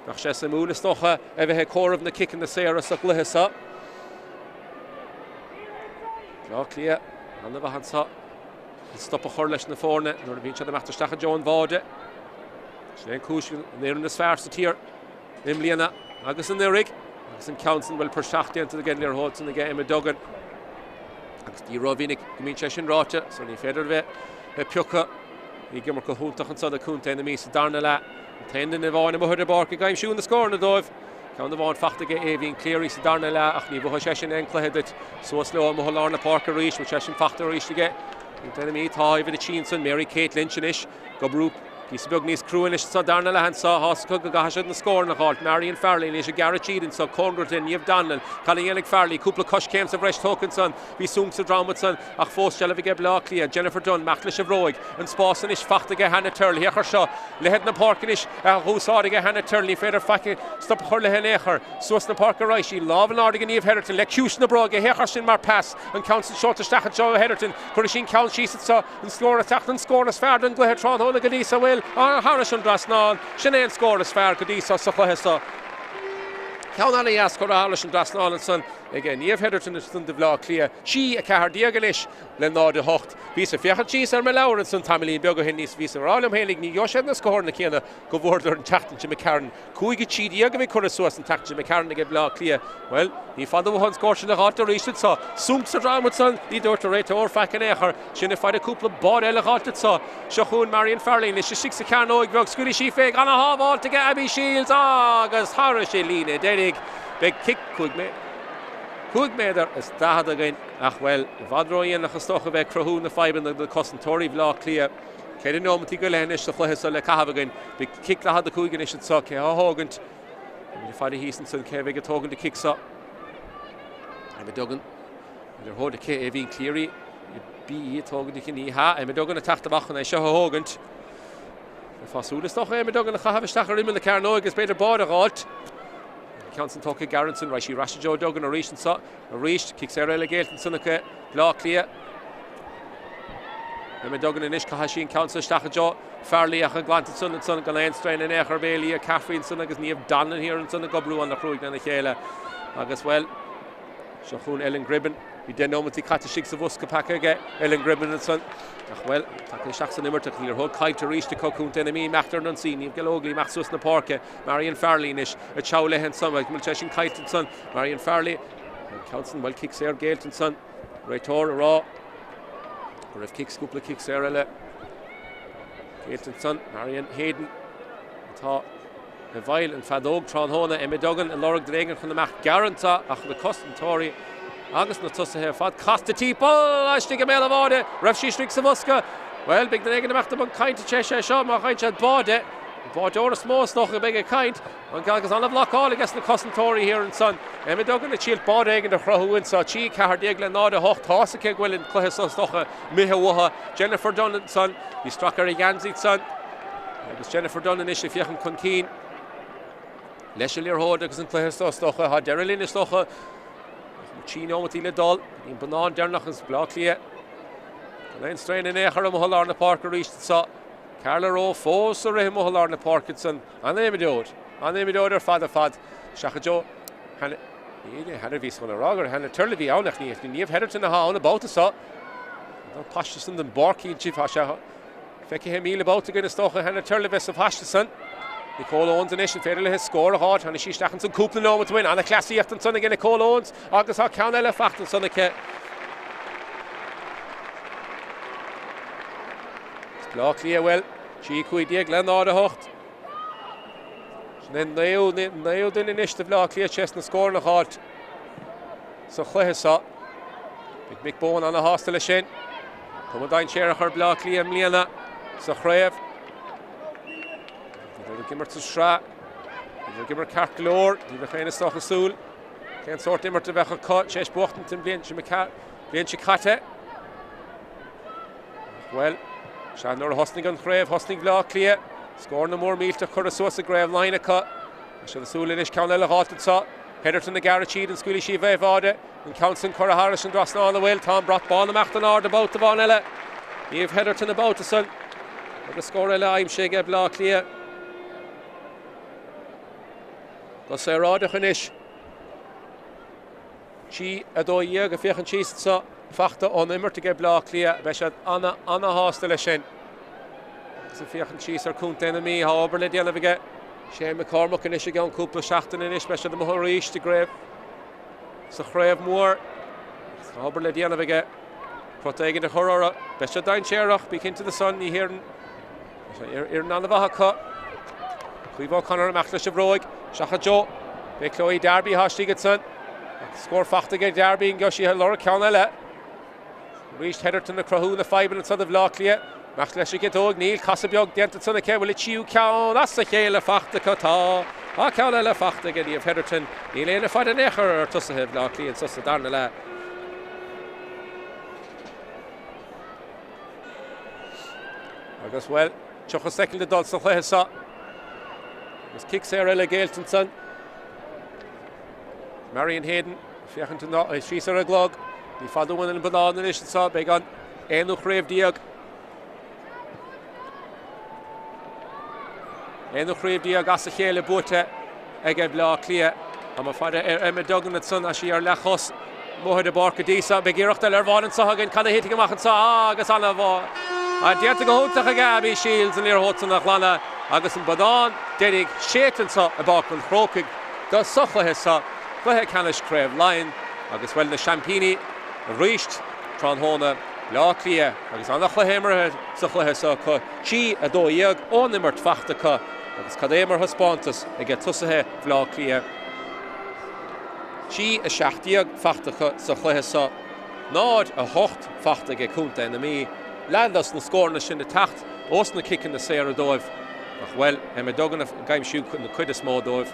Bheadh sé suimiúil is dócha a bheith ag comhaireamh na ciceanna saora sa gcluiche seo. Baile Átha Cliath an-mhaith anso. Chun stop a chur leis na foirne nuair a bhíonn siad ag imeacht isteach i dtreo an bháide. Sin é an cúis an fhoireann is fearr sa tír i mbliana agus anuraidh. Agus an ceann san bhfuil praiseach déanta aige an liathróid san aige Emma Duggan. Agus ní rómhinic go mbíonn sé sin ráite, so ní féidir a bheith ag piocadh. Bhí ag imirt go hiontach ansan ag Contae na Mí sa darna leath. An t-aon duine amháin amuigh ar an bpáirc ag aimsiú na scóranna dóibh. Ceann amháin faighte aige Aoibhín Cleary sa darna leath ach ní mhothaigh sé sin aon chluiche duit. Suas leo amuigh i lár na páirce arís, bhfuil sé sin faighte arís aige Contae na Mí. Tá uimhir 3 ansan, Mary Kate Lynch anois ag oibriú píosa beag níos crua anois sa darna leath anso. Tá's acu go gcaithfidh siad na scóranna a dh'fháilt. Marion Farrelly anois ag gearradh tríd anso, cóngarach di Niamh Donnellan. Cad a dhéanfaidh Farrelly? Cúpla coiscéim sa bhreis tógtha ansan. Bhí súnc sa drom ansan ach fós seilbh aige Baile Átha Cliath. Jennifer Dunne, imeacht leis an bhróig. An spás anois faighte aige Hannah Tyrrell. Féach air seo. Leithead na páirce anois á úsáid aige Hannah Tyrrell. Ní féidir faic stop a chur léi in aon chor. Suas na páirce arís í. Lámh in airde ag Niamh Hetherton le ciumhais na bróige. Féach air sin mar pas. An ceann san seolta isteach anseo ó Hetherton. Cuirfidh sí an ceann síos anseo. An scór ag teacht. An scór is fearr don gcluiche tráthnóna go dtí so. Bhuel, thairis an dtrasnán. Sin é an scór is fearr go dtí so sa chluiche seo. Ceann an-dheas curtha thairis an dtrasnán ansan. Ag Niamh Hetherton ansan do Bhaile Átha Cliath. 3, 14 anois le 0, 8. Bhíos ag féachaint síos ar mo leabhar ansan tamaillín beag ó shin is bhíos ag rá liom fhéinig ní gheobhaidh siad na scóranna céanna go bhfuaireadar an tseachtain seo imigh tharainn. 5, 13 a bhí curtha suas an tseachtain seo imigh tharainn ag Baile Átha Cliath. Bhuel, ní fada uathu an scór sin a dh'fháilt arís anso. Súnc sa drom ansan, ní dúirt an réiteoir faic in aon chor. Sin ag faire cúpla báide eile a dh'fháilt anso. Seo chugainn Marion Farrelly anois istigh sa chearnóig bheag. Scaoilfidh sí fé, ana-shábháilt aige Abby Shiels agus thairis an líne deiridh. Beidh cic 5 méadar is 40 againn ach, bhuel, i bhfad ródhéanach is dócha a bheith ag cruthú na fadhbanna do cosantóirí Bhaile Átha Cliath. 4 neomataí go leith anois sa chluiche seo le caitheamh againn. Beidh cic 45 anois anseo, cé á thógaint? Beimid ag faire thíos ansin cé a bheidh ag tógaint an cic seo. Emma Duggan, an liathróid aici, Aoibhín Cleary, BE ag tógaint an chinn, ní hea, Emma Duggan ag teacht amach chun é seo a thógaint. Bheifeá ag súil is dócha Emma Duggan a chaitheamh isteach ar imeall na cearnóige agus b'fhéidir báide a dh'fháilt. An ceann san tógtha gearr ansin, raghaidh sí ar ais i dtreo Duggan arís anso. Arís, cic saor eile géillte ansan acu Baile Átha Cliath. Emma Duggan anois, caithfidh sí an ceann seo isteach i dtreo Farrelly ach an glanta ansan ansan gan aon strain in aon chor. Beidh Leah Caffrey ansan agus Niamh Donnellan thiar ansan ag oibriú ana-chruaidh lena chéile. Agus, bhuel, Seo chugainn Ellen Gribben. Bhí 10 nóimeataí caite istigh sa bhosca peaca aige Ellen Gribben ansan. Ach, bhuel, tagtha isteach san imirt ach an liathróid caillte arís acu Contae na Mí. Imeacht ar an ionsaí. Niamh Gallogly imeacht suas na páirce. Marion Farrelly anois ag teagmháil léi ansan. Bhuel, bhfuil sé sin caillte ansan? Marion Farrelly. An ceann san, bhuel, cic saor géillte ansan. Réiteoir ag rá go raibh cic, cúpla cic saor eile géillte ansan. Marion Hayden atá. i bhfeighil an feadóg tráthnóna. Emma Duggan ag lorg duine éigin chun imeacht gearr anseo ach na cosantóirí agus na tosaithe ar fad casta timpeall istigh i mbéal an bháide. Raibh sí istigh sa bhosca? Bhuel, beidh duine éigin ag imeacht i mbun cainte tar éis é seo má gheibheann siad báide. An báideoir is mó is dócha a bheidh ag caint. Agus an-bhlocáil aige na cosantóirí thiar ansan. Emma Duggan ag triail báide éigin a chruthú anseo. 3 14 le 0 8. Tá's aici go bhfuil an cluiche seo is dócha imithe uathu. Jennifer Dunne ansan. Bhí stracadh ar a geansaí ansan. Agus Jennifer Dunne anois ag féachaint chun cinn leis an liathróid agus an cluiche seo is dócha. Tá deireadh linn is dócha. 3 nóimeataí le dul. Go dtí an bonnán deireanach agus Baile Átha Cliath. Gan aon straon in aon chor amuigh i lár na páirce arís anseo. Carla Rowe fós ag rith amuigh i lár na páirce ansan. An-imreoir. An-imreoir ar fad ar fad. Isteach i dtreo Hannah, ní Hannah bhíos chun a rá gur Hannah Tyrrell a bhí ann ach ní Niamh Hetherton atá ann an babhta seo. An paiste san den bpáirc cinnte tá sé feicthe 1,000 babhta againn is dócha Hannah Tyrrell a bheith sa phaiste san. Nicole Owens anois an féidir léi scór a dh'fháil. Tháinig sí isteach ansan cúpla nóimeat ó shin. An-chleasaíocht ansan ag Nicole Owens agus tá ceann eile fachta ansan aici. Baile Átha Cliath bhuel, 3 15 le 0 8. Sin é an naoú, naoú duine anois do Bhaile Átha Cliath tar éis na scóranna a dh'fháilt sa chluiche seo. Beidh Mick Bohan ana-shásta leis sin. Cuma dainséarach ar Bhaile Átha Cliath i mbliana sa chraobh. Bhíodar ag imirt sa sraith. Bhíodar ag imirt ceart go leor. Ní bheadh éinne is dócha ag súil cén sórt imirt a bheadh acu tar éis buachtaint an bhliain seo caite. Bhuel, sea, nuair a thosnaigh an chraobh, thosnaigh Bleá Cliath, scóranna mór millteach curtha suas i gCraobh Laighean acu. Tá siad ag súil anois ceann eile a dh'fháilt anseo. Hetherton ag gearradh tríd, an scaoilfidh sí an bháide? An ceann san curtha thairis an dtrasnán, an bhfuil? Tá an brat bán imeacht in airde babhta amháin eile. Niamh Hetherton an babhta san agus scór eile aimsithe aige Bleá Cliath. Go saoráideach anois. 3, 12 ag féachaint síos anseo, fachta ón imirt aige Bleá Cliath. Beidh siad ana, ana-shásta leis sin. Agus ag féachaint síos ar Contae na Mí, tá obair le déanamh aige Shane McCormack anois i gceann cúpla seachtain anois. Beidh siad amuigh arís i gcraobh, sa chraobh mhór. Tá obair le déanamh aige. Crot éigin a chur orthu. Beidh siad dainséarach, bí cinnte de san, ní hiarrann. Fhoireann an-mhaith acu. Caoimhe O'Connor amach leis an bhróig. Isteach i dtreo. B'é Chloe Darby atá istigh ansan. Scór fachta ag Darby an gheobhaidh sí ag lorg ceann eile. Arís Hetherton ag cruthú na fadhbanna anso do Bhleá Cliath. Amach leis an gciotóg. Níl casadh beag déanta ansan aici. Bhfuil an tríú ceann as a chéile fachta acu? Tá. Tá ceann eile fachta ag Niamh Hetherton. Níl aon fhaid in aon chor ar tosaithe Bhleá Cliath anso sa darna leath. Agus, bhuel, 30 soicind le dul sa chluiche seo. Agus cic saor eile géillte ansan. Marion Hayden, féachaint síos ar an gclog. Ní fada uainn an bonnán anois anseo, beidh an aonú chraobh déag. Aonú chraobh déag as a chéile buaite aige Bleá Cliath. Tá mé ag faire ar Emma Duggan ansan, tá sí ar leathchos amuigh ar an bpáirc go dtí seo. Beidh iarracht eile ar bháide anseo againn. Cad a thitfidh amach anseo? Ah, agus ana-mhaith déanta go hiontach ag Abby Shields an liathróid san a ghlanadh agus an bonnán deiridh séidte anseo i bPáirc an Chrócaigh do sa chluiche seo, cluiche ceannais Craobh Laighean agus, bhuel, na seaimpíní arís tráthnóna, Bleá Cliath agus ana-chluiche imeartha sa chluiche seo acu, 3, 12 ón imirt fachta acu. Agus cad é mar thaispeántas aige tosaithe Bhaile Átha Cliath. 3, 17 fachta acu sa chluiche seo, 0, 8 fachta aige Contae na Mí. Leath dos na scóranna sin ag teacht ós na ciceanna saora dóibh. Ach, bhuel, Emma Duggan ag aimsiú na cuid is mó dóibh.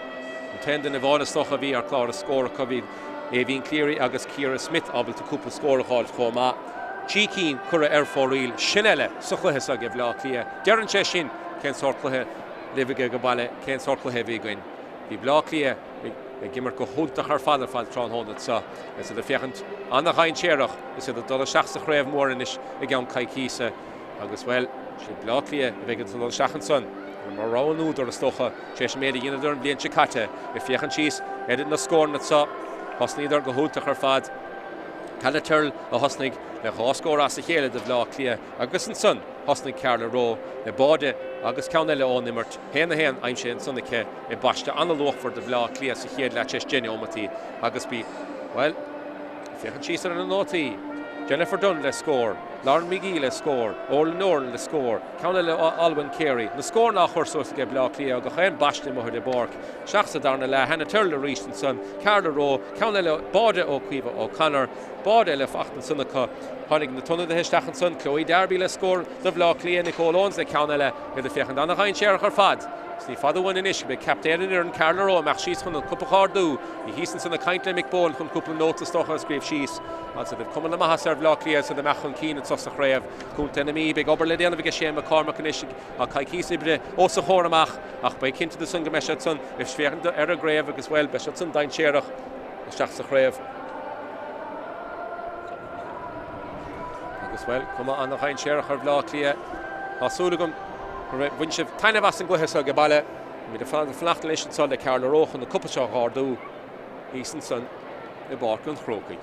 An t-aon duine amháin is dócha a bhí ar chlár na scór acu bhí Aoibhín Cleary agus Ciara Smyth ábalta cúpla scór a dh'fháilt chomh maith. 3 cinn curtha ar fóraoil, sin eile sa chluiche seo aige Bhaile Átha Cliath. Deireann sé sin cén sórt cluiche libh aige baile, cén sórt cluiche a bhí againn. Bhí Bleá Cliath ag imirt go hiontach ar fad ar fad tráthnóna seo. Is iad ag féachaint ana-dhainséarach, is iad ag dul isteach sa chraobh mhór anois i gceann coicíse agus, bhuel, siad Bleá Cliath a bheidh ag dul isteach ansan mar rogha an údair is dócha, tar éis an méid a dheineadar an bhliain seo caite. Ag féachaint síos ar na scóranna seo, thosnaíodar go hiontach ar fad. Carla Tyrrell a thosnaigh le dhá scór as a chéile do Bhleá Cliath agus ansan thosnaigh Carla Rowe le báide agus ceann eile ón imirt, 1-1 aimsithe ansan aici i bpaiste an-luachmhar do Bhleá Cliath sa chéad leath tar éis 10 neomataí agus bhí, bhuel, féachaint síos ar na nótaí. Jennifer Dunne le scór, Lauren McGee le scór, Orla Nolan le scór, ceann eile ó Olwen Carey. Na scóranna á chur suas aige Bleá Cliath gach aon bpaiste amuigh ar an bpáirc. Isteach sa darna leath, Hannah Tyrrell arís ansan, Carla Rowe, ceann eile, báide ó Caoimhe O'Connor, báide eile fachta ansan acu. Tháinig na t-ionadaithe isteach ansan, Chloe Darby le scór do Bhleá Cliath, Nicole Owens le ceann eile, iad ag féachaint an-dhainséarach ar fad. Is ní fada uainn anois go mbeidh captaen an fhoireann, Carla Rowe, amach síos chun an cup a dh'ardú. Í thíos ansan ag caint le Mick Bohan chun cúpla nóta is dócha a scríobh síos. Agus iad ag cuma na maitheasa ar Bhleá Cliath is iad amach chun cinn anso sa chraobh. Contae na Mí, beidh obair le déanamh aige Shane McCormack anois, tá coicíos oibre os a chomhair amach ach beidh cinnte de san go mbeidh siad san ag féachaint ar an gcraobh agus, bhuel, beidh siad san dainséarach isteach sa chraobh. Agus, bhuel, cuma an-dhainséarach ar Bhleá Cliath. Tá súil agam gur bhain sibh taitneamh as an gcluiche seo ag baile. Táimid ag fanacht anois anso le Carla Rowe chun an cupa seo a dh'ardú thíos ansan i bPáirc an Chrócaigh.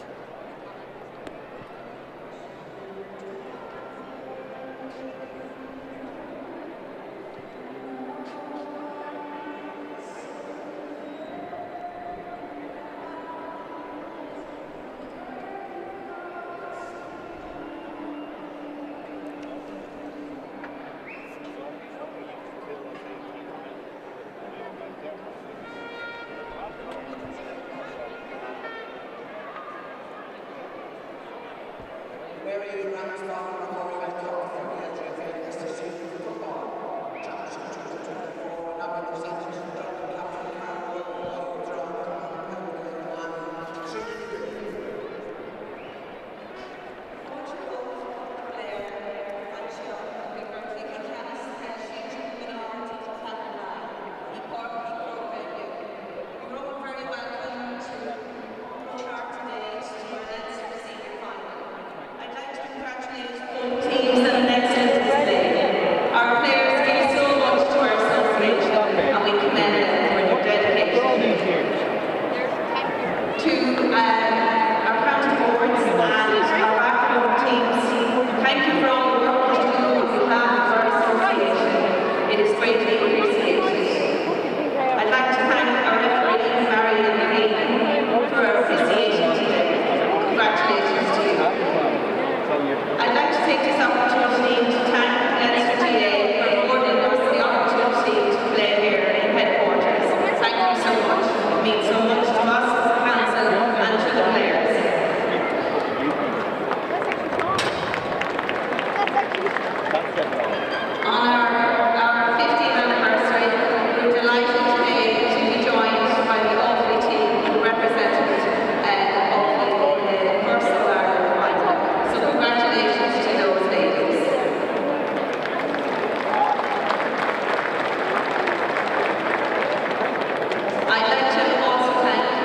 I'd like to also thank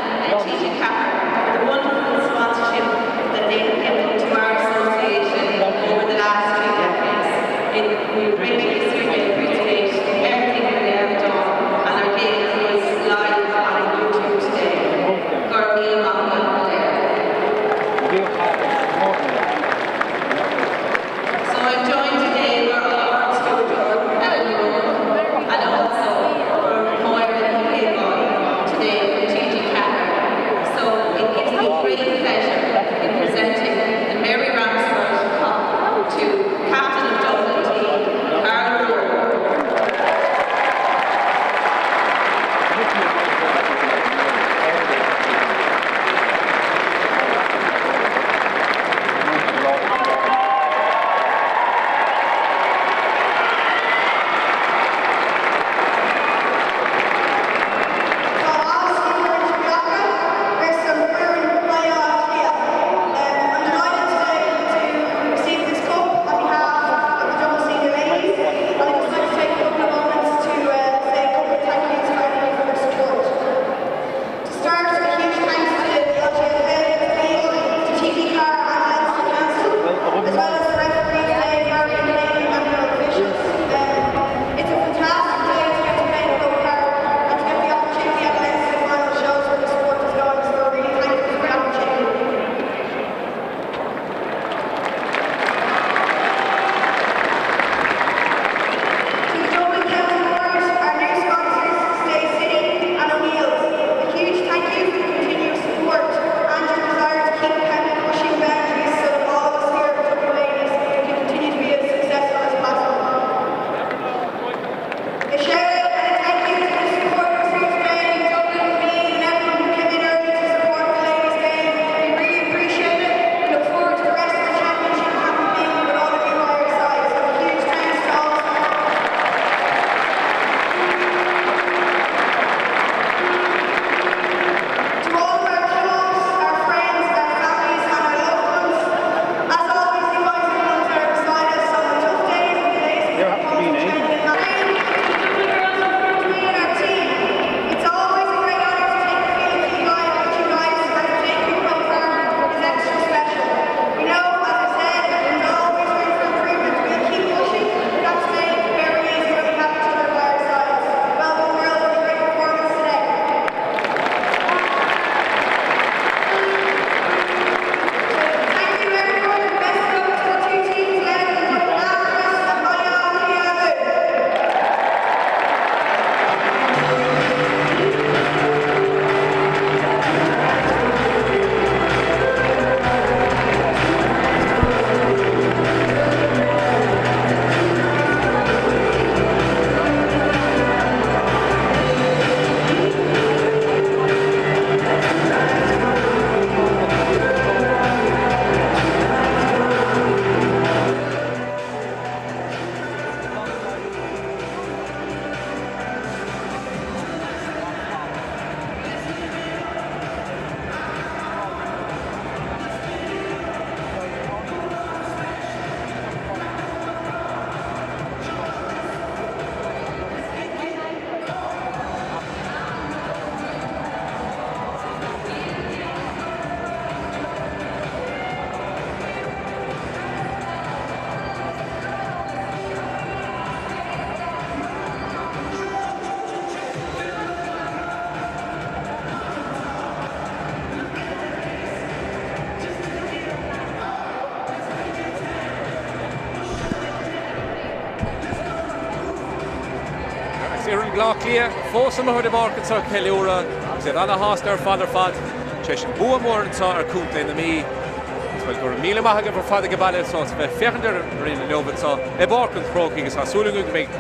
Baile Átha Cliath fós amuigh ar an bpáirc anseo ag ceiliúradh agus iad ana-shásta ar fad ar fad tar éis an bua mór anseo ar Chontae na Mí. Agus bhuel, go raibh míle maith agaibh ar fad ag baile anseo as a bheith ag féachaint orainn inniu anseo i bPáirc an Chrócaigh agus tá súil againn go mbeidh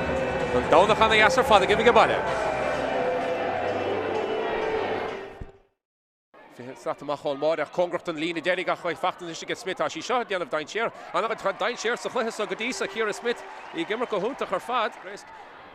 an Domhnach ana-dheas ar fad agaibh ag baile. 20 slat amach ón mbáide ach cóngarach don líne deiridh ach í faighte anois aige Smith. Tá sí seo ag déanamh dainséar. An-chuid dainséar sa chluiche seo go dtí seo. Ciara Smith í ag imirt go hiontach ar fad.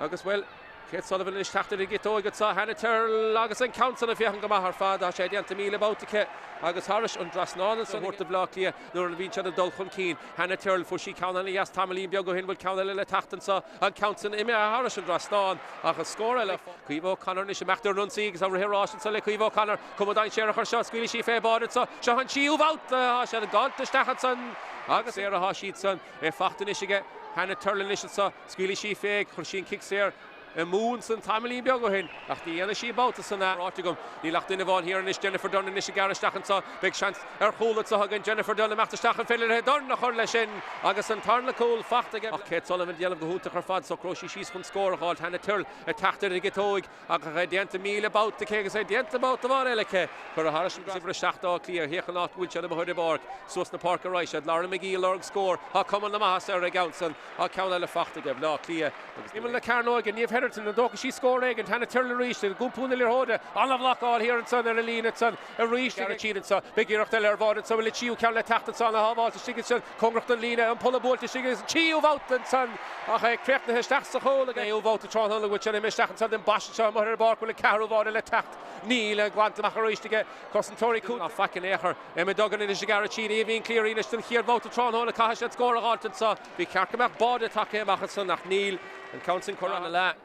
Agus, bhuel, Kate Sullivan anois teacht ar an gciotóig anseo. Hannah Tyrrell agus an ceann san ag féachaint go maith ar fad. Tá sé déanta 1,000 babhta aici agus thairis an dtrasnán ansan a thabhairt do Bhaile Átha Cliath nuair a bhíonn siad ag dul chun cinn. Hannah Tyrrell, fuair sí ceann ana-dheas tamaillín beag ó shin, bhfuil ceann eile le teacht anseo? An ceann san imithe thairis an dtrasnán ach an scór eile. Caoimhe O'Connor anois imeacht ar an ionsaí agus á rith ar ais anseo le Caoimhe O'Connor. Cuma dainséarach ar seo, scaoilfidh sí fé bháide anseo. Seo an tríú babhta, tá siad gaibhte isteach ansan agus saor atá siad san. É faighte anois aige Hannah Tyrrell anois anseo. Scaoilfidh sí fé, chuir sí an cic saor amú ansan tamaillín beag ó shin ach ní dhéanfaidh sí an babhta san é ráite agam. Níl ach duine amháin thiar anois, Jennifer Dunne anois ag gearradh isteach anseo. Beidh seans ar chúl anseo againn. Jennifer Dunne imeacht isteach an féidir léi dorn a chur leis sin agus an tarna cúl faighte aige. Ach Kate Sullivan ag déanamh go hiontach ar fad. Socróidh sí síos chun scór a dh'fháilt. Hannah Tyrrell ag teacht ar an gciotóig ach é déanta 1,000 babhta aici agus é déanta babhta amháin eile aici. Curtha thairis an uimhir 7 Áth Cliath. Féach an áit go bhfuil siad amuigh ar an bpáirc. Suas na páirce ar aghaidh siad. Lauren McGee ag lorg scór. Tá cuma na maitheasa ar an gceann san. Tá ceann eile faighte aige Bleá Cliath agus imeall na cearnóige, Niamh Hetherton, an dtógfaidh sí scór éigin? Hannah Tyrrell arís ag iompú na liathróide. An-bhlocáil thiar ansan ar an líne ansan arís ag siad anso. Beidh iarracht eile ar bháide anso. Bhfuil an tríú ceann le teacht anso? Ana-shábháilte istigh ansan. Cóngarach don líne. An polla buailte istigh agus an tríú babhta ansan ach é críochnaithe isteach sa chúl ag an naoú babhta tráthnóna go bhfuil sé imithe isteach ansan den bpaiste seo amuigh ar an bpáirc. Bhfuil an ceathrú báide le teacht? Níl. Glanta amach arís aige cosantóirí Ná faic in aon chor. Emma Duggan anois ag gearradh tríd Aoibhín Cleary anois don chéad bhabhta tráthnóna. Caithfidh siad scór a dh'fháilt anso. Ba cheart go mbeadh báide tagtha amach ansan ach níl. An ceann sin curtha ana leath.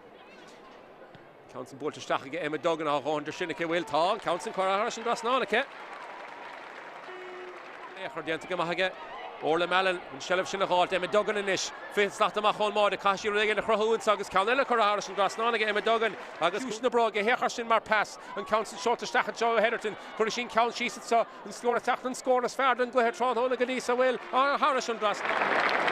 Ceann sin buailte isteach aige Emma Duggan. Tá a dhóthain de sin aici. Bhfuil? Tá. An ceann sin curtha thairis an dtrasnán aici. Aon chor déanta go maith aige Orla Mallon. An seilbh sin a dh'fháilt. Emma Duggan anois. 20 slat amach ón mbáide. Caithfidh sí rud éigin a chruthú anso agus ceann eile curtha thairis an dtrasnán aige Emma Duggan agus ciumhais na bróige. Féach air sin mar pas. An ceann sin seolta isteach anseo ó Hetherton. Cuirfidh sí an ceann síos anseo, an scór ag teacht, an scór is fearr den gcluiche tráthnóna go dtí so, bhfuil, thairis an dtrasnán.